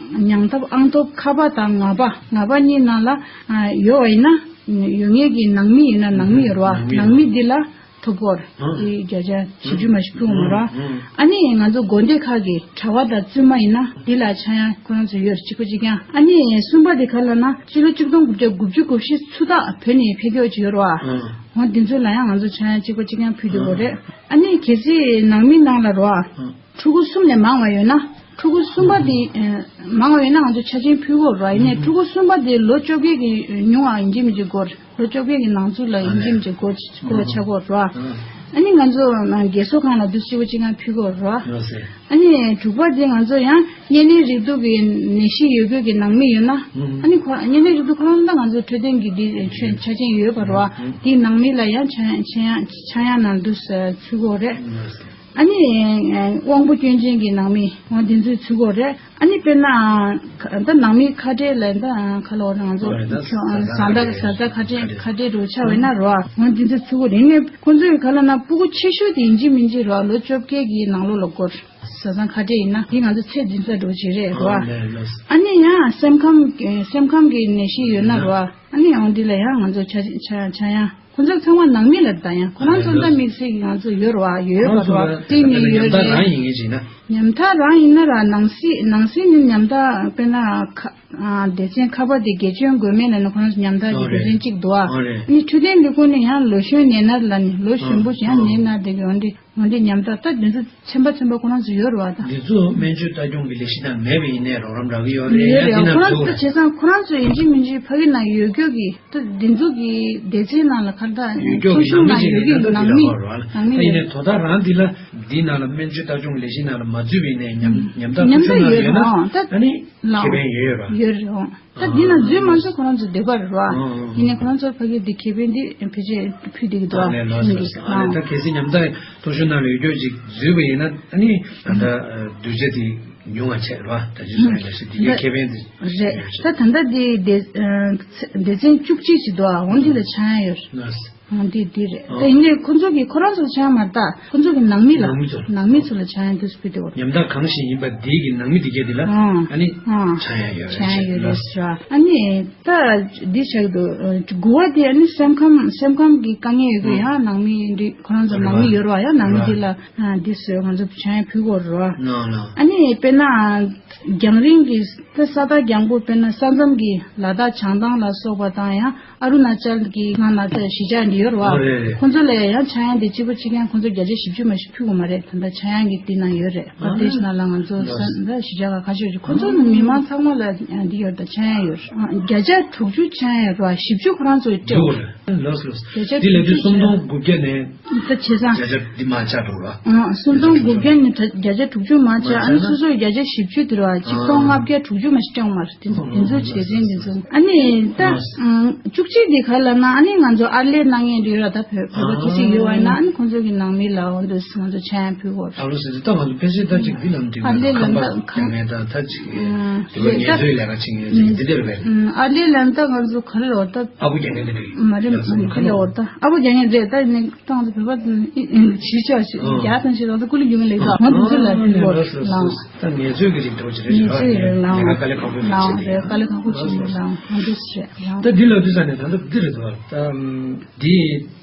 ཉམ་ཐག་ཨང་ཐོབ་ཁ་པ་དང་ང་པ་ང་པ་གཉིས་ནང་ལ་ཨ་ཡོད་པ་ཡིན་ན། ཡོད་ངེས་ཀྱི་ནང་མི་ཡིན་ན་ནང་མི་ཡོད་རེད་བ། ནང་མི་འདི་ལ་ཐོབ་སྐོར་དེ་བརྒྱ་ཆ་བཞི་བཅུ་མ་ཞིག་ཕུལ་དགོས་རེད་བ། ཨ་ནི་ང་ཚོ་དགོན་སྡེ་ཁག་གི་གྲྭ་པ་དང་བཙུན་མ་ཡིན་ན་འདི་ལ་ཆག་ཡང་ཁོ་རང་ཚོ་ཡོད་རེད། གཅིག་པ་གཅིག་རྐྱང་། ཨ་ནི་གསུམ་པ་དེ་ག་ལ་ན་སྤྱི་ལོ་གཅིག་སྟོང་དགུ་བརྒྱ་དགུ་བཅུ་གོ་བཞི་ཚུ་དག་བོད་ནས་ཕེབས་ཀྱི་ཡོད་ཅིག་ཡོད་རེད་བ། འོ་འདི་ཚོ་ལ་ཡང་ང་ཚོ་ཆག་ཡང་གཅིག་པ་གཅིག་རྐྱང་ཕུལ་དགོས་རེད། ཨ་ནི་གལ་སྲིད་ནང་མི་ནང་ལ་རེད་བ། ཕྲུ་གུ་གསུམ་ལས་མང་བ་ཡོད་ན། ཕྲུ་གུ་གསུམ་པ་དེ་ཨ་མང་བ་ཡོད་ན་ང་ཚོ་ཆ་ཆེན་ཕུལ་དགོས་རེད་བ། ཡིན་ནའི་ཕྲུ་གུ་གསུམ་པ་དེ་ལོ་བཅོ་བརྒྱད་ཀྱི་ཉུང་བ་ཡིན་གཅིག་མིན་གཅིག་དགོས་རེད། ལོ་བཅོ་བརྒྱད་ཀྱི་ནང་ཚུད་ལ་ཡིན་གཅིག་མིན་གཅིག་དགོས་དགོས་ཆགས་དགོས་རེད་བ། ཨ་ནི་ང་ཚོ་རྒས་གསོ་ཁང་ལ་དུས་གཅིག་པ་གཅིག་རྐྱང་ཕུལ་དགོས་རེད་བ། ཨ་ནི་དྲུག་པ་དེ་ང་ཚོ་ཡང་གཉན་ནད་རེག་དུག་གི་ནད་གཞི་ཡོད་དགོས་ཀྱི་ནང་མི་ཡོད་ན། ཨ་ནི་ཁོ་གཉན་ནད་རེག་དུག་ཁོ་རང་ད་ང་ཚོ་འཕྲོད་བསྟེན་གྱི་དེ་ཆ་ཆ་རྐྱེན་ཡོད་པ་རེད་བ། དེའི་ནང་མི་ལ་ཡང་ཆ་ཆ་ཡང་ཆ་ཡང་ནང་དུ་ཚུད་དགོས་རེད། ཨ་ནི་དབང་པོ་སྐྱོན་ཅན་གྱི་ནང་མི་འོ་འདི་ཚོས་ཚུད་དགོས་རེད། ཨ་ནི་དཔེར་ན་ད་ནང་མི་ཁ་བྲལ་ལ་ད་ཁ་ལོ་ང་ཚོ་ཨོ་རེད། ད་བཟའ་ཟླ་ཟླ་བཟའ་ཟླ་ཁ་བྲལ་ཁ་བྲལ་རུ་ཆགས་པ་ཡིན་ན་རོ། འོ་འདི་ཚོས་ཚུད་དགོས་རེད། ཨ་ནི་ཁོང་ཚོས་ག་ལ་ན་སྤུ་གུ་ཆེ་ཤོས་དེ་ཡིན་གཅིག་མིན་གཅིག་རོ། ལོ་བཅོ་བརྒྱད་ཀྱི་ནང་ལོགས་ལ་སྐོར་བཟའ་ཚང་ཁ་བྲལ་ཡིན་ན་དེ་ང་ཚོ་ཚད་འཛིན་ས་འགྲོ་བྱེད་རེད་རོ། ཨ་ནི་ཡང་སེམས་ཁམས་སེམས་ཁམས་ཀྱི་ནད་གཞི་ཡོད་ན་རོ། ཨ་ནི་འོ་འདི་ལ་ཡང་ང་ཚོ་ཆ་ཆ་ཆ་ཡང་། ཁོང་ཚོ་ཚང་མ་ནང་མི་ལ་ད་ཡང་ཁོ་རང་ཚོ་ད་དམིགས་བསལ་གྱི་ང་ཚོ་ཡོད་རེད་བ། ཡོད་པ་རེད་བ། སྟེང་ནས་ཡོད་རེད། ཉམ་ཐག་རང་ཡིན་ན་ར་ནང་སྲིད་ནང་སྲིད་ནི་ཉམ་ཐག་དཔེར་ན་ཁ་སྡེ་ཚན་ཁ་པར་དེ་དགེ་སྐྱོན་དགོས་མེད་ལ་ནི་ཁོ་རང་ཚོ་ཉམ་ཐག་གི་སྡེ་ཚན་གཅིག་འདུག་ཨ། ནི་འཕྲོད་བསྟེན་ལས་ཁུངས་ནས་ཡང་ལོ་གཞོན་ནད་མནར་ལ་ནི་ལོ་གཞོན་པོ་ཞིག་ཡང་ནད་མནར་དེ་གི་འོན་ཏེ། ངོ་འདི་ཉམ་ཐག་ད་འདི་ཚོ་ཚན་པ་ཚན་པ་ཁོ་རང་ཚོ་ཡོད་རེད་བ་ད། འདི་ཚོ་སྨན་བཅོས་ལྟ་སྐྱོང་གི་ལས་གཞི་ནང་མེད་པ་ཡིན་ནའི་རོགས་རམ་རག་གི་ཡོད་རེད། ཡོད་ཡང་འདི་རེད། ནང་ཁོ་རང་འཛུལ་ཚོ་ད་བྱས་ཙང་ཁོ་རང་ཚོ་ཡིན་གཅིག་མིན་གཅིག་ཕ་གི་ནང་ཡོད་རྒྱུ་གི་ད་འདི་ཚོ་གི་སྡེ་ཚན་ནང་ལ་ཁ་ད་ཡོད་ཀྱོག་ཚོགས་ཆུང་ནང་ཡོད་ཀྱི་ནང་མི་ནང་མི་ཡོད་རེད་བ། ད་ཡིན་ནའི་དོ་བདག་རང་འདི་ལ་འདི་ནང་ལ་སྨན་བཅོས་ལྟ་སྐྱོང་ལས་གཞི་ནང་ལ་མ་འཛུལ་བ་ཡིན་ནའི་ཉམ་ཉམ་ཐག་ཉམ་ཐག་ཐུག་ཡོད་ན་ཡོད་ན་ད་ཨ་ནི་ལའོ་ཁེ་ཕན་ཡོད་ཡོད་ར། ཡོད་རེད་ཨོ། ད་འདི་ན་འཛུལ་མ་འཛུལ་ཁོ་རང་ཚོ་འདོད་པ་རེད་བ། ཨང་ཨང་། ཡིན་ནའི་ཁོ་རང་ཚོར་ཕ་གི་འདི་ཁེ་ཕན་འདི་ཕལ་ཆེར་ཕུལ་བསྡད་ཀྱི་འདུག་ཨ་ནས་ལགས་སོ་ལགས་སོ། ཨ་ནས་ད་གལ་སྲིད་ཉམ་ཐག་མཐོ་ཤོས་ནང་ལ་ཡོད་རྒྱུ་ཅིག་འཛུལ་བ་ཡིན་ན་ཨ་ནི་ད་ལྟ་བསྡུར་བྱ་དེ་ཉུང་བ་བྱས་རེད་བ། ད་ཅི་སོང་ཡིན་ལ་ཞིག་འདི་གའི་ཁེ་ཕན་དེ་རེད། ད་ད་ལྟ་འདི་སྡེ་སྡེ་ཚན་བཅུ་གཅིག་ཅིག་འདུག་ཨ་འོ་འདི་ལ་ཆགས་ཡ་ཡོད་རེད། ལགས་སོ། འདི་འདི་རེད། ད་ཡིན་ནའི་ཁོ་ཚོ་གི་ཁོ་རང་ཚོ་ལ་ཆགས་མ་རེད་ད། ཁོ་ཚོ་གི་ནང་མི་ལ་ནང་མི་ཚོ་ནང་མི་ཚོ་ལ་ཆགས་ཡང་དུས་སུ་ཕུལ་དེ་བར། ཉམ་ཐག་གང་ཞིག་ཡིན་པ་འདི་གི་ནང་མི་འདི་གས་འདི་ལ་ཨང་ཨ་ནི་ཨང་ཆགས་ཡང་ཡོད་ཆགས་ཡང་ཡོད་རེད་ཟེར་བ། ཨ་ནི་ད་འདི་ཆགས་འདུག་དགུ་བ་དེ་ཨ་ནི་སེམས་ཁམས་སེམས་ཁམས་ཀྱི་དཀའ་ངལ་ཡོད་གི་ཡང་ནང་མི་འདི་ཁོ་རང་ཚོ་ནང་མི་ཡོད་རེད་བ། ཡང་ནང་མི་འདི་ལ་འདི་ཟེར་ང་ཚོ་ཆགས་ཡང་ཕུལ་དགོས་རེད་བ། ཨ་ནི་དཔེར་ན་རྒྱང་རིང་གི་ད་ས་ཐག་རྒྱང་པོ་དཔེར་ན་ས་མཚམས་ཀྱི་ལ་དྭགས་བྱང་ཐང་ལ་སོགས་པ་དང་ཡང་ཨ་རུ་ན་ཅལ་གྱི་ང་ན་ཚ་གཞིས་ཆགས་འདི་ཡོད་རེད་བ། ཨོ་རེད་རེད། ཁོང་ཚོ་ལ་ཡང་ཆགས་ཡང་འདི་གཅིག་པ་གཅིག་རྐྱང་ཁོང་ཚོ་བརྒྱ་ཆ་བཞི་བཅུ་མ་ཞིག་ཕུལ་གི་མ་རེད། ད་ལྟ་ཆགས་ཡང་གི་འདི་ནང་ཡོད་རེད། ཨ་ཨ་དེ་ཕྱི་ནང་ལ་ང་ཚོ་ལགས་ས་འདི་གཞིས་ཆགས་ཁ་ཁ་ཤས་ཀྱི་ཁོང་ཚོ་མི་མང་ཚང་མ་ལ་འདི་ཡོད་རེད། ད་ཆགས་ཡང་ཡོད་རེད། བརྒྱ་ཆ་དྲུག་ཅུ་ཆགས་ཡང་ཡོད་རེད་བ། བཞི་བཅུ་ཁོ་རང་ཚོ་སྤྲད་ཡོད་རེད། ལགས་ལགས། བརྒྱ་ཆ་དེ་ལས་དུས་དྲུག་ཅུ་སུམ་སྟོང་དགུ་བརྒྱ་ནས་ད་བྱས་ཙང་བརྒྱ་ཆ་འདི་མ་ཆགས་འགྲོ་ར། ཨང་སུམ་སྟོང་དགུ་བརྒྱ་ནས་ད་བརྒྱ་ཆ་དྲུག་ཅུ་མ་ཆགས། ཨ་ནི་སོ་སོ་བརྒྱ་ཆ་བཞི་བཅུ་དེ་ར་ཆིག་སྟོང་ལྔ་བརྒྱ་དྲུག་ཅུ་མ་ཞིག་སྤྲད་ཡོང་མ་རེད། དེ་ཚོ་དེ་ཚོ་བྱས་ཙང་དེ་ཚོ་ཨ་ནི་ད་ཨང་བཅུ་གཅིག་དེ་ག་ལ་ན་ཨ་ནི་ང་ཚོ་ཨར་ལས་གནང་མཁན་དེ་ར་ད་བོད་བོད་པ་ཁ་ཤས་ཡོད་བ་ཡིན་ན་ཨ་ནི་ཁོང་ཚོ་གི་ནང་མི་ལ་འོ་འདུག་ང་ཚོ་ཆ་ཡང་ཕུལ་དགོས་རེད། ཨ་རུ་ཟེར་ཏེ་ད་ང་ཚོ་ཕལ་ཆེར་ད་ཅིག་འདི་ལམ་འགྲིག་ཨར་ལས་ལམ་ཁང་པ་ད་རྒྱག་མཁན་དང་ད་ཅིག་དེ་བས་ངལ་རྩོལ་ལས་ཀ་བྱེད་མཁན་ཅིག་འདི་འདྲ་རེད་པས། ཨར་ལས་ལམ་ད་ང་ཚོ་ག་རེ་ལབ་ད། ཨ་བུ་རྒྱག་མཁན་འདི་འདྲ་རེད། མ་རེད། ཡང་སེམས་ཁ་ལ་འོར་ད་ཨ་བུ་རྒྱག་མཁན་རེད། ད་ནི་ཏང་ཙི་བོད་པ་ཞི་ཆ་ཞི་རྒྱ་དང་ཞི་རོགས་ཀུ་ལི་རྒྱུ་མི་ལེགས་ད་ང་དུ་ཚོ་ལ་འགྲིག་གོ་ལང་། ད་ངལ་རྩོལ་གྱི་རིགས་འགྲོ་ཅི་རེད། ངལ་རྩོལ་རེད་ལང་། ལས་ཀ་དཀའ་ལས་ཁག་པོ་ཞིག་ལང་བྱེད་རེད། ལང་ལས་ཀ་དཀའ་ལས་ཁག་པོ་ཞིག་ལང་ང་དུ་ཟེར་ལང་། ད་འདི་ལ་དུས་ས་ནས་ད་ལྟ་འདི་རེད་འདུག་ད་འདི་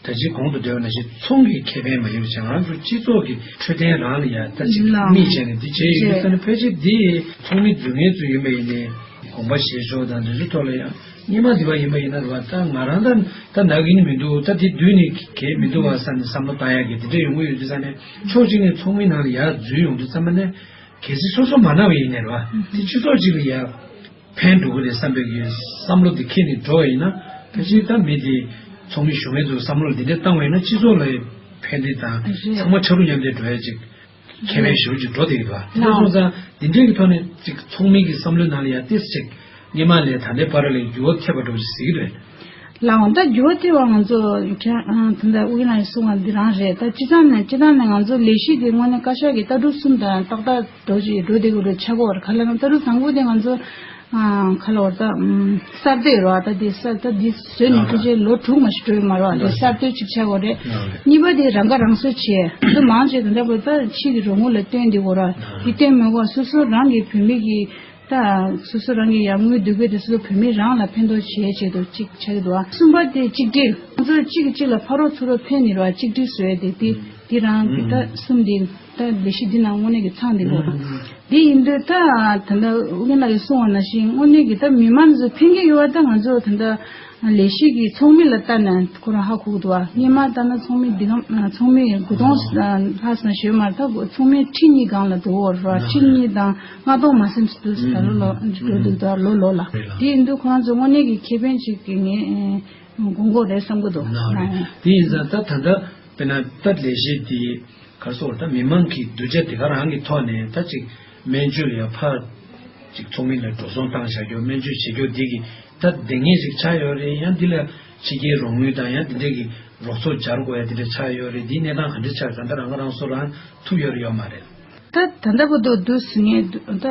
ད་ཅི་གོང་དུ་འདྲ་བ་ནང་བཞིན་ཚོང་གི་ཁེ་ཕན་མ་ཡིན་པ་བྱས་ང་ཚོ་སྤྱི་ཚོགས་ཀྱི་འཕྲོད་བསྟེན་རང་ལ་ཡ་ད་ཅིག་ལང་དམིགས་བྱས་ནས་འདི་བྱས་ཡོད་དུས་ས་ནས་ཕལ་ཆེར་འདི་ཚོགས་མི་འཛུལ་མཁན་ཚོ་ཡིན་པ་ཡིན་ནའི་དགོངས་པ་བཞེས་ཕྱོགས་དང་འདི་ཚོ་ཐོག་ལ་ཡང་སྔོན་མ་འདི་པ་ཡིན་པ་ཡིན་ན་རེད་བ། ད་ང་རང་ད་ད་ནག་གི་ནི་མི་འདུག་ད་དེ་བསྡུས་ནས་གལ་མི་འདུག་བ་ས་ནས་བསམ་བློ་བཏང་ཡག་གི་དེ་འདྲ་ཡོང་གི་ཡོད་དུས་ས་ནས་ཕྱོགས་གཅིག་ནས་ཚོགས་མི་ནང་ལ་ཡར་འཛུལ་ཡོང་དུས་ཙམ་པ་ནས་གལ་སྲིད་སོ་སོ་མ་ན་བ་ཡིན་ནའི་རེད་བ། དེ་སྤྱི་ཚོགས་གཅིག་ལ་ཡར་ཕན་འགྲོ་གི་རེད་བསམ་པའི་གི་བསམ་བློ་དེ་འཁྱེར་ནས་འགྲོ་བ་ཡིན་ན་ཕལ་ཆེར་ད་མི་དེ་ཚོགས་མི་ཞུ་མཁན་ཚོས་བསམ་བློ་འདི་འདྲ་བཏང་བ་ཡིན་ན་སྤྱི་ཚོགས་ལ་ཕན་བདེ་དང་ཚང་མ་ཆ་རུ་མཉམ་བསྡད་འགྲོ་ཡ་ཅིག་ཁེ་ཕན་ཞེ་པོ་ཅིག་འགྲོ་བསྡད་ཀྱི་འདུག་དེ་འདྲ་སོང་ཙང་འདི་འདྲའི་གི་ཐོག་ནས་ཅིག་ཚོགས་མི་གི་བསམ་བློའི་ནང་ལ་ཡང་ཏོག་ཙམ་ཅིག་སྔོན་མ་ལས་ད་ལྟའི་བར་ལ་འགྱུར་བ་ཐེབས་པ་འདྲ་པོ་ཅིག་གཟིགས་ཀྱི་རེད། ལའང་ད་འགྱུར་བ་ཐེབས་པ་ང་ཚོ་ཁྱེད་ད་ལྟ་ཨུ་ཡོན་ལགས་ཀྱིས་གསུངས་པ་འདི་རང་རེད། ད་སྤྱི་བཏང་ནས་སྤྱི་བཏང་ནས་ང་ཚོ་ལས་གཞི་འདི་དངོས་གནས་བཀའ་ཤག་གི་ལྟ་གྲུབ་གསུམ་དང་ཏག་ཏག་འགྲོ་ཅིག་འགྲོ་བསྡད་ཀྱི་རེད་ཆགས་ཀྱི་ཡོད་རེད། ག་ལ་ན་ལྟ་གྲུབ་དང་པོ་དེ་ང་ཚོ་ཁ་ལ་བར་ད་གསར་གཏོད་རེད་བ། ད་འདི་གསར་ད་འདི་བཟོས་ནས་ཕལ་ཆེར་ལོ་དྲུག་མ་ཞིག་འགྲོ་ཡོད་མ་རེད་བ། འདི་གསར་གཏོད་ཅིག་ཆགས་ཀྱི་ཡོད་རེད། གཉིས་པ་དེ་རང་ཁ་རང་གསོ་བྱས་འདི་མང་ཆེ་ད་ལྟ་བར་ད་ཕྱི་གི་རོགས་དངུལ་ལ་བརྟེན་བསྡད་ཀྱི་ཡོད་རེད། འདི་བརྟེན་མེད་གོ་སོ་སོ་རང་གི་བོད་མི་གི་ད་སོ་སོ་རང་གི་ཡར་དངུལ་བསྡུ་དགོས་དེ་སོ་སོ་བོད་མི་རང་ལ་ཕན་ཐོགས་བྱེད་ཆེད་དུ་གཅིག་ཆགས་ཀྱི་འདུག་བ། གསུམ་པ་དེ་གཅིག་སྒྲིལ། ང་ཚོ་གཅིག་གིས་གཅིག་ལ་ཕ་རོགས་ཚུར་རོགས་ཕན་ནི་རེད་བ། གཅིག་སྒྲིལ་བཟོ་ཡ་དེ་དེ་དེ་རང་གི་ད་གསུམ་དེ་ད་ལས་གཞི་འདི་ནང་དངོས་གནས་ཀྱི་ཚང་བསྡད་དགོས་རེད། དེ་ཡིན་དུས་ད་ད་ལྟ་ཨུ་རྒྱན་ལགས་ཀྱིས་གསུངས་པ་ནང་བཞིན་དངོས་གནས་ཀྱི་ད་མི་མང་ཚོ་ཕན་གྱི་ཡོད་བ། ད་ང་ཚོ་ད་ལྟ་ལས་གཞི་གི་ཚོགས་མི་ལ་ལྟ་ན་ཁོ་རང་ཧ་གོ་གི་འདུག་བ། སྔོན་མ་ལྟ་ན་ཚོགས་མི་འདི་ག་ཚོགས་མི་དགུ་སྟོང་ལྷག་ཙམ་ཞིག་ཡོད་མ་རེད། ད་ཚོགས་མི་ཁྲི་གཉིས་སྒང་ལ་འགྲོ་གི་ཡོད་རེད་བ། ཁྲི་གཉིས་དང་ལྔ་སྟོང་མ་ཟིན་ཙམ་འདུག་ད་ལོ་ལོ་འགྲོ་འདུག་ད་ལོ་ལོ་ལ། དེ་ཡིན་དུས་ཁོ་རང་ཚོ་དངོས་གནས་ཀྱི་ཁེ་ཕན་ཅིག་གི་ངས་དགོངས་ཀྱི་རེད་བསམ་གྱི་འདུག་ནའང་རེད། དེ་ཡིན་ཙང་ད་ད་ལྟ་དཔེར་ན་ད་ལས་གཞི་དེ་ག་རེ་ཟེར་ད་མི་མང་གི་གདུལ་བྱ་དེ་ག་རང་གི་ཐོག་ནས་ད་ཅིག་སྨན་བཅོས་ལ་ཡང་ཕར་ཅིག་ཚོགས་མི་ལ་འགྲོ་སོང་བཏང་བཞག་རྒྱུ་སྨན་བཅོས་བྱེད་རྒྱུ་འདི་གི་ད་བདེ་ངེས་ཅིག་ཆགས་ཡོད་རེད། ཡང་འདི་ལ་ཕྱི་རྒྱལ་རོགས་དངུལ་དང་ཡང་འདི་འདྲ་གི་རོགས་ཚོགས་སྦྱར་དགོས་ཡ་འདི་འདྲ་ཆགས་ཡོད་རེད། འདིའི་གནས་སྟངས་ག་འདྲ་ཆགས་ད་ལྟ་རང་ཁ་རང་གསོ་རང་ཐུབ་ཡོད་རེད་ཡོད་མ་རེད། ད་ད་ལྟ་བར་དུ་འདུག་ཟེར་ངས་ད་ད་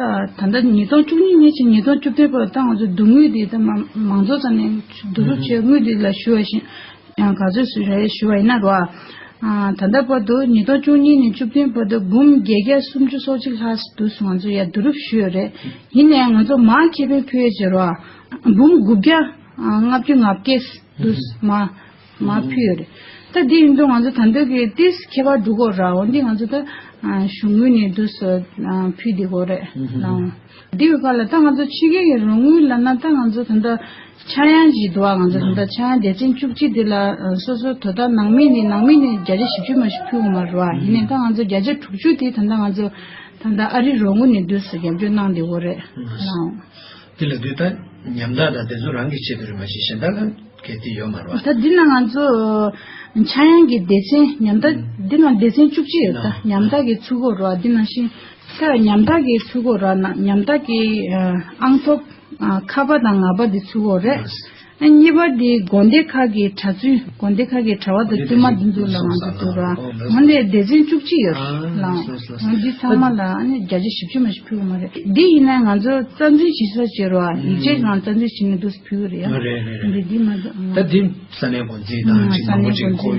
ལྟ་ཉིས་སྟོང་བཅུ་གཉིས་ནས་བྱས་ཉིས་སྟོང་བཅུ་བདུན་བར་ད་ང་ཚོ་བསྡུ་དངུལ་འདི་ད་མ་མང་ཚོགས་ཚང་ནས་བསྡུ་རུབ་བྱས་དངུལ་འདི་ལ་ཞུ་བ་བཞིན་ཡང་ག་ཚོད་ཞུ་རེད་ཞུ་བ་ཡིན་ན་རོ། ཨ་ད་ལྟ་བར་དུ་ཉིས་སྟོང་བཅུ་གཉིས་ནས་བཅུ་བདུན་བར་དུ་འབུམ་བརྒྱད་བརྒྱ་སུམ་ཅུ་སོ་གཅིག་ལྷག་འདུག་ང་ཚོ་ཡར་བསྡུ་རུབ་ཞུས་ཡོད་རེད། ཡིན་ནའང་ང་ཚོ་མར་ཁེ་ཕན་ཕུལ་ཡས་བྱེད་རོ། འབུམ་དགུ་བརྒྱ་ལྔ་བཅུ་ང་བརྒྱད་འདུག་མར་མར་ཕུལ་ཡོད་རེད། ད་འདི་ཡིན་དུས་ང་ཚོ་ད་འདོད་ཀྱི་ཏིས་ཁྱད་པར་འགྲོ་གི་ར། འོ་འདི་ང་ཚོ་ད་གཞུང་དངུལ་ནས་དུས་སུ་ཕུལ་བསྡད་ཀྱི་རེད་ལགས། འདི་ཡོད་ཁ་ལ་ད་ང་ཚོ་ཕྱི་རྒྱལ་གྱི་རོགས་དངུལ་ལབ་ན་ད་ང་ཚོ་ད་ལྟ་ཆག་ཡང་ཅིག་འདུག་ཨ། ང་ཚོ་ད་ལྟ་ཆག་ཡང་སྡེ་ཚན་བཅུ་གཅིག་འདི་ལ་སོ་སོ་དོ་བདག་ནང་མི་ནས་ནང་མི་ནས་བརྒྱ་ཆ་བཞི་བཅུ་མ་ཞིག་ཕུལ་ཡོད་མ་རེད་བ། ཡིན་ནའི་ད་ང་ཚོ་བརྒྱ་ཆ་དྲུག་ཅུ་དེ་ད་ལྟ་ང་ཚོ་ད་ལྟ་ཨ་རིའི་རོགས་དངུལ་ནས་དུས་སུ་རྒྱབ་སྐྱོར་གནང་བསྡད་ཀྱི་རེད་ལགས། དེ་ལ་དུས་ད་ཉམ་ཐག་དང་དེ་ཚོ་རང་གི་ཆེད་དུ་རེད་མ་གཞི་གཞན་དག་ལ་གལ་ཏེ་ཡོད་མ་རེད་བ། ད་འདི་ན་ང་ཚོ་ཆག་ཡང་གི་སྡེ་ཚན་ཉམ་ཐག་འདི་ན་སྡེ་ཚན་བཅུ་གཅིག་ཡོད། ད་ཉམ་ཐག་གི་ཚུད་ཀྱི་རེད་བ། འདི་ནང་བཞིན་ད་ཉམ་ཐག་གི་ཚུད་ཀྱི་རེད་བ། ན་ཉམ་ཐག་གི་ཨང་ཐོབ་ཁ་པ་དང་ང་པ་འདི་ཚུད་ཀྱི་རེད། གཉིས་པ་འདི་དགོན་སྡེ་ཁག་གི་གྲྭ་བཙུན་དགོན་སྡེ་ཁག་གི་གྲྭ་བ་དང་བཙུན་མ་འདི་ཚོ་ལ་ང་ཚོ་འདུག་ར། འོ་འདི་སྡེ་ཚན་བཅུ་གཅིག་ཡོད་ལགས། འོ་འདི་ཚང་མ་ལ་ཨ་ནི་བརྒྱ་ཆ་བཞི་བཅུ་མ་ཞིག་ཕུལ་གྱི་མ་རེད། འདི་ཡིན་ན་ང་ཚོ་རྩ་འཛིན་བྱེད་ས་བྱེད་རོགས། ཡིག་ཆའི་ནང་རྩ་འཛིན་བྱེད་ནས་འདུག་ཕུལ་གྱི་རེད་ཡ། རེད་རེད་རེད། འདི་འདི་མ་གཏོགས་ད་འདི་ས་གནས་འགོ་འཛིན་དང་ཅིག་མང་པོ་ཅིག་ཁོ་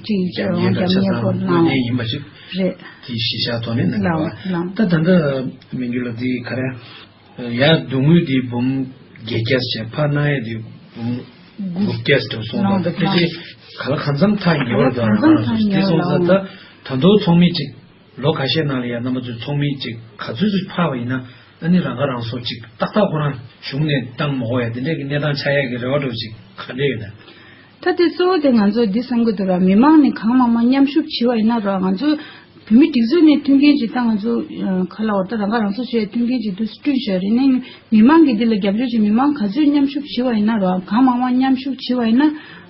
ཅིག་རྒྱབ་གཉེར་དང་ཆ་ཚང་དངོས་གནས་ཡིན་པ་ཞིག་རེད། དེ་གཞི་བཞག་ཐོག་ནས་གནང་གི་རེད་བ། ད་ད་ལྟ་མི་འགྱུར་ལ་འདི་ག་རེ། ཡར་བསྡུ་དངུལ་འདི་འབུམ་བརྒྱད་བརྒྱ་བྱས། ཕར་གནང་ཡས་འདི་འབུམ་དགུ་བརྒྱ་ཙམ་སོང་། ད་ལྟ་ཕལ་ཆེར་ག་ལ་གང་འཚམ་ཐག་ཉེ་བར་འགྲོ་བ་རང་རང་སོང་། དེ་སོང་ཙང་ད་ད་དུང་ཚོགས་མི་གཅིག་ལོ་ཁ་ཤས་ནང་ལ་ཡ་རྣམ་པ་ཚོས་ཚོགས་མི་གཅིག་ག་ཚོད་ཚོད་ཕར་བ་ཡིན་ན་ཨ་ནི་རང་ཁ་རང་གསོ་གཅིག་ཏག་ཏག་ཁོ་རང་གཞུང་ནས་བཏང་མ་དགོས་ཡ་དེ་འདྲས་ཀྱི་གནས་སྟངས་ཆགས་ཡ་གི་རེ་བ་འདྲ་བོ་གཅིག་ག་འདྲས་ཡོད་ན། ད་དེ་གཙོ་བོ་དེ་ང་ཚོ་འདི་བསམ་གྱི་འདུག་ར། མི་མང་ནས་གང་མང་མང་མཉམ་ཞུགས་བྱེད་པ་ཡིན་ན་ར། ང་ཚོ་བོད་མི་སྒྲིག་འཛུགས་ནས་མཐུན་རྐྱེན་ཅིག་ད་ང་ཚོ་ག་ལ་བར་ད་རང་ཁ་རང་གསོ་བྱས་མཐུན་རྐྱེན་ཅིག་འདུག་བསྐྲུན་བཞག་རེད། ནས་མི་མང་གིས་འདི་ལ་རྒྱབ་སྐྱོར་བྱེད། མི་མང་ག་ཚོད་མཉམ་ཞུགས་བྱེད་པ་ཡིན་ན་ར། གང་མང་མང་མཉམ་ཞུགས་བྱེད་པ་ཡིན་ན་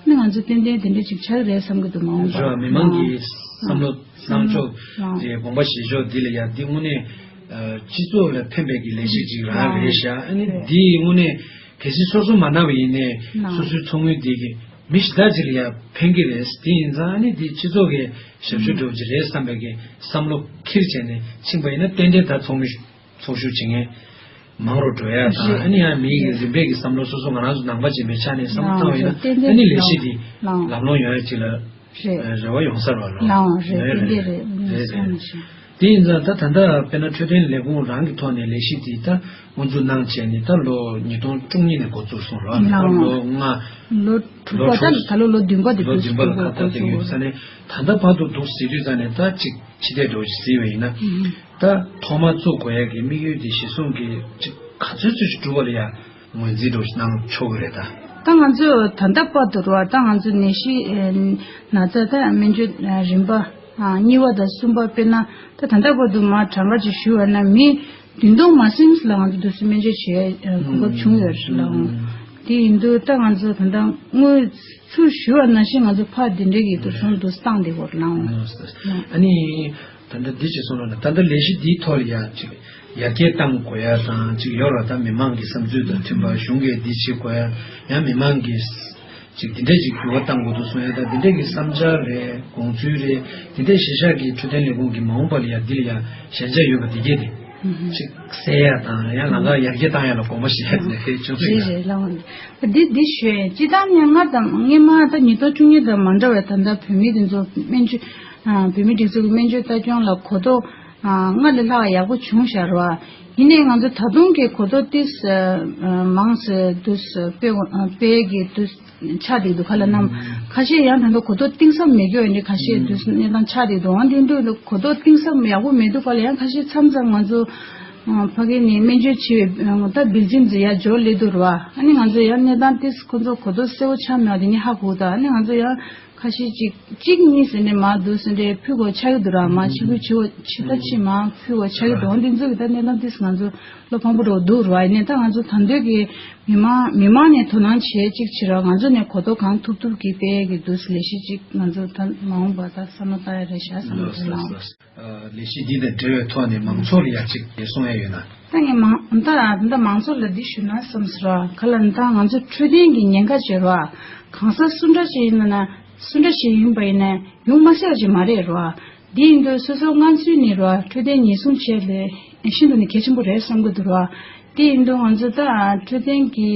ནི་ང་ཚོ་ཏན་ཏན་དེ་འདྲ་ཅིག་ཆགས་ཀྱི་རེད་བསམ་གྱི་འདུག་མ་འོངས་པར། མི་མང་གི་བསམ་བློ་བསམ་ཕྱོགས་དེ་དགོངས་པ་བཞེས་ཕྱོགས་འདི་ལ་ཡ་འདི་དངོས་གནས་སྤྱི་ཚོགས་ལ་ཕན་པའི་གི་ལས་གཞི་ཅིག་རང་རེད་ཤག་ཨ་ནི་འདི་དངོས་གནས་གལ་སྲིད་སོ་སོ་མ་གནང་བ་ཡིན་ནའི་སོ་སོའི་ཚོགས་དངུལ་འདི་གི་མི་གཞན་དག་ཅིག་ལ་ཡང་ཕན་གྱི་རེད། དེ་ཡིན་ཙང་ཨ་ནི་འདི་སྤྱི་ཚོགས་ཀྱི་ཞབས་ཞུ་འདྲ་བོ་ཅིག་རེད་བསམ་པའི་གི་བསམ་བློ་འཁྱེར་བྱས་ནས་ཕྱིན་པ་ཡིན་ན་ཏན་ཏན་ད་ཚོགས་མི་ཚོགས་ཞུགས་བྱེད་མཁན་མང་རུ་འགྲོ་ཡ་དང་། ཨ་ནི་ཡང་མིའི་གི་རིམ་པས་ཀྱི་བསམ་བློ་སོ་སོ་ང་རང་ཚོ་ནང་པ་ཅིག་མེད་ཆ་ནས་བསམ་བློ་བཏང་བ་ཡིན་ན་ཨ་ནི་ལས་གཞི་འདི་ལམ་ལྷོང་ཡོང་ཡ་ཅིག་ལ་རེད། རེ་བ་ཡོང་ས་རེད་བ། ལགས་འོང་། རེད། རེད་ཏན་ཏན་རེད། རེད་རེད། བསམ་མི་ཤེས། དེ་ཡིན་ཙང་ད་ད་ལྟ་དཔེར་ན་འཕྲོད་བསྟེན་ལས་ཁུངས་རང་གི་ཐོག་ནས་ལས་གཞི་དེ་ད་དབུ་འཛུགས་གནང་བྱས་ནས་ད་ལོ་ཉིས་སྟོང་བཅུ་གཉིས་ནས་འགོ་བཙུགས་སོང་ར། ལགས་འོང་། ལོ་ལྔ། ལོ་དྲུག་པ། ད་ད་ལོ་ལོ་བདུན་པ་དེ། ལོ་བདུན་པ་ལ་ཁ་གཏད་དེ་ཡོད་ས་ནས་ད་ལྟ་བར་དུ་འདུག་ཟེར་དུས་ཙང་ནས་ད་ཅིག་ཕྱི་བལྟས་འགྲོ་ཞིག་ཟེར་བ་ཡིན་ན། ད་ཐོག་མ་བཙུགས་དགོས་ཡ་གི་དམིགས་ཡུལ་དེ་གཞི་བཟུང་གི་ཅིག་ག་ཚོད་ཚོད་ཅིག་འགྲུབ་པ་ལ་ཡ། ངོས་འཛིན་འགྲོ་གནང་ཆོག་གི་རེད་ད། ད་ང་ཚོ་ད་ལྟ་བར་དུ་རེད་བ། ད་ང་ཚོ་ནད་གཞི་ན་ཚ་ད་སྨན་བཅོས་རིམ་པ་གཉིས་པ་དང་གསུམ་པ་དཔེར་ན་ད་ད་ལྟ་བར་དུ་མར་གྲངས་ཀ་ཅིག་ཞུས་པ་ན་མི་བདུན་སྟོང་མ་ཟིན་ལ་ང་ཚོ་དུས་སུ་སྨན་བཅོས་བྱེད་གོ་སྐབས་བྱུང་ཡོད་རེད་ལགས་འོང་། དེ་ཡིན་དུས་ད་ང་ཚོ་ད་ལྟ་དངུལ་ཚུར་ཞུས་པ་ནང་བཞིན་ང་ཚོ་ཕར་དེ་འདྲའི་གི་དུ་སོང་དུ་བཏང་བསྡད་ཡོད་རེད་ལགས་འོང་། ཨ་ནི། ད་ལྟ་འདི་ཅིག་གསུངས་རོགས་གནང་། ད་ལྟ་ལས་གཞི་འདིའི་ཐོག་ལ་ཡང་ཅིག་ཡར་རྒྱས་གཏང་དགོས་ཡ་དང་ཅིག་ཡོད་ར། ད་མི་མང་གི་བསམ་ཚུལ་དང་མཐུན་པ། གཞུང་གིས་འདི་བྱེད་དགོས་ཡ། ཡང་མི་མང་གིས་ཅིག་འདི་འདྲས་ཅིག་འགྱུར་བ་གཏང་དགོས་འདུག་གསུང་ཡ། ད་འདི་འདྲས་ཀྱི་བསམ་འཆར་རེད། དགོངས་ཚུལ་རེད། འདི་འདྲས་གཞི་བཞག་གི་འཕྲོད་བསྟེན་ལས་ཁུངས་ཀྱི་མ་འོངས་པ་ལ་ཡ་འདི་ལ་ཡ་ཞན་ཆ་ཡོད་པ་འདི་གས་དེ་ཅིག་སེལ་ཡ་དང་ཡང་ལམ་ཁ་ཡར་རྒྱས་གཏང་ཡ་ལ་དགོངས་པ་བཞེས་ཡ་དེ་འདྲས་ཁེལ་བྱུང་སོང་ཡ། རེད་རེད་ལགས་འོང་། འདི་འདི་ཞུས་སྤྱི་བཏང་ནས་སྔར་དང་སྔོན་མ་ད་ཉིས་སྟོང་བཅུ་གཉིས་དང་མ་འདྲ་བའི་ད་ལྟ་བོད་མི་དེ་ཚོ་སྨན་བཅོས་ཨ་བོད་མི་སྒྲིག་འཛུགས་ཀྱི་སྨན་བཅོས་ལྟ་སྐྱོང་ལ་གོ་རྟོགས་ཨ་སྔར་ལས་ལྷག་ཡག་པོ་བྱུང་ཤག་རེད་བ། ཡིན་ནའི་ང་ཚོ་ད་དུང་གི་གོ་རྟོགས་ཏིས་ཨ་མང་སེ་དུས་སྤེལ་དགོས་ཨ་སྤེལ་གི་དུས་ཆགས་བསྡད་འདུག་ག་ལ་ནམ་ཁ་ཤས་ཡང་ད་ལྟ་གོ་རྟོགས་གཏིང་ཟབ་མེད་རྒྱུ་ཡིན་ནའི་ཁ་ཤས་དུས་གནས་སྟངས་ཆགས་བསྡད་འདུག་འོན་ཏེ་འདུག་གོ་རྟོགས་གཏིང་ཟབ་ཡག་པོ་མེད་འདུག་ག་ལ་ཡང་ཁ་ཤས་མཚམས་མཚམས་ང་ཚོ་ཕ་གི་ནས་སྨན་བཅོས་བྱེད་པའི་ད་བིལ་ཇིན་ཟེར་ཡ་འབྱོར་སླེབས་འདུག་རེད་བ། ཨ་ནི་ང་ཚོ་ཡང་གནས་སྟངས་ཏིས་ཁོ་ཚོ་གོ་རྟོགས་གསལ་པོ་ཆགས་མེད་པ་དེ་ནི་ཧ་གོ་ད། ཨ་ནི་ང་ཚོ་ཡང་ཁ་ཤས་ཅིག་གཅིག་གཉིས་ཟེར་ནས་མར་འདུག་ཟེར་འདྲའི་ཕུལ་དགོས་ཆགས་ཀྱི་འདུག་ར། མར་ཕྱི་གུ་ཕྱི་བ་ཕྱི་ད་ཕྱི་མར་ཕུལ་དགོས་ཆགས་ཀྱི་འདུག་འོན་ཏེ་ཚོ་གི་ད་གནས་སྟངས་ཏིས་ང་ཚོ་བློ་ཕངས་པོ་འདྲ་བོ་འདུག་རེད་བ། ཡིན་ནའི་ད་ང་ཚོ་ད་འདོད་ཀྱི་མི་མང་མི་མང་ནས་དོ་སྣང་བྱེད་ཅིག་བྱེད་ར། ང་ཚོ་ནས་གོ་རྟོགས་གང་ཐུབ་ཐུབ་ཀྱིས་སྤེལ་གྱི་འདུག་ལས་གཞི་ཅིག་ང་ཚོ་ད་མ་འོངས་པ་ད་བསམ་བློ་བཏང་ཡ་རེད་ཤག་བསམ་གྱི་འདུག་ལགས། ལས་གཞི་འདི་དང་འབྲེལ་བའི་ཐོག་ནས་མང་ཚོགས་ལ་ཡ་གཅིག་གསུང་ཡ་ཡོད་ན། ད་ངས་མང་ད་ད་མང་ཚོགས་ལ་འདི་ཞུ་ན་བསམ་སོང་ར། ག་ལ་ད་ང་ཚོ་འཕྲོད་བསྟེན་གྱི་ཉེན་ཁ་ཅིག་ཡོད་ར། གང་ཟག་སུ་འདྲ་ཞིག་ཡིན་ན་ན་སུ་འདྲ་ཞིག་ཡིན་པ་ཡིན་ན་ཡོང་མ་སྲིད་པ་ཅིག་མ་རེད་ར། འདི་ཡིན་དུས་སོ་སོ་སྔ་ཚུད་ནས་ར་འཕྲོད་བསྟེན་ཉེན་སྲུང་བྱས་ལས་ཤིན་ཏུ་ནས་གལ་ཆེན་པོ་རེད་བསམ་གྱི་འདུག་ར། དེ་ཡིན་དུས་ང་ཚོ་ད་འཕྲོད་བསྟེན་གྱི་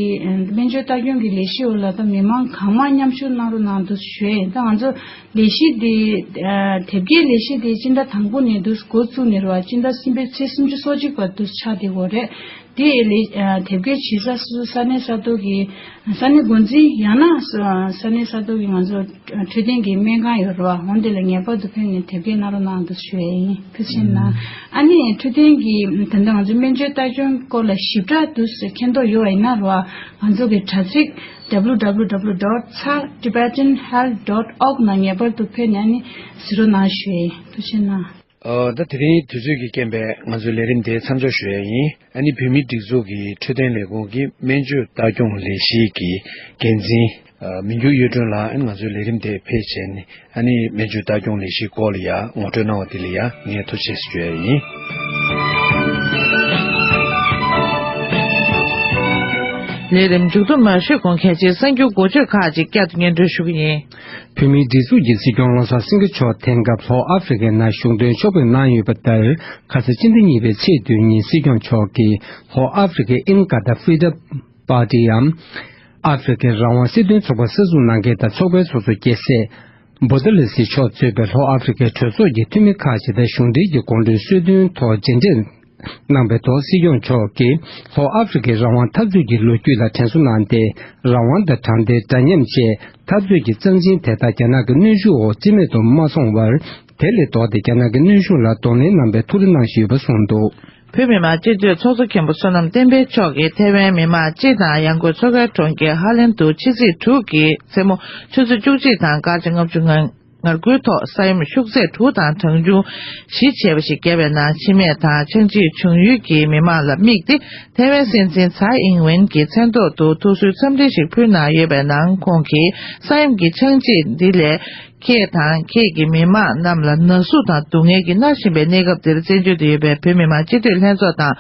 སྨན་བཅོས་ལྟ་སྐྱོང་གི་ལས་གཞི་འོག་ལ་ད་མི་མང་གང་མང་མཉམ་ཞུགས་གནང་རོགས་གནང་འདུག་ཞུ་ཡ་ཡིན། ད་ང་ཚོ་ལས་གཞི་འདི་དེབ་སྐྱེལ་ལས་གཞི་འདི་སྤྱི་ཟླ་དང་པོ་ནས་འདུག་འགོ་བཙུགས་ནས་རེད་བ། སྤྱི་ཟླ་གསུམ་པའི་ཚེས་སུམ་ཅུ་སོ་གཅིག་བར་དུ་ཆགས་བསྡད་ཡོད་རེད། དེ་ལས་ཨ་དེབ་སྐྱེལ་བྱེད་ས་སོ་སོ་ས་གནས་ས་ཐོག་གི་ས་གནས་འགོ་འཛིན་ཡང་ན་ས་ས་གནས་ས་ཐོག་གི་ང་ཚོ་འཕྲོད་བསྟེན་གྱི་སྨན་ཁང་ཡོད་རེད་བ། འོ་འདི་ལ་ངེས་པར་དུ་ཕེབས་ནས་དེབ་སྐྱེལ་གནང་རོགས་གནང་དུ་ཞུ་ཡ་ཡིན། ཐུགས་རྗེ་གནང་། ཨ་ནི་འཕྲོད་བསྟེན་གྱི་ད་ལྟ་ང་ཚོ་སྨན་བཅོས་ལྟ་སྐྱོང་སྐོར་ལ་ཞིབ་ཕྲ་དུ་མཁྱེན་རྟོགས་ཡོད་པ་ཡིན་ན་རེད་བ། ང་ཚོ་གི་དྲ་ཚིགས་W W W dot tsa tibetan health dot org ནང་ངེས་པར་དུ་ཕེབས་ནས་ཨ་ནི་གཟིགས་རོགས་གནང་ཞུ་ཡ་ཡིན། ཐུགས་རྗེ་གནང་། ཨོ། ད་དེ་རིང་དུས་ཚོད་ཀྱི་རྐྱེན་པས་ང་ཚོའི་ལས་རིམ་དེ་མཚམས་འཇོག་ཞུ་ཡ་ཡིན། ཨ་ནི་བོད་མིའི་སྒྲིག་འཛུགས་ཀྱི་འཕྲོད་བསྟེན་ལས་ཁུངས་ཀྱི་སྨན་བཅོས་ལྟ་སྐྱོང་ལས་གཞིའི་གི་འགན་འཛིན་ཨ་མི་འགྱུར་གཡུ་སྒྲོན་ལགས་ཨ་ནི་ང་ཚོའི་ལས་རིམ་དེ་ཕེབས་བྱས་ནས་ཨ་ནི་སྨན་བཅོས་ལྟ་སྐྱོང་ལས་གཞིའི་སྐོར་ལ་ཡ་ངོ་སྤྲོད་གནང་བ་དེ་ལ་ཡ་ངས་ཐུགས་རྗེ་ཆེ་ཞུ་ཡ་ཡིན། ལས་རིམ་མཇུག་བསྡོམས་མ་ཞུས་གོང་གལ་ཆེའི་གསར་འགྱུར་འགོ་བརྗོད་ཁག་ཅིག་བསྐྱར་དུ་སྙན་སྒྲོན་ཞུ་གི་ཡིན། བོད་མིའི་སྒྲིག་འཛུགས་ཀྱི་སྲིད་སྐྱོང་བློ་བཟང་སེང་གེ་མཆོག་དེང་སྐབས་ལྷོ་ཨ་ཧྥེ་རི་ཁའི་ནང་བཞུགས་གདན་ཕྱོགས་ཕེབས་གནང་ཡོད་པ་ལྟར། ཁ་སང་སྤྱི་ཟླ་གཉིས་པའི་ཚེས་བདུན་ཉིན་སྲིད་སྐྱོང་མཆོག་གིས་ལྷོ་ཨ་ཧྥེ་རི་ཁའི་Inkatha Freedom Party འམ། ཨ་ཧྥེ་རི་ཁའི་རང་དབང་སྲིད་དོན་ཚོགས་པ་གསར་འཛུགས་གནང་མཁན་དང་ཚོགས་པའི་ཚོགས་གཙོ་སྐྱེ་སྲས་བོ་ཏི་ལི་སི་མཆོག་གཙོས་པའི་ལྷོ་ཨ་ཧྥེ་རི་ཁའི་གྲོས་ཚོགས་ཀྱི་འཐུས་མི་ཁག་ཅིག་དང་གཞུང་འབྲེལ་གྱི་དགོང་དྲོའི་གསོལ་སྟོན་ཐོག་མཇལ་འཕྲད། གནང་པའི་ཐོག་སྲིད་སྐྱོང་མཆོག་གིས་ལྷོ་ཨ་ཧྥེ་རི་ཁའི་རང་དབང་འཐབ་རྩོད་ཀྱི་ལོ་རྒྱུས་ལ་དྲན་གསོ་གནང་སྟེ། རང་དབང་དང་དྲང་བདེན་འདྲ་མཉམ་བཅས་འཐབ་རྩོད་ཀྱི་རྩ་འཛིན་དེ་དག་རྒྱ་ནག་གི་གནོན་ཤུགས་འོག་རྩིས་མེད་དུ་མ་སོང་བར། དེ་ལས་ལྡོག་སྟེ་རྒྱ་ནག་གི་གནོན་ཤུགས་ལ་གདོང་ལེན་གནང་པའི་ཐུགས་རེ་གནང་བཞིན་ཡོད་པ་གསུངས་འདུག། བོད་མི་མང་སྤྱི་འཐུས་ཚོགས་གཙོ་མཁན་པོ་བསོད་ནམས་བསྟན་འཕེལ་མཆོག་གིས་ཐེ་ཝན་མི་མང་སྤྱི་དང་ཡང་སྒོས་མཚོ་ཁའི་གྲོང་ཁྱེར་ཧ་ལན་དུ་ཕྱི་ཚེས་དྲུག་གི་མཚན་མོ་ཆུ་ཚོད་བཅུ་གཅིག་དང་སྐར་ཆ་ལྔ་བཅུ་ང་ལྔ་དགུའི་ཐོག་ས་ཡོམ་ཤུགས་ཚད་དྲུག་དང་གྲངས་ཆུང་བཞི་བྱས་པ་ཞིག་བརྒྱབ་པའི་ནང་འཆི་རྨས་དང་ཆག་འཇིག་བྱུང་ཡུལ་གྱི་མི་མང་ལ་དམིགས་ཏེ་ཐེ་ཝན་སྲིད་འཛིན་ཚའེ་ཨིང་ཝེན་གྱི་མཚན་ཐོག་ཏུ་ཐུགས་གསོའི་འཚམས་འདྲི་ཞིག་ཕུལ་གནང་ཡོད་པའི་ནང་ཁོང་གིས་ས་ཡོམ་གྱི་ཆག་འཇིག་འདི་ལས་ཁྱེད་དང་ཁྱེད་ཀྱི་མི་མང་རྣམས་ལ་ན་ཟུག་དང་སྡུག་བསྔལ་གྱིས་མནར་བཞིན་པའི་གནས་སྐབས་འདིར་བཙན་བྱོལ་དུ་ཡོད་པའི་བོད་མི་མང་སྤྱི་འཐུས་ལྷན་ཚོགས་དང་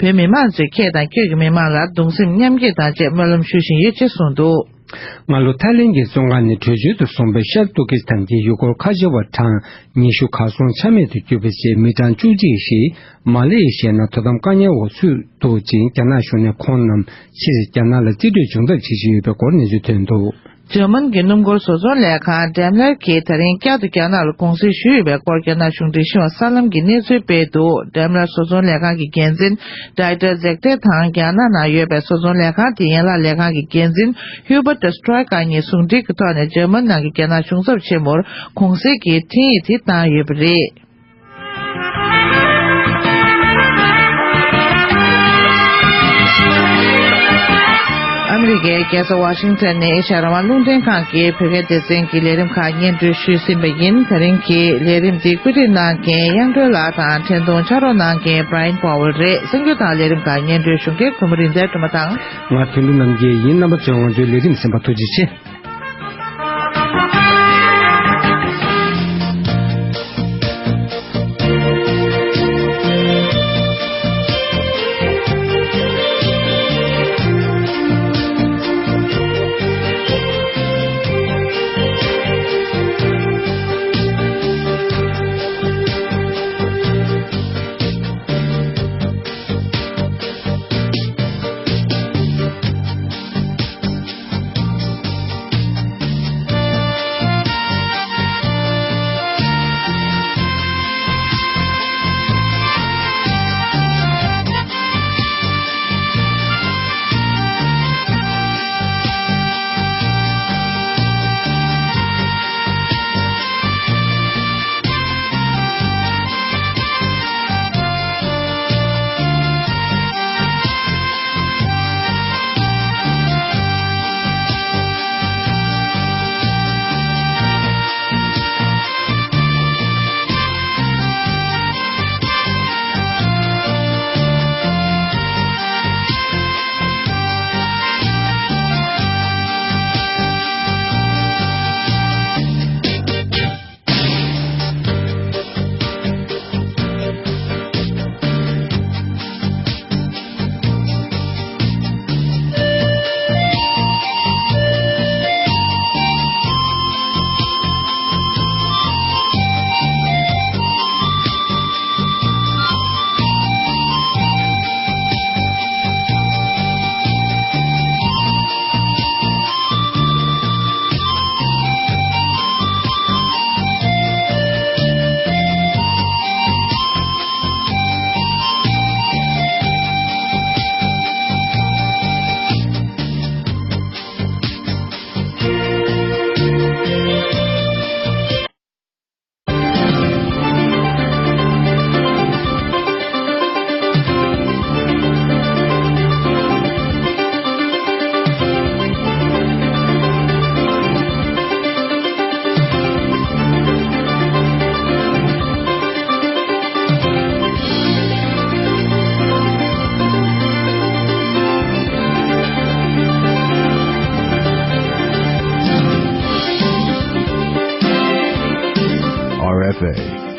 བོད་མི་མང་ཚོས་ཁྱེད་དང་ཁྱེད་ཀྱི་མི་མང་ལ་གདུང་སེམས་མཉམ་སྐྱེད་དང་བཅས་སྨོན་ལམ་ཞུ་བཞིན་ཡོད་ཅེས་གསུངས་འདུག། སྔ་ལོ་ཐའི་ལེན་གྱི་བཙོན་ཁང་ནས་བྲོས་བྱོལ་དུ་སོང་བའི་ཤར་ཏུར་ཀི་སི་ཐན་གྱི་ཡུལ་སྐོར་ཁ་ཆེ་བ་གྲངས་ཉི་ཤུ་གར་སོང་ཆ་མེད་དུ་གྱུར་པ་བཅས་མི་གྲངས་བཅུ་གཅིག་ཞིག་མ་ལེ་ཤི་ཡའི་ནང་དོ་དམ་དཀའ་ངལ་འོག་ཚུད་འདུག་ཅིང་། རྒྱ་ནག་གཞུང་ནས་ཁོང་རྣམས་ཕྱིར་རྒྱ་ནག་ལ་རྩིས་སྤྲོད་སྦྱོང་ཐབས་བྱེད་བཞིན་ཡོད་པའི་སྐོར་གནས་ཚུལ་ཐོན་འདུག། འཇར་མན་གྱི་སྣུམ་འཁོར་བཟོ་ཚོང་ལས་ཁང་Daimler གྱིས་ད་རིང་བསྐྱར་དུ་རྒྱ་ནག་ལ་གུང་གསེང་ཞུས་ཡོད་པའི་སྐོར་རྒྱ་ནག་གཞུང་འབྲེལ་ཤིན་ཧྭ་གསར་ལམ་གྱིས་གནས་ཚུལ་སྤེལ་འདུག། Daimler བཟོ་ཚོང་ལས་ཁང་གི་འགན་འཛིན་Dieter Zetsche དང་རྒྱ་ནག་ནང་ཡོད་པའི་བཟོ་ཚོང་ལས་ཁང་དེའི་ཡན་ལག་ལས་ཁང་གི་འགན་འཛིན་Hubert Stroiker གཉིས་ཟུང་འབྲེལ་གྱི་ཐོག་ནས་འཇར་མན་ནང་གི་རྒྱ་ནག་གཞུང་ཚབ་ཆེན་མོར་གུང་གསེང་གི་འཕྲིན་ཡིག་དེ་བཏང་ཡོད་པ་རེད། ཨ་མི་རི་ཀའི་རྒྱལ་ས་ཝ་ཤིང་ཊོན་ནས་ཨེ་ཤ་ཡ་རང་དབང་རླུང་འཕྲིན་ཁང་གི་བོད་སྐད་སྡེ་ཚན་གྱི་ལས་རིམ་ཁག་སྙན་སྒྲོན་ཞུས་ཟིན་པ་ཡིན། ད་རིང་གི་ལས་རིམ་འདི་བཀོད་སྒྲིག་གནང་མཁན་དབྱངས་སྒྲོན་ལགས་དང་འཕྲིན་གཏོང་ཕྱག་རོགས་གནང་མཁན་Brian Powell རེད། གསར་འགྱུར་དང་ལས་རིམ་ཁག་སྙན་སྒྲོན་ཞུ་མཁན་གུས་མོ་རིག་འཛིན་སྒྲོལ་མ་དང་། ང་དོན་གྲུབ་རྣམ་རྒྱལ་ཡིན། རྣམ་པ་ཚོས་ང་ཚོའི་ལས་རིམ་གསན་པར་ཐུགས་རྗེ་ཆེ།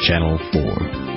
Channel four.